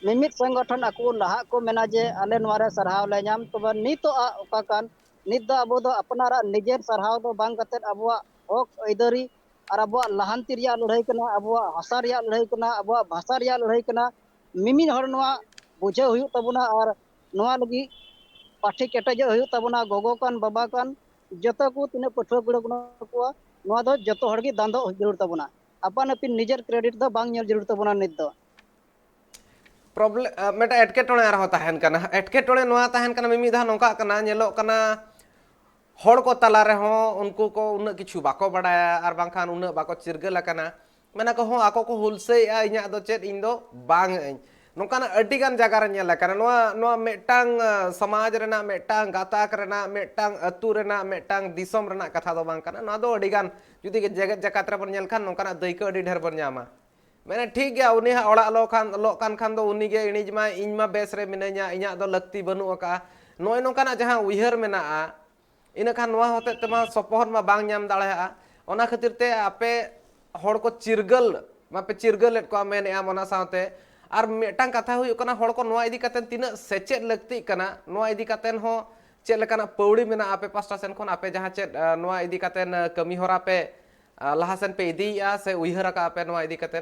ᱢᱤᱢᱤᱫ ᱥᱚᱝᱜᱚᱴᱷᱚᱱ ᱟᱠᱚ ᱞᱟᱦᱟᱜ ᱠᱚ ᱢᱮᱱᱟ ᱡᱮ ᱟᱞᱮ ᱱᱚᱣᱟ ᱨᱮ ᱥᱟᱨᱦᱟᱣ ᱞᱮ ᱧᱟᱢ, ᱛᱚᱵᱮ ᱱᱤᱛᱚᱜ ᱟᱜ ᱚᱠᱟ ᱠᱟᱱ, ᱱᱤᱛ ᱫᱚ ᱟᱵᱚ ᱫᱚ ᱟᱯᱱᱟᱨᱟᱜ ᱱᱤᱡᱮᱨ ᱥᱟᱨᱦᱟᱣ ᱫᱚ ᱵᱟᱝ ᱠᱟᱛᱮᱫ ᱟᱵᱚᱣᱟᱜ ᱦᱚᱠ ᱟᱹᱭᱫᱟᱹᱨᱤ ᱟᱨ ᱟᱵᱚᱣᱟᱜ ᱞᱟᱦᱟᱱᱛᱤ ᱨᱮᱭᱟᱜ ᱞᱟᱹᱲᱦᱟᱹᱭ ᱠᱟᱱᱟ, ᱟᱵᱚᱣᱟᱜ ᱦᱟᱥᱟ ᱨᱮᱭᱟᱜ ᱞᱟᱹᱲᱦᱟᱹᱭ ᱠᱟᱱᱟ, ᱟᱵᱚᱣᱟᱜ ᱵᱷᱟᱥᱟ ᱨᱮᱭᱟᱜ ᱞᱟᱹᱲᱦᱟᱹᱭ ᱠᱟᱱᱟ᱾ ᱢᱤᱢᱤᱫ ᱦᱚᱲ ᱱᱚᱣᱟ ᱵᱩᱡᱷᱟᱹᱣ ᱦᱩᱭᱩᱜ ᱛᱟᱵᱚᱱᱟ ᱟᱨ ᱱᱚᱣᱟ ᱞᱟᱹᱜᱤᱫ ᱯᱟᱹᱴᱷᱤ ᱠᱮᱴᱮᱡᱚᱜ ᱦᱩᱭᱩᱜ ᱛᱟᱵᱚᱱᱟ᱾ ᱜᱚᱜᱚ ᱠᱟᱱ, ᱵᱟᱵᱟ ᱠᱟᱱ, ᱡᱚᱛᱚ ᱠᱚ ᱛᱤᱱᱟᱹᱜ ᱯᱟᱹᱴᱷᱩᱣᱟᱹ ᱠᱩᱲᱤ ᱠᱚ ᱢᱮᱱᱟᱜ ᱠᱚᱣᱟ, ᱱᱚᱣᱟ ᱫᱚ ᱡᱚᱛᱚ ᱦᱚᱲ ᱜᱮ ᱫᱟᱱᱫᱚᱜ ᱡᱟᱹᱨᱩᱲ ᱛᱟᱵᱚᱱᱟ᱾ ᱟᱯᱟᱱ ᱟᱹᱯᱤᱱ ᱱᱤᱡᱮᱨ ᱠᱨᱮᱰᱤᱴ ᱫᱚ ᱵᱟᱝ ᱧᱮᱞ ᱡᱟᱹᱨᱩᱲ ᱛᱟᱵᱚᱱᱟ ᱱᱤᱛ ᱫᱚ᱾ ᱯᱨᱚᱵᱞᱮ-, ᱟ, ᱢᱤᱫᱴᱟᱝ ᱮᱴᱠᱮᱴᱚᱬᱮ ᱟᱨᱦᱚᱸ ᱛᱟᱦᱮᱱ ᱠᱟᱱᱟ᱾ ᱮᱴᱠᱮᱴᱚᱬᱮ ᱱᱚᱣᱟ ᱛᱟᱦᱮᱱ ᱠᱟᱱᱟ, ᱢᱤᱢᱤᱫ ᱫᱷᱟᱣ ᱱᱚᱝᱠᱟᱜ ᱠᱟᱱᱟ, ᱧᱮᱞᱚᱜ ᱠᱟᱱᱟ ᱦᱚᱲ ᱠᱚ ᱛᱟᱞᱟ ᱨᱮᱦᱚᱸ ᱩᱱᱠᱩ ᱠᱚ ᱩᱱᱟᱹᱜ ᱠᱤᱪᱷᱩ ᱵᱟᱠᱚ ᱵᱟᱲᱟᱭᱟ ᱟᱨ ᱵᱟᱝᱠᱷᱟᱱ ᱩᱱᱟᱹᱜ ᱵᱟᱠᱚ ᱪᱤᱨᱜᱟᱹᱞ ᱟᱠᱟᱱᱟ᱾ ᱢᱮᱱᱟ ᱠᱚ, "ᱦᱚᱸ, ᱟᱠᱚ ᱠᱚ ᱦᱩᱞᱥᱟᱹᱭᱮᱜᱼᱟ, ᱤᱧᱟᱹᱜ ᱫᱚ ᱪᱮᱫ, ᱤᱧ ᱫᱚ ᱵᱟᱝ ᱟᱹᱧ᱾" ᱱᱚᱝᱠᱟᱱᱟᱜ ᱟᱹᱰᱤ ᱜᱟᱱ ᱡᱟᱭᱜᱟ ᱨᱮ ᱧᱮᱞ ᱟᱠᱟᱱᱟ᱾ ᱱᱚᱣᱟ, ᱱᱚᱣᱟ ᱢᱤᱫᱴᱟᱝ, ᱟ, ᱥᱚᱢᱟᱡᱽ ᱨᱮᱱᱟᱜ, ᱢᱤᱫᱴᱟᱝ ᱜᱟᱛᱟᱠ ᱨᱮᱱᱟᱜ, ᱢᱤᱫᱴᱟᱝ ᱟᱹᱛᱩ ᱨᱮᱱᱟᱜ, ᱢᱤᱫᱴᱟᱝ ᱫᱤᱥᱚᱢ ᱨᱮᱱᱟᱜ ᱠᱟᱛᱷᱟ ᱫᱚ ᱵᱟᱝ ᱠᱟᱱᱟ᱾ ᱱᱚᱣᱟ ᱫᱚ ᱟᱹᱰᱤ ᱜᱟᱱ, ᱡᱩᱫᱤ ᱡᱮᱜᱮᱛ ᱡᱟᱠᱟᱛ ᱨᱮᱵᱚᱱ ᱧᱮᱞ ᱠᱷᱟᱱ, ᱱᱚᱝᱠᱟᱱᱟᱜ ᱫᱟᱹᱭᱠᱟᱹ ᱟᱹᱰᱤ ᱰᱷᱮᱨ ᱵᱚᱱ ᱧᱟᱢᱟ᱾ ᱢᱟᱱᱮ ᱴᱷᱤᱠ ᱜᱮᱭᱟ, ᱩᱱᱤ ᱦᱟᱸᱜ ᱚᱲᱟᱜ ᱞᱚ ᱠᱷᱟᱱ, ᱞᱚᱜ ᱠᱟᱱ ᱠᱷᱟᱱ ᱫᱚ ᱩᱱᱤ ᱜᱮ ᱤᱬᱤᱡ ᱢᱟᱭ, ᱤᱧ ᱢᱟ ᱵᱮᱥ ᱨᱮ ᱢᱤᱱᱟᱹᱧᱟ, ᱤᱧᱟᱹᱜ ᱫᱚ ᱞᱟᱹᱠᱛᱤ ᱵᱟᱹᱱᱩᱜ ᱟᱠᱟᱜᱼᱟ, ᱱᱚᱜᱼᱚᱭ ᱱᱚᱝᱠᱟᱱᱟᱜ ᱡᱟᱦᱟᱸ ᱩᱭᱦᱟᱹᱨ ᱢᱮᱱᱟᱜᱼᱟ, ᱤᱱᱟᱹ ᱠᱷᱟᱱ ᱱᱚᱣᱟ ᱦᱚᱛᱮᱡ ᱛᱮᱢᱟ ᱥᱚᱯᱚᱦᱚᱫ ᱢᱟ ᱵᱟᱝ ᱧᱟᱢ ᱫᱟᱲᱮᱭᱟᱜᱼᱟ᱾ ᱚᱱᱟ ᱠᱷᱟᱹᱛᱤᱨ ᱛᱮ ᱟᱯᱮ ᱦᱚᱲ ᱠᱚ ᱪᱤᱨᱜᱟᱹᱞ ᱢᱟᱯᱮ ᱪᱤᱨᱜᱟᱹᱞᱮᱫ ᱠᱚᱣᱟ ᱢᱮᱱᱮᱫᱼᱟᱢ, ᱚᱱᱟ ᱥᱟᱶᱛᱮ ᱟᱨ ᱢᱤᱫᱴᱟᱝ ᱠᱟᱛᱷᱟ ᱦᱩᱭᱩᱜ ᱠᱟᱱᱟ, ᱦᱚᱲ ᱠᱚ ᱱᱚᱣᱟ ᱤᱫᱤ ᱠᱟᱛᱮ ᱛᱤᱱᱟᱹᱜ ᱥᱮᱪᱮᱫ ᱞᱟᱹᱠᱛᱤᱜ ᱠᱟᱱᱟ, ᱱᱚᱣᱟ ᱤᱫᱤ ᱠᱟᱛᱮ ᱦᱚᱸ ᱪᱮᱫ ᱞᱮᱠᱟᱱᱟᱜ ᱯᱟᱹᱣᱲᱤ ᱢᱮᱱᱟᱜᱼᱟ ᱟᱯᱮ ᱯᱟᱥᱴᱟ ᱥᱮᱱ ᱠᱷᱚᱱ, ᱟᱯᱮ ᱡᱟᱦᱟᱸ ᱪᱮᱫ, ᱟ, ᱱᱚᱣᱟ ᱤᱫᱤ ᱠᱟᱛᱮ, ᱟ, ᱠᱟᱹᱢᱤ ᱦᱚᱨᱟ ᱯᱮ, ᱟ, ᱞᱟᱦᱟ ᱥᱮᱱ ᱯᱮ ᱤᱫᱤᱭᱮᱫᱼᱟ ᱥᱮ ᱩᱭᱦᱟᱹᱨ ᱟᱠᱟᱫᱼᱟ ᱯᱮ ᱱᱚᱣᱟ ᱤᱫᱤ ᱠᱟᱛᱮ?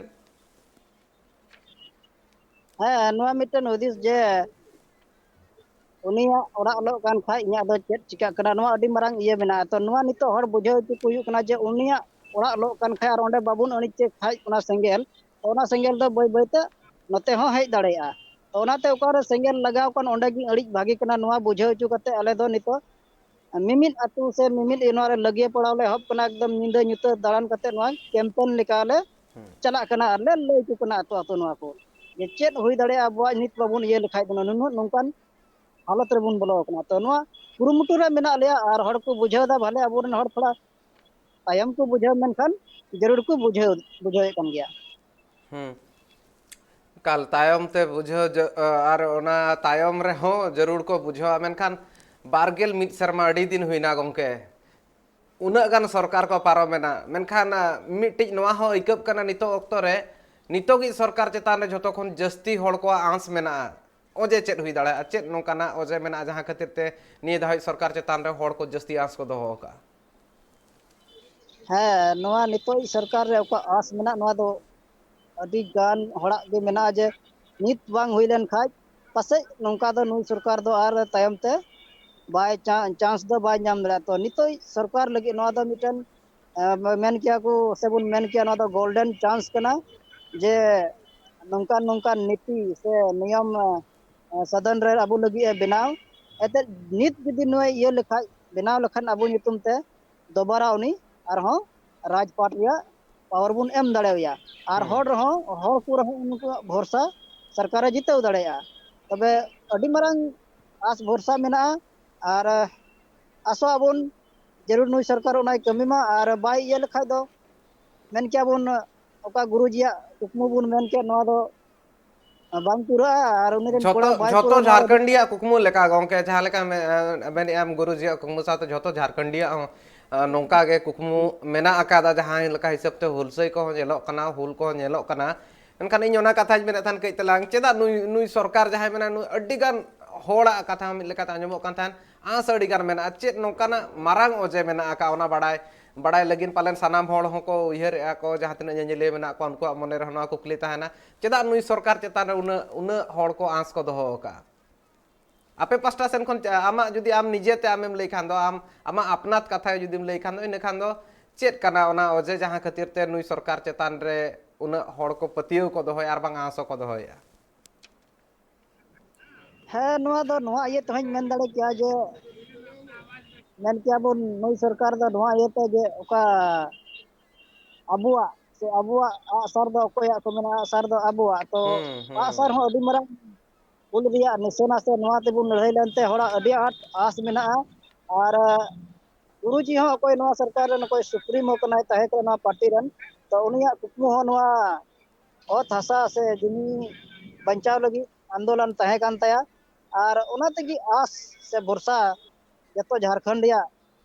ᱦᱮᱸ, ᱱᱚᱣᱟ ᱢᱤᱫᱴᱮᱱ ᱦᱩᱫᱤᱥ ᱡᱮ ᱩᱱᱤᱭᱟᱜ ᱚᱲᱟᱜ ᱚᱞᱚᱜ ᱠᱟᱱ ᱠᱷᱟᱡ ᱤᱧᱟᱹᱜ ᱫᱚ ᱪᱮᱫ ᱪᱤᱠᱟᱹᱜ ᱠᱟᱱᱟ, ᱱᱚᱣᱟ ᱟᱹᱰᱤ ᱢᱟᱨᱟᱝ ᱤᱭᱟᱹ ᱢᱮᱱᱟᱜᱼᱟ᱾ ᱛᱚ, ᱱᱚᱣᱟ ᱱᱤᱛᱚᱜ ᱦᱚᱲ ᱵᱩᱡᱷᱟᱹᱣ ᱦᱚᱪᱚ ᱠᱚ ᱦᱩᱭᱩᱜ ᱠᱟᱱᱟ ᱡᱮ ᱩᱱᱤᱭᱟᱜ ᱚᱲᱟᱜ ᱚᱞᱚᱜ ᱠᱟᱱ ᱠᱷᱟᱡ ᱟᱨ ᱚᱸᱰᱮ ᱵᱟᱵᱚᱱ ᱟᱹᱬᱤᱡ ᱪᱮᱫ ᱠᱷᱟᱡ ᱚᱱᱟ ᱥᱮᱸᱜᱮᱞ, ᱛᱚ, ᱚᱱᱟ ᱥᱮᱸᱜᱮᱞ ᱫᱚ ᱵᱟᱹᱭ ᱵᱟᱹᱭ ᱛᱮ ᱱᱚᱛᱮ ᱦᱚᱸ ᱦᱮᱡ ᱫᱟᱲᱮᱭᱟᱜᱼᱟ᱾ ᱛᱚ, ᱚᱱᱟᱛᱮ ᱚᱠᱟᱨᱮ ᱥᱮᱸᱜᱮᱞ ᱞᱟᱜᱟᱣ ᱠᱟᱱ ᱚᱸᱰᱮ ᱜᱤᱧ ᱟᱹᱬᱤᱡ ᱵᱷᱟᱜᱮ ᱠᱟᱱᱟ, ᱱᱚᱣᱟ ᱵᱩᱡᱷᱟᱹᱣ ᱦᱚᱪᱚ ᱠᱟᱛᱮ ᱟᱞᱮ ᱫᱚ ᱱᱤᱛᱚᱜ ᱢᱤᱢᱤᱫ ᱟᱹᱛᱩ ᱥᱮ ᱢᱤᱢᱤᱫ ᱱᱚᱣᱟ ᱨᱮ ᱞᱟᱹᱜᱤᱭᱟᱹ ᱯᱟᱲᱟᱣ ᱞᱮ ᱮᱦᱚᱵ ᱠᱟᱱᱟ᱾ ᱮᱠᱫᱚᱢ ᱧᱤᱫᱟᱹ ᱧᱩᱛᱟᱹ ᱫᱟᱬᱟᱱ ᱠᱟᱛᱮ ᱱᱚᱣᱟ ᱠᱮᱢᱯᱮᱱ ᱞᱮᱠᱟ ᱞᱮ ᱪᱟᱞᱟᱜ ᱠᱟᱱᱟ ᱟᱨ ᱞᱮ ᱞᱟᱹᱭ ᱟᱠᱚ ᱠᱟᱱᱟ ᱟᱹᱛᱩ ᱟᱹᱛᱩ ᱱᱚᱣᱟ ᱠᱚ, ᱡᱮ ᱪᱮᱫ ᱦᱩᱭ ᱫᱟᱲᱮᱭᱟᱜᱼᱟ ᱟᱵᱚᱣᱟᱜ ᱱᱤᱛ ᱵᱟᱵᱚᱱ ᱤᱭᱟᱹ ᱞᱮᱠᱷᱟᱡ ᱫᱚ ᱱᱩᱱᱟᱹᱜ ᱱᱚᱝᱠᱟᱱ ᱦᱟᱞᱚᱛ ᱨᱮᱵᱚᱱ ᱵᱚᱞᱚ ᱟᱠᱟᱱᱟ᱾ ᱛᱚ, ᱱᱚᱣᱟ ᱠᱩᱨᱩᱢᱩᱴᱩ ᱨᱮ ᱢᱮᱱᱟᱜ ᱞᱮᱭᱟ ᱟᱨ ᱦᱚᱲ ᱠᱚ ᱵᱩᱡᱷᱟᱹᱣ ᱮᱫᱟ, ᱵᱷᱟᱞᱮ ᱟᱵᱚᱨᱮᱱ ᱦᱚᱲ ᱛᱷᱚᱲᱟ ᱛᱟᱭᱚᱢ ᱠᱚ ᱵᱩᱡᱷᱟᱹᱣ, ᱢᱮᱱᱠᱷᱟᱱ ᱡᱟᱹᱨᱩᱲ ᱠᱚ ᱵᱩᱡᱷᱟᱹᱣ, ᱵᱩᱡᱷᱟᱹᱣᱮᱫ ᱠᱟᱱ ᱜᱮᱭᱟ᱾ ᱦᱩᱸ᱾ ᱮᱠᱟᱞ, ᱛᱟᱭᱚᱢ ᱛᱮ ᱵᱩᱡᱷᱟᱹᱣ ᱡᱚ-, ᱟᱨ ᱚᱱᱟ ᱛᱟᱭᱚᱢ ᱨᱮᱦᱚᱸ ᱡᱟᱹᱨᱩᱲ ᱠᱚ ᱵᱩᱡᱷᱟᱹᱣᱟ, ᱢᱮᱱᱠᱷᱟᱱ ᱵᱟᱨᱜᱮᱞ ᱢᱤᱫ ᱥᱮᱨᱢᱟ ᱟᱹᱰᱤ ᱫᱤᱱ ᱦᱩᱭᱱᱟ ᱜᱚᱢᱠᱮ, ᱩᱱᱟᱹᱜ ᱜᱟᱱ ᱥᱚᱨᱠᱟᱨ ᱠᱚ ᱯᱟᱨᱚᱢᱮᱱᱟ, ᱢᱮᱱᱠᱷᱟᱱ, ᱟ, ᱢᱤᱫᱴᱤᱡ ᱱᱚᱣᱟ ᱦᱚᱸ ᱟᱹᱭᱠᱟᱹᱜ ᱠᱟᱱᱟ ᱱᱤᱛᱚᱜ ᱚᱠᱛᱚ ᱨᱮ, ᱱᱤᱛᱚᱜᱤᱡ ᱥᱚᱨᱠᱟᱨ ᱪᱮᱛᱟᱱ ᱨᱮ ᱡᱷᱚᱛᱚ ᱠᱷᱚᱱ ᱡᱟᱹᱥᱛᱤ ᱦᱚᱲ ᱠᱚᱣᱟᱜ ᱟᱸᱥ ᱢᱮᱱᱟᱜᱼᱟ᱾ ᱚᱡᱮ ᱪᱮᱫ ᱦᱩᱭ ᱫᱟᱲᱮᱭᱟᱜᱼᱟ? ᱪᱮᱫ ᱱᱚᱝᱠᱟᱱᱟᱜ ᱚᱡᱮ ᱢᱮᱱᱟᱜᱼᱟ ᱡᱟᱦᱟᱸ ᱠᱷᱟᱹᱛᱤᱨ ᱛᱮ ᱱᱤᱭᱟᱹ ᱫᱷᱟᱣᱤᱡ ᱥᱚᱨᱠᱟᱨ ᱪᱮᱛᱟᱱ ᱨᱮ ᱦᱚᱲ ᱠᱚ ᱡᱟᱹᱥᱛᱤ ᱟᱸᱥ ᱠᱚ ᱫᱚᱦᱚ ᱟᱠᱟᱫᱼᱟ? ᱦᱮᱸ, ᱱᱚᱣᱟ ᱱᱤᱛᱚᱜ ᱥᱚᱨᱠᱟᱨ ᱨᱮ ᱚᱠᱟ ᱟᱸᱥ ᱢᱮᱱᱟᱜ, ᱱᱚᱣᱟ ᱫᱚ ᱟᱹᱰᱤ ᱜᱟᱱ ᱦᱚᱲᱟᱜ ᱜᱮ ᱢᱮᱱᱟᱜᱼᱟ ᱡᱮ ᱱᱤᱛ ᱵᱟᱝ ᱦᱩᱭ ᱞᱮᱱ ᱠᱷᱟᱡ ᱯᱟᱥᱮᱡ ᱱᱚᱝᱠᱟ ᱫᱚ ᱱᱩᱭ ᱥᱚᱨᱠᱟᱨ ᱫᱚ ᱟᱨ ᱛᱟᱭᱚᱢ ᱛᱮ ᱵᱟᱭ ᱪᱟ-, ᱪᱟᱱᱥ ᱫᱚ ᱵᱟᱭ ᱧᱟᱢ ᱫᱟᱲᱮᱭᱟᱜᱼᱟ᱾ ᱛᱚ, ᱱᱤᱛᱚᱜ ᱥᱚᱨᱠᱟᱨ ᱞᱟᱹᱜᱤᱫ ᱱᱚᱣᱟ ᱫᱚ ᱢᱤᱫᱴᱮᱱ, ᱮ, ᱢᱮᱱ ᱠᱮᱭᱟ ᱠᱚ ᱥᱮᱵᱚᱱ ᱢᱮᱱ ᱠᱮᱭᱟ, ᱱᱚᱣᱟ ᱫᱚ ᱜᱳᱞᱰᱮᱱ ᱪᱟᱱᱥ ᱠᱟᱱᱟ ᱡᱮ ᱱᱚᱝᱠᱟᱱ ᱱᱚᱝᱠᱟᱱ ᱱᱤᱛᱤ ᱥᱮ ᱱᱤᱭᱚᱢ, ᱮ, ᱥᱚᱫᱚᱱ ᱨᱮ ᱟᱵᱚ ᱞᱟᱹᱜᱤᱫ ᱮ ᱵᱮᱱᱟᱣ᱾ ᱮᱱᱛᱮᱫ ᱱᱤᱛ ᱡᱩᱫᱤ ᱱᱩᱭ ᱤᱭᱟᱹ ᱞᱮᱠᱷᱟᱡ, ᱵᱮᱱᱟᱣ ᱞᱮᱠᱷᱟᱱ ᱟᱵᱚ ᱧᱩᱛᱩᱢ ᱛᱮ ᱫᱚᱵᱟᱨᱟ ᱩᱱᱤ ᱟᱨᱦᱚᱸ ᱨᱟᱡᱽᱯᱟᱴ ᱨᱮᱭᱟᱜ ᱯᱟᱣᱟᱨ ᱵᱚᱱ ᱮᱢ ᱫᱟᱲᱮᱣᱟᱭᱟ᱾ ᱟᱨ ᱦᱚᱲ ᱦᱩᱸ᱾ ᱨᱮᱦᱚᱸ, ᱦᱚᱲ ᱠᱚ ᱨᱮᱦᱚᱸ ᱩᱱᱠᱩᱣᱟᱜ ᱵᱷᱚᱨᱥᱟ ᱥᱚᱨᱠᱟᱨᱮ ᱡᱤᱛᱟᱹᱣ ᱫᱟᱲᱮᱭᱟᱜᱼᱟ᱾ ᱛᱚᱵᱮ ᱟᱹᱰᱤ ᱢᱟᱨᱟᱝ ᱟᱥ ᱵᱷᱚᱨᱥᱟ ᱢᱮᱱᱟᱜᱼᱟ᱾ ᱟᱨ ᱟᱥᱚᱜ ᱟᱵᱚᱱ ᱡᱟᱹᱨᱩᱲ ᱱᱩᱭ ᱥᱚᱨᱠᱟᱨ ᱚᱱᱟᱭ ᱠᱟᱹᱢᱤ ᱢᱟ, ᱟᱨ ᱵᱟᱭ ᱤᱭᱟᱹ ᱞᱮᱠᱷᱟᱡ ᱫᱚ ᱢᱮᱱ ᱠᱮᱭᱟ ᱵᱚᱱ ᱚᱠᱟ ᱜᱩᱨᱩᱡᱤᱭᱟᱜ ᱠᱩᱠᱢᱩ ᱵᱚᱱ ᱢᱮᱱ ᱠᱮᱫ, ᱱᱚᱣᱟ ᱫᱚ ᱵᱟᱝ ᱯᱩᱨᱟᱹᱜᱼᱟ᱾ ᱟᱨ ᱩᱱᱤ ᱨᱮᱱ ᱡᱷᱚᱛᱚ ᱠᱚᱲᱟ ᱵᱟᱭ ᱡᱷᱚᱛᱚ ᱯᱩᱨᱟᱹᱣ ᱞᱮᱱᱟ᱾ ᱡᱷᱟᱲᱠᱷᱚᱸᱰᱤᱭᱟᱜ ᱠᱩᱠᱢᱩ ᱞᱮᱠᱟ ᱜᱚᱝᱠᱮ, ᱡᱟᱦᱟᱸ ᱞᱮᱠᱟ ᱢᱮ-, ᱮ, ᱢᱮᱱᱮᱫ ᱟᱢ ᱜᱩᱨᱩᱡᱤᱭᱟᱜ ᱠᱩᱠᱢᱩ ᱥᱟᱶᱛᱮ ᱡᱷᱚᱛᱚ ᱡᱷᱟᱲᱠᱷᱚᱸᱰᱤᱭᱟᱜ ᱦᱚᱸ, ᱮ, ᱱᱚᱝᱠᱟ ᱜᱮ ᱠᱩᱠᱢᱩ ᱢᱮᱱᱟᱜ ᱟᱠᱟᱫᱟ᱾ ᱡᱟᱦᱟᱸ ᱞᱮᱠᱟ ᱦᱤᱥᱟᱹᱵ ᱛᱮ ᱦᱩᱞᱥᱟᱹᱭ ᱠᱚᱦᱚᱸ ᱧᱮᱞᱚᱜ ᱠᱟᱱᱟ, ᱦᱩᱞ ᱠᱚᱦᱚᱸ ᱧᱮᱞᱚᱜ ᱠᱟᱱᱟ, ᱢᱮᱱᱠᱷᱟᱱ ᱤᱧ ᱚᱱᱟ ᱠᱟᱛᱷᱟᱧ ᱢᱮᱱᱮᱫ ᱛᱟᱦᱮᱱ ᱠᱟᱹᱡ ᱛᱟᱞᱟᱝ, ᱪᱮᱫᱟᱜ ᱱᱩᱭ, ᱱᱩᱭ ᱥᱚᱨᱠᱟᱨ ᱡᱟᱦᱟᱸᱭ ᱢᱮᱱᱟᱭ, ᱱᱩᱭ ᱟᱹᱰᱤ ᱜᱟᱱ ᱦᱚᱲᱟᱜ ᱠᱟᱛᱷᱟ ᱢᱤᱫ ᱞᱮᱠᱟᱛᱮ ᱟᱸᱡᱚᱢᱚᱜ ᱠᱟᱱ ᱛᱟᱦᱮᱱ, ᱟᱸᱥ ᱟᱹᱰᱤ ᱜᱟᱱ ᱢᱮᱱᱟᱜᱼᱟ᱾ ᱪᱮᱫ ᱱᱚᱝᱠᱟᱱᱟᱜ ᱢᱟᱨᱟᱝ ᱚᱡᱮ ᱢᱮᱱᱟᱜ ᱟᱠᱟᱫ, ᱚᱱᱟ ᱵᱟᱲᱟᱭ, ᱵᱟᱲᱟᱭ ᱞᱟᱹᱜᱤᱫ ᱯᱟᱞᱮᱱ ᱥᱟᱱᱟᱢ ᱦᱚᱲ ᱦᱚᱸᱠᱚ ᱩᱭᱦᱟᱹᱨᱮᱫᱼᱟ ᱠᱚ, ᱡᱟᱦᱟᱸ ᱛᱤᱱᱟᱹᱜ ᱧᱮᱧᱮᱞᱤᱭᱟᱹ ᱢᱮᱱᱟᱜ ᱠᱚᱣᱟ, ᱩᱱᱠᱩᱣᱟᱜ ᱢᱚᱱᱮ ᱨᱮᱦᱚᱸ ᱱᱚᱣᱟ ᱠᱩᱠᱞᱤ ᱛᱟᱦᱮᱱᱟ, ᱪᱮᱫᱟᱜ ᱱᱩᱭ ᱥᱚᱨᱠᱟᱨ ᱪᱮᱛᱟᱱ ᱨᱮ ᱩᱱᱟᱹᱜ, ᱩᱱᱟᱹᱜ ᱦᱚᱲ ᱠᱚ ᱟᱸᱥ ᱠᱚ ᱫᱚᱦᱚ ᱟᱠᱟᱫᱼᱟ? ᱟᱯᱮ ᱯᱟᱥᱴᱟ ᱥᱮᱱ ᱠᱷᱚᱱ ᱪᱮ-, ᱟᱢᱟᱜ ᱡᱩᱫᱤ ᱟᱢ ᱱᱤᱡᱮᱛᱮ ᱟᱢᱮᱢ ᱞᱟᱹᱭ ᱠᱷᱟᱱ ᱫᱚ, ᱟᱢ, ᱟᱢᱟᱜ ᱟᱯᱱᱟᱛ ᱠᱟᱛᱷᱟ ᱡᱩᱫᱤᱢ ᱞᱟᱹᱭ ᱠᱷᱟᱱ ᱫᱚ, ᱤᱱᱟᱹ ᱠᱷᱟᱱ ᱫᱚ ᱪᱮᱫ ᱠᱟᱱᱟ ᱚᱱᱟ ᱚᱡᱮ ᱡᱟᱦᱟᱸ ᱠᱷᱟᱹᱛᱤᱨ ᱛᱮ ᱱᱩᱭ ᱥᱚᱨᱠᱟᱨ ᱪᱮᱛᱟᱱ ᱨᱮ ᱩᱱᱟᱹᱜ ᱦᱚᱲ ᱠᱚ ᱯᱟᱹᱛᱭᱟᱹᱣ ᱠᱚ ᱫᱚᱦᱚᱭᱟ ᱟᱨ ᱵᱟᱝ ᱟᱸᱥ ᱦᱚᱸᱠᱚ ᱫᱚᱦᱚᱭᱮᱫᱼᱟ? ᱦᱮᱸ, ᱱᱚᱣᱟ ᱫᱚ ᱱᱚᱣᱟ ᱤᱭᱟᱹ ᱛᱮᱦᱚᱸᱧ ᱢᱮᱱ ᱫᱟᱲᱮ ᱠᱮᱭᱟ ᱡᱮ, ᱢᱮᱱ ᱠᱮᱭᱟ ᱵᱚᱱ ᱱᱩᱭ ᱥᱚᱨᱠᱟᱨ ᱫᱚ ᱱᱚᱣᱟ ᱤᱭᱟᱹᱛᱮ ᱡᱮ ᱚᱠᱟ ᱟᱵᱚᱣᱟᱜ ᱥᱮ ᱟᱵᱚᱣᱟᱜ ᱟᱜᱼᱥᱟᱨ ᱫᱚ ᱚᱠᱚᱭᱟᱜ ᱠᱚ ᱢᱮᱱᱟ, ᱟᱜᱼᱥᱟᱨ ᱫᱚ ᱟᱵᱚᱣᱟᱜ᱾ ᱛᱚ ᱦᱩᱸ, ᱦᱩᱸ᱾ ᱟᱜᱼᱥᱟᱨ ᱦᱚᱸ ᱟᱹᱰᱤ ᱢᱟᱨᱟᱝ ᱦᱩᱞ ᱨᱮᱭᱟᱜ ᱱᱤᱥᱟᱹᱱᱟ ᱥᱮ ᱱᱚᱣᱟ ᱛᱮᱵᱚᱱ ᱞᱟᱹᱲᱦᱟᱹᱭ ᱞᱮᱱᱛᱮ ᱦᱚᱲᱟᱜ ᱟᱹᱰᱤ ᱟᱸᱴ ᱟᱸᱥ ᱢᱮᱱᱟᱜᱼᱟ᱾ ᱟᱨ ᱜᱩᱨᱩᱡᱤ ᱦᱚᱸ ᱚᱠᱚᱭ ᱱᱚᱣᱟ ᱥᱚᱨᱠᱟᱨ ᱨᱮᱱ ᱚᱠᱚᱭ ᱥᱩᱯᱨᱤᱢᱳ ᱠᱟᱱᱟᱭ, ᱛᱟᱦᱮᱸ ᱠᱟᱱᱟ ᱱᱚᱣᱟ ᱯᱟᱨᱴᱤ ᱨᱮᱱ, ᱛᱚ ᱩᱱᱤᱭᱟᱜ ᱠᱩᱠᱢᱩ ᱦᱚᱸ ᱱᱚᱣᱟ ᱚᱛ ᱦᱟᱥᱟ ᱥᱮ ᱡᱩᱢᱤ ᱵᱟᱧᱪᱟᱣ ᱞᱟᱹᱜᱤᱫ ᱟᱱᱫᱳᱞᱚᱱ ᱛᱟᱦᱮᱸ ᱠᱟᱱ ᱛᱟᱭᱟ᱾ ᱟᱨ ᱚᱱᱟ ᱛᱮᱜᱮ ᱟᱸᱥ ᱥᱮ ᱵᱷᱚᱨᱥᱟ ᱡᱚᱛᱚ ᱡᱷᱟᱲᱠᱷᱚᱸᱰ ᱨᱮᱭᱟᱜ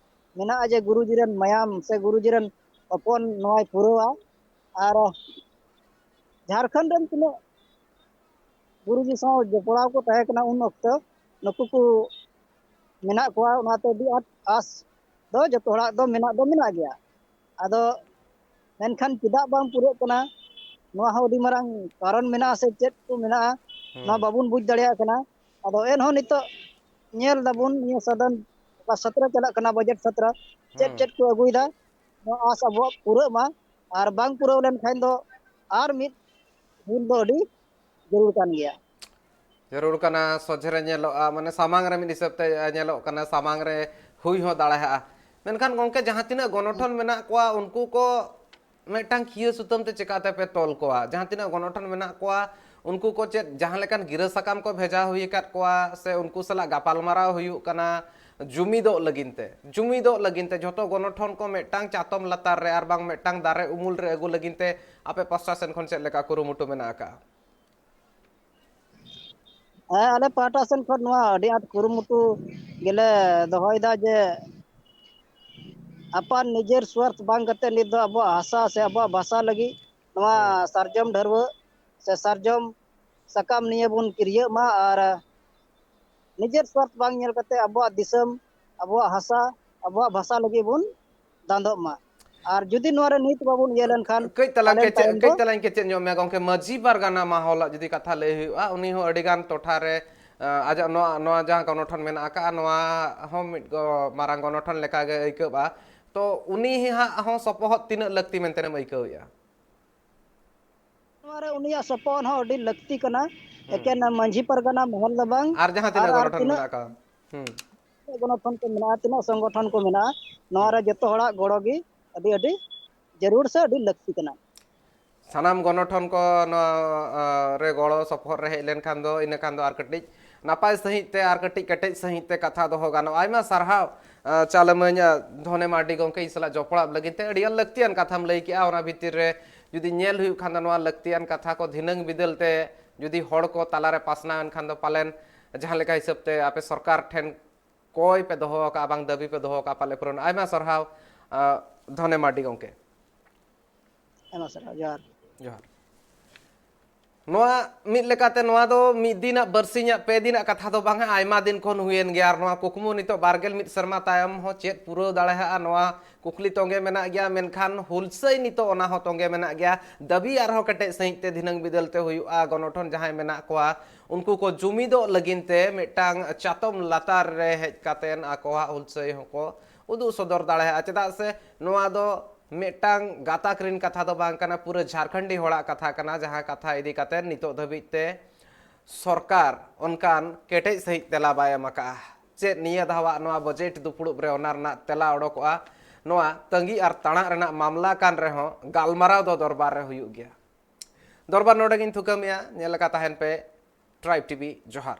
ᱢᱮᱱᱟᱜᱼᱟ ᱡᱮ ᱜᱩᱨᱩᱡᱤ ᱨᱮᱱ ᱢᱟᱭᱟᱢ ᱥᱮ ᱜᱩᱨᱩᱡᱤ ᱨᱮᱱ ᱦᱚᱯᱚᱱ ᱱᱚᱣᱟᱭ ᱯᱩᱨᱟᱹᱣᱟ᱾ ᱟᱨ ᱡᱷᱟᱲᱠᱷᱚᱸᱰ ᱨᱮᱱ ᱛᱤᱱᱟᱹᱜ ᱜᱩᱨᱩᱡᱤ ᱥᱟᱶ ᱡᱚᱯᱲᱟᱣ ᱠᱚ ᱛᱟᱦᱮᱸ ᱠᱟᱱᱟ ᱩᱱ ᱚᱠᱛᱚ, ᱱᱩᱠᱩ ᱠᱚ ᱢᱮᱱᱟᱜ ᱠᱚᱣᱟ, ᱚᱱᱟᱛᱮ ᱟᱹᱰᱤ ᱟᱸᱴ ᱟᱸᱥ ᱫᱚ ᱡᱚᱛᱚ ᱦᱚᱲᱟᱜ ᱫᱚ ᱢᱮᱱᱟᱜ ᱫᱚ ᱢᱮᱱᱟᱜ ᱜᱮᱭᱟ᱾ ᱟᱫᱚ ᱢᱮᱱᱠᱷᱟᱱ ᱪᱮᱫᱟᱜ ᱵᱟᱝ ᱯᱩᱨᱟᱹᱜ ᱠᱟᱱᱟ, ᱱᱚᱣᱟ ᱦᱚᱸ ᱟᱹᱰᱤ ᱢᱟᱨᱟᱝ ᱠᱟᱨᱚᱱ ᱢᱮᱱᱟᱜᱼᱟ ᱥᱮ ᱪᱮᱫ ᱠᱚ ᱢᱮᱱᱟᱜᱼᱟ, ᱱᱚᱣᱟ ᱦᱩᱸ᱾ ᱵᱟᱵᱚᱱ ᱵᱩᱡᱽ ᱫᱟᱲᱮᱭᱟᱜ ᱠᱟᱱᱟ᱾ ᱟᱫᱚ ᱮᱱᱦᱚᱸ ᱱᱤᱛᱚᱜ ᱧᱮᱞ ᱫᱟᱵᱚᱱ ᱱᱤᱭᱟᱹ ᱥᱟᱫᱚᱱ ᱚᱠᱟ ᱥᱚᱛᱨᱚ ᱪᱟᱞᱟᱜ ᱠᱟᱱᱟ, ᱵᱟᱡᱮᱴ ᱥᱚᱛᱨᱚ, ᱪᱮᱫ ᱦᱩᱸ᱾ ᱪᱮᱫ ᱠᱚ ᱟᱹᱜᱩᱭᱮᱫᱟ, ᱱᱚᱣᱟ ᱟᱸᱥ ᱟᱵᱚᱣᱟᱜ ᱯᱩᱨᱟᱹᱜ ᱢᱟ᱾ ᱟᱨ ᱵᱟᱝ ᱯᱩᱨᱟᱹᱣ ᱞᱮᱱᱠᱷᱟᱱ ᱫᱚ ᱟᱨ ᱢᱤᱫ ᱦᱩᱞ ᱫᱚ ᱟᱹᱰᱤ ᱡᱟᱹᱨᱩᱲ ᱠᱟᱱ ᱜᱮᱭᱟ᱾ ᱡᱟᱹᱨᱩᱲ ᱠᱟᱱᱟ, ᱥᱚᱡᱷᱮ ᱨᱮ ᱧᱮᱞᱚᱜᱼᱟ, ᱢᱟᱱᱮ ᱥᱟᱢᱟᱝ ᱨᱮ ᱢᱤᱫ ᱦᱤᱥᱟᱹᱵ ᱛᱮ ᱧᱮᱞᱚᱜ ᱠᱟᱱᱟ, ᱥᱟᱢᱟᱝ ᱨᱮ ᱦᱩᱭ ᱦᱚᱸ ᱫᱟᱲᱮᱭᱟᱜᱼᱟ᱾ ᱢᱮᱱᱠᱷᱟᱱ ᱜᱚᱢᱠᱮ, ᱡᱟᱦᱟᱸ ᱛᱤᱱᱟᱹᱜ ᱜᱚᱱᱚᱴᱷᱚᱱ ᱢᱮᱱᱟᱜ ᱠᱚᱣᱟ, ᱩᱱᱠᱩ ᱠᱚ ᱢᱤᱫᱴᱟᱝ ᱠᱷᱤᱭᱟᱹ ᱥᱩᱛᱟᱹᱢ ᱛᱮ ᱪᱮᱠᱟᱛᱮ ᱯᱮ ᱛᱚᱞ ᱠᱚᱣᱟ? ᱡᱟᱦᱟᱸ ᱛᱤᱱᱟᱹᱜ ᱜᱚᱱᱚᱴᱷᱚᱱ ᱢᱮᱱᱟᱜ ᱠᱚᱣᱟ, ᱩᱱᱠᱩ ᱠᱚ ᱪᱮᱫ ᱡᱟᱦᱟᱸ ᱞᱮᱠᱟᱱ ᱜᱤᱨᱟᱹ ᱥᱟᱠᱟᱢ ᱠᱚ ᱵᱷᱮᱡᱟ ᱦᱩᱭ ᱟᱠᱟᱫ ᱠᱚᱣᱟ ᱥᱮ ᱩᱱᱠᱩ ᱥᱟᱞᱟᱜ ᱜᱟᱯᱟᱞᱢᱟᱨᱟᱣ ᱦᱩᱭᱩᱜ ᱠᱟᱱᱟ, ᱡᱩᱢᱤᱫᱚᱜ ᱞᱟᱹᱜᱤᱫ ᱛᱮ, ᱡᱩᱢᱤᱫᱚᱜ ᱞᱟᱹᱜᱤᱫ ᱛᱮ, ᱡᱷᱚᱛᱚ ᱜᱚᱱᱚᱴᱷᱚᱱ ᱠᱚ ᱢᱤᱫᱴᱟᱝ ᱪᱟᱛᱚᱢ ᱞᱟᱛᱟᱨ ᱨᱮ ᱟᱨ ᱵᱟᱝ ᱢᱤᱫᱴᱟᱝ ᱫᱟᱨᱮ ᱩᱢᱩᱞ ᱨᱮ ᱟᱹᱜᱩ ᱞᱟᱹᱜᱤᱫ ᱛᱮ ᱟᱯᱮ ᱯᱟᱥᱴᱟ ᱥᱮᱱ ᱠᱷᱚᱱ ᱪᱮᱫ ᱞᱮᱠᱟ ᱠᱩᱨᱩᱢᱩᱴᱩ ᱢᱮᱱᱟᱜ ᱟᱠᱟᱫᱼᱟ? ᱦᱮᱸ, ᱟᱞᱮ ᱯᱟᱦᱴᱟ ᱥᱮᱱ ᱠᱷᱚᱱ ᱱᱚᱣᱟ ᱟᱹᱰᱤ ᱟᱸᱴ ᱠᱩᱨᱩᱢᱩᱴᱩ ᱜᱮᱞᱮ ᱫᱚᱦᱚᱭᱮᱫᱟ ᱡᱮ ᱟᱯᱟᱱ ᱱᱤᱡᱮᱨ ᱥᱣᱟᱨᱛᱷ ᱵᱟᱝ ᱠᱟᱛᱮ ᱱᱤᱛ ᱫᱚ ᱟᱵᱚᱣᱟᱜ ᱦᱟᱥᱟ ᱥᱮ ᱟᱵᱚᱣᱟᱜ ᱵᱷᱟᱥᱟ ᱞᱟᱹᱜᱤᱫ ᱱᱚᱣᱟ ᱥᱟᱨᱡᱚᱢ ᱰᱷᱟᱹᱨᱣᱟᱹᱜ ᱥᱮ ᱥᱟᱨᱡᱚᱢ ᱥᱟᱠᱟᱢ ᱱᱤᱭᱮ ᱵᱚᱱ ᱠᱤᱨᱭᱟᱹᱜ ᱢᱟ ᱟᱨ ᱱᱤᱡᱮᱨ ᱥᱣᱟᱨᱛᱷ ᱵᱟᱝ ᱧᱮᱞ ᱠᱟᱛᱮ ᱟᱵᱚᱣᱟᱜ ᱫᱤᱥᱚᱢ, ᱟᱵᱚᱣᱟᱜ ᱦᱟᱥᱟ, ᱟᱵᱚᱣᱟᱜ ᱵᱷᱟᱥᱟ ᱞᱟᱹᱜᱤᱫ ᱵᱚᱱ ᱫᱟᱸᱫᱚᱜ ᱢᱟ᱾ ᱟᱨ ᱡᱩᱫᱤ ᱱᱚᱣᱟ ᱨᱮ ᱱᱤᱛ ᱵᱟᱵᱚᱱ ᱤᱭᱟᱹ ᱞᱮᱱᱠᱷᱟᱱ ᱠᱟᱹᱡ ᱛᱟᱞᱟᱝ ᱯᱟᱞᱮᱱ ᱠᱮᱪᱮᱫ, ᱛᱟᱭᱚᱢ ᱫᱚ ᱠᱟᱹᱡ ᱛᱟᱞᱟᱝ ᱠᱮᱪᱮᱫ ᱧᱚᱜ ᱢᱮᱭᱟ ᱜᱚᱢᱠᱮ, ᱢᱟᱹᱡᱷᱤ ᱯᱟᱨᱜᱟᱱᱟ ᱢᱟᱦᱚᱞᱟᱜ ᱡᱩᱫᱤ ᱠᱟᱛᱷᱟ ᱞᱟᱹᱭ ᱦᱩᱭᱩᱜᱼᱟ, ᱩᱱᱤ ᱦᱚᱸ ᱟᱹᱰᱤ ᱜᱟᱱ ᱴᱚᱴᱷᱟ ᱨᱮ, ᱟᱸ, ᱟᱡᱟᱜ ᱱᱚᱣᱟ, ᱱᱚᱣᱟ ᱡᱟᱦᱟᱸ ᱜᱚᱱᱚᱴᱷᱚᱱ ᱢᱮᱱᱟᱜ ᱟᱠᱟᱫᱼᱟ, ᱱᱚᱣᱟ ᱦᱚᱸ ᱢᱤᱫ ᱜᱚ-, ᱢᱟᱨᱟᱝ ᱜᱚᱱᱚᱴᱷᱚᱱ ᱞᱮᱠᱟᱜᱮ ᱟᱹᱭᱠᱟᱹᱜᱼᱟ᱾ ᱛᱚ ᱩᱱᱤ ᱦᱟᱸᱜ ᱦᱚᱸ ᱥᱚᱯᱚᱦᱚᱫ ᱛᱤᱱᱟᱹᱜ ᱞᱟᱹᱠᱛᱤ ᱢᱮᱱᱛᱮᱢ ᱟᱹᱭᱠᱟᱹᱣᱮᱫᱼᱟ? ᱱᱚᱣᱟ ᱨᱮ ᱩᱱᱤᱭᱟᱜ ᱥᱚᱯᱚᱦᱚᱫ ᱦᱚᱸ ᱟᱹᱰᱤ ᱞᱟᱹᱠᱛᱤ ᱠᱟᱱᱟ᱾ ᱮᱠᱮᱱ ᱢᱟᱹᱡᱷᱤ ᱯᱟᱨᱜᱟᱱᱟ ᱢᱚᱦᱚᱞ ᱫᱚ ᱵᱟᱝ, ᱟᱨ ᱡᱟᱦᱟᱸ ᱛᱤᱱᱟᱹᱜ ᱟᱨ ᱜᱚᱱᱚᱴᱷᱚᱱ ᱛᱤᱱᱟᱹᱜ ᱢᱮᱱᱟᱜ ᱟᱠᱟᱫ, ᱦᱩᱸ, ᱜᱚᱱᱚᱴᱷᱚᱱ ᱠᱚ ᱢᱮᱱᱟᱜᱼᱟ, ᱛᱤᱱᱟᱹᱜ ᱥᱚᱝᱜᱚᱴᱷᱚᱱ ᱠᱚ ᱢᱮᱱᱟᱜᱼᱟ, ᱱᱚᱣᱟ ᱨᱮ ᱡᱚᱛᱚ ᱦᱚᱲᱟᱜ ᱜᱚᱲᱚ ᱜᱮ ᱟᱹᱰᱤ, ᱟᱹᱰᱤ ᱡᱟᱹᱨᱩᱲ ᱥᱮ ᱟᱹᱰᱤ ᱞᱟᱹᱠᱛᱤ ᱠᱟᱱᱟ᱾ ᱥᱟᱱᱟᱢ ᱜᱚᱱᱚᱴᱷᱚᱱ ᱠᱚ ᱱᱚᱣᱟ, ᱟ, ᱨᱮ ᱜᱚᱲᱚ ᱥᱚᱯᱚᱦᱚᱫ ᱨᱮ ᱦᱮᱡ ᱞᱮᱱᱠᱷᱟᱱ ᱫᱚ, ᱤᱱᱟᱹ ᱠᱷᱟᱱ ᱫᱚ ᱟᱨ ᱠᱟᱹᱴᱤᱡ ᱱᱟᱯᱟᱭ ᱥᱟᱺᱦᱤᱡ ᱛᱮ ᱟᱨ ᱠᱟᱹᱴᱤᱡ ᱠᱮᱴᱮᱡ ᱥᱟᱺᱦᱤᱡ ᱛᱮ ᱠᱟᱛᱷᱟ ᱫᱚᱦᱚ ᱜᱟᱱᱚᱜᱼᱟ᱾ ᱟᱭᱢᱟ ᱥᱟᱨᱦᱟᱣ, ᱟ, ᱪᱟᱞᱟᱢᱟᱹᱧ, ᱟ, ᱫᱷᱚᱱᱮ ᱢᱟᱨᱰᱤ ᱜᱚᱢᱠᱮ, ᱤᱧ ᱥᱟᱞᱟᱜ ᱡᱚᱯᱲᱟᱣ ᱞᱟᱹᱜᱤᱫ ᱛᱮ᱾ ᱟᱹᱰᱤ ᱞᱟᱹᱠᱛᱤᱭᱟᱱ ᱠᱟᱛᱷᱟᱢ ᱞᱟᱹᱭ ᱠᱮᱜᱼᱟ᱾ ᱚᱱᱟ ᱵᱷᱤᱛᱤᱨ ᱨᱮ ᱡᱩᱫᱤ ᱧᱮᱞ ᱦᱩᱭᱩᱜ ᱠᱷᱟᱱ ᱫᱚ, ᱱᱚᱣᱟ ᱞᱟᱹᱠᱛᱤᱭᱟᱱ ᱠᱟᱛᱷᱟ ᱠᱚ ᱫᱷᱤᱱᱟᱹᱝ ᱵᱤᱫᱟᱹᱞ ᱛᱮ ᱡᱩᱫᱤ ᱦᱚᱲ ᱠᱚ ᱛᱟᱞᱟᱨᱮ ᱯᱟᱥᱱᱟᱣ ᱮᱱ ᱠᱷᱟᱱ ᱫᱚ, ᱯᱟᱞᱮᱱ ᱡᱟᱦᱟᱸ ᱞᱮᱠᱟ ᱦᱤᱥᱟᱹᱵ ᱛᱮ ᱟᱯᱮ ᱥᱚᱨᱠᱟᱨ ᱴᱷᱮᱱ ᱠᱚᱭ ᱯᱮ ᱫᱚᱦᱚ ᱟᱠᱟᱫᱼᱟ, ᱵᱟᱝ ᱫᱟᱹᱵᱤ ᱯᱮ ᱫᱚᱦᱚ ᱟᱠᱟᱫᱼᱟ, ᱯᱟᱞᱮ ᱯᱩᱨᱚᱱ᱾ ᱟᱭᱢᱟ ᱥᱟᱨᱦᱟᱣ, ᱟ, ᱫᱷᱚᱱᱮ ᱢᱟᱨᱰᱤ ᱜᱚᱢᱠᱮ᱾ ᱟᱭᱢᱟ ᱥᱟᱨᱦᱟᱣ, ᱡᱚᱦᱟᱨ᱾ ᱡᱚᱦᱟᱨ᱾ ᱱᱚᱣᱟ ᱢᱤᱫ ᱞᱮᱠᱟᱛᱮ ᱱᱚᱣᱟ ᱫᱚ ᱢᱤᱫ ᱫᱤᱱᱟᱜ, ᱵᱟᱨᱥᱤᱧᱟᱜ, ᱯᱮ ᱫᱤᱱᱟᱜ ᱠᱟᱛᱷᱟ ᱫᱚ ᱵᱟᱝᱟ, ᱟᱭᱢᱟ ᱫᱤᱱ ᱠᱷᱚᱱ ᱦᱩᱭᱮᱱ ᱜᱮᱭᱟ᱾ ᱟᱨ ᱱᱚᱣᱟ ᱠᱩᱠᱢᱩ ᱱᱤᱛᱚᱜ ᱵᱟᱨ ᱜᱮᱞ ᱢᱤᱫ ᱥᱮᱨᱢᱟ ᱛᱟᱭᱚᱢ ᱦᱚᱸ ᱪᱮᱫ ᱯᱩᱨᱟᱹᱣ ᱫᱟᱲᱮᱭᱟᱜᱼᱟ, ᱱᱚᱣᱟ ᱠᱩᱠᱞᱤ ᱛᱚᱸᱜᱮ ᱢᱮᱱᱟᱜ ᱜᱮᱭᱟ᱾ ᱢᱮᱱᱠᱷᱟᱱ ᱦᱩᱞᱥᱟᱹᱭ ᱱᱤᱛᱚᱜ ᱚᱱᱟ ᱦᱚᱸ ᱛᱚᱸᱜᱮ ᱢᱮᱱᱟᱜ ᱜᱮᱭᱟ᱾ ᱫᱟᱹᱵᱤ ᱟᱨᱦᱚᱸ ᱠᱮᱴᱮᱡ ᱥᱟᱺᱦᱤᱡ ᱛᱮ ᱫᱷᱤᱱᱟᱹᱝ ᱵᱤᱫᱟᱹᱞ ᱛᱮ ᱦᱩᱭᱩᱜᱼᱟ᱾ ᱜᱚᱱᱚᱴᱷᱚᱱ ᱡᱟᱦᱟᱸᱭ ᱢᱮᱱᱟᱜ ᱠᱚᱣᱟ, ᱩᱱᱠᱩ ᱠᱚ ᱡᱩᱢᱤᱫᱚᱜ ᱞᱟᱹᱜᱤᱫ ᱛᱮ ᱢᱤᱫᱴᱟᱝ ᱪᱟᱛᱚᱢ ᱞᱟᱛᱟᱨ ᱨᱮ ᱦᱮᱡ ᱠᱟᱛᱮ ᱟᱠᱚᱣᱟᱜ ᱦᱩᱞᱥᱟᱹᱭ ᱦᱚᱸᱠᱚ ᱩᱫᱩᱜ ᱥᱚᱫᱚᱨ ᱫᱟᱲᱮᱭᱟᱜᱼᱟ᱾ ᱪᱮᱫᱟᱜ ᱥᱮ ᱱᱚᱣᱟ ᱫᱚ ᱢᱤᱫᱴᱟᱝ ᱜᱟᱛᱟᱠ ᱨᱤᱱ ᱠᱟᱛᱷᱟ ᱫᱚ ᱵᱟᱝ ᱠᱟᱱᱟ, ᱯᱩᱨᱟᱹ ᱡᱷᱟᱨᱠᱷᱚᱸᱰᱤ ᱦᱚᱲᱟᱜ ᱠᱟᱛᱷᱟ ᱠᱟᱱᱟ, ᱡᱟᱦᱟᱸ ᱠᱟᱛᱷᱟ ᱤᱫᱤ ᱠᱟᱛᱮ ᱱᱤᱛᱚᱜ ᱫᱷᱟᱹᱵᱤᱡ ᱛᱮ ᱥᱚᱨᱠᱟᱨ ᱚᱱᱠᱟᱱ ᱠᱮᱴᱮᱡ ᱥᱟᱺᱦᱤᱡ ᱛᱮᱞᱟ ᱵᱟᱭ ᱮᱢ ᱟᱠᱟᱫᱼᱟ᱾ ᱪᱮᱫ ᱱᱤᱭᱟᱹ ᱫᱷᱟᱣᱟᱜ ᱱᱚᱣᱟ ᱵᱚᱡᱮᱴ ᱫᱩᱯᱲᱩᱵ ᱨᱮ ᱚᱱᱟ ᱨᱮᱱᱟᱜ ᱛᱮᱞᱟ ᱚᱰᱚᱠᱚᱜᱼᱟ? ᱱᱚᱣᱟ ᱛᱟᱺᱜᱤ ᱟᱨ ᱛᱟᱬᱟᱜ ᱨᱮᱱᱟᱜ ᱢᱟᱢᱞᱟ ᱠᱟᱱ ᱨᱮᱦᱚᱸ, ᱜᱟᱞᱢᱟᱨᱟᱣ ᱫᱚ ᱫᱚᱨᱵᱟᱨ ᱨᱮ ᱦᱩᱭᱩᱜ ᱜᱮᱭᱟ᱾ ᱫᱚᱨᱵᱟᱨ ᱱᱚᱰᱮ ᱜᱤᱧ ᱛᱷᱩᱠᱟᱹᱢᱮᱜᱼᱟ᱾ ᱧᱮᱞ ᱞᱮᱠᱟ ᱛᱟᱦᱮᱱ ᱯᱮ Tribe TV᱾ ᱡᱚᱦᱟᱨ᱾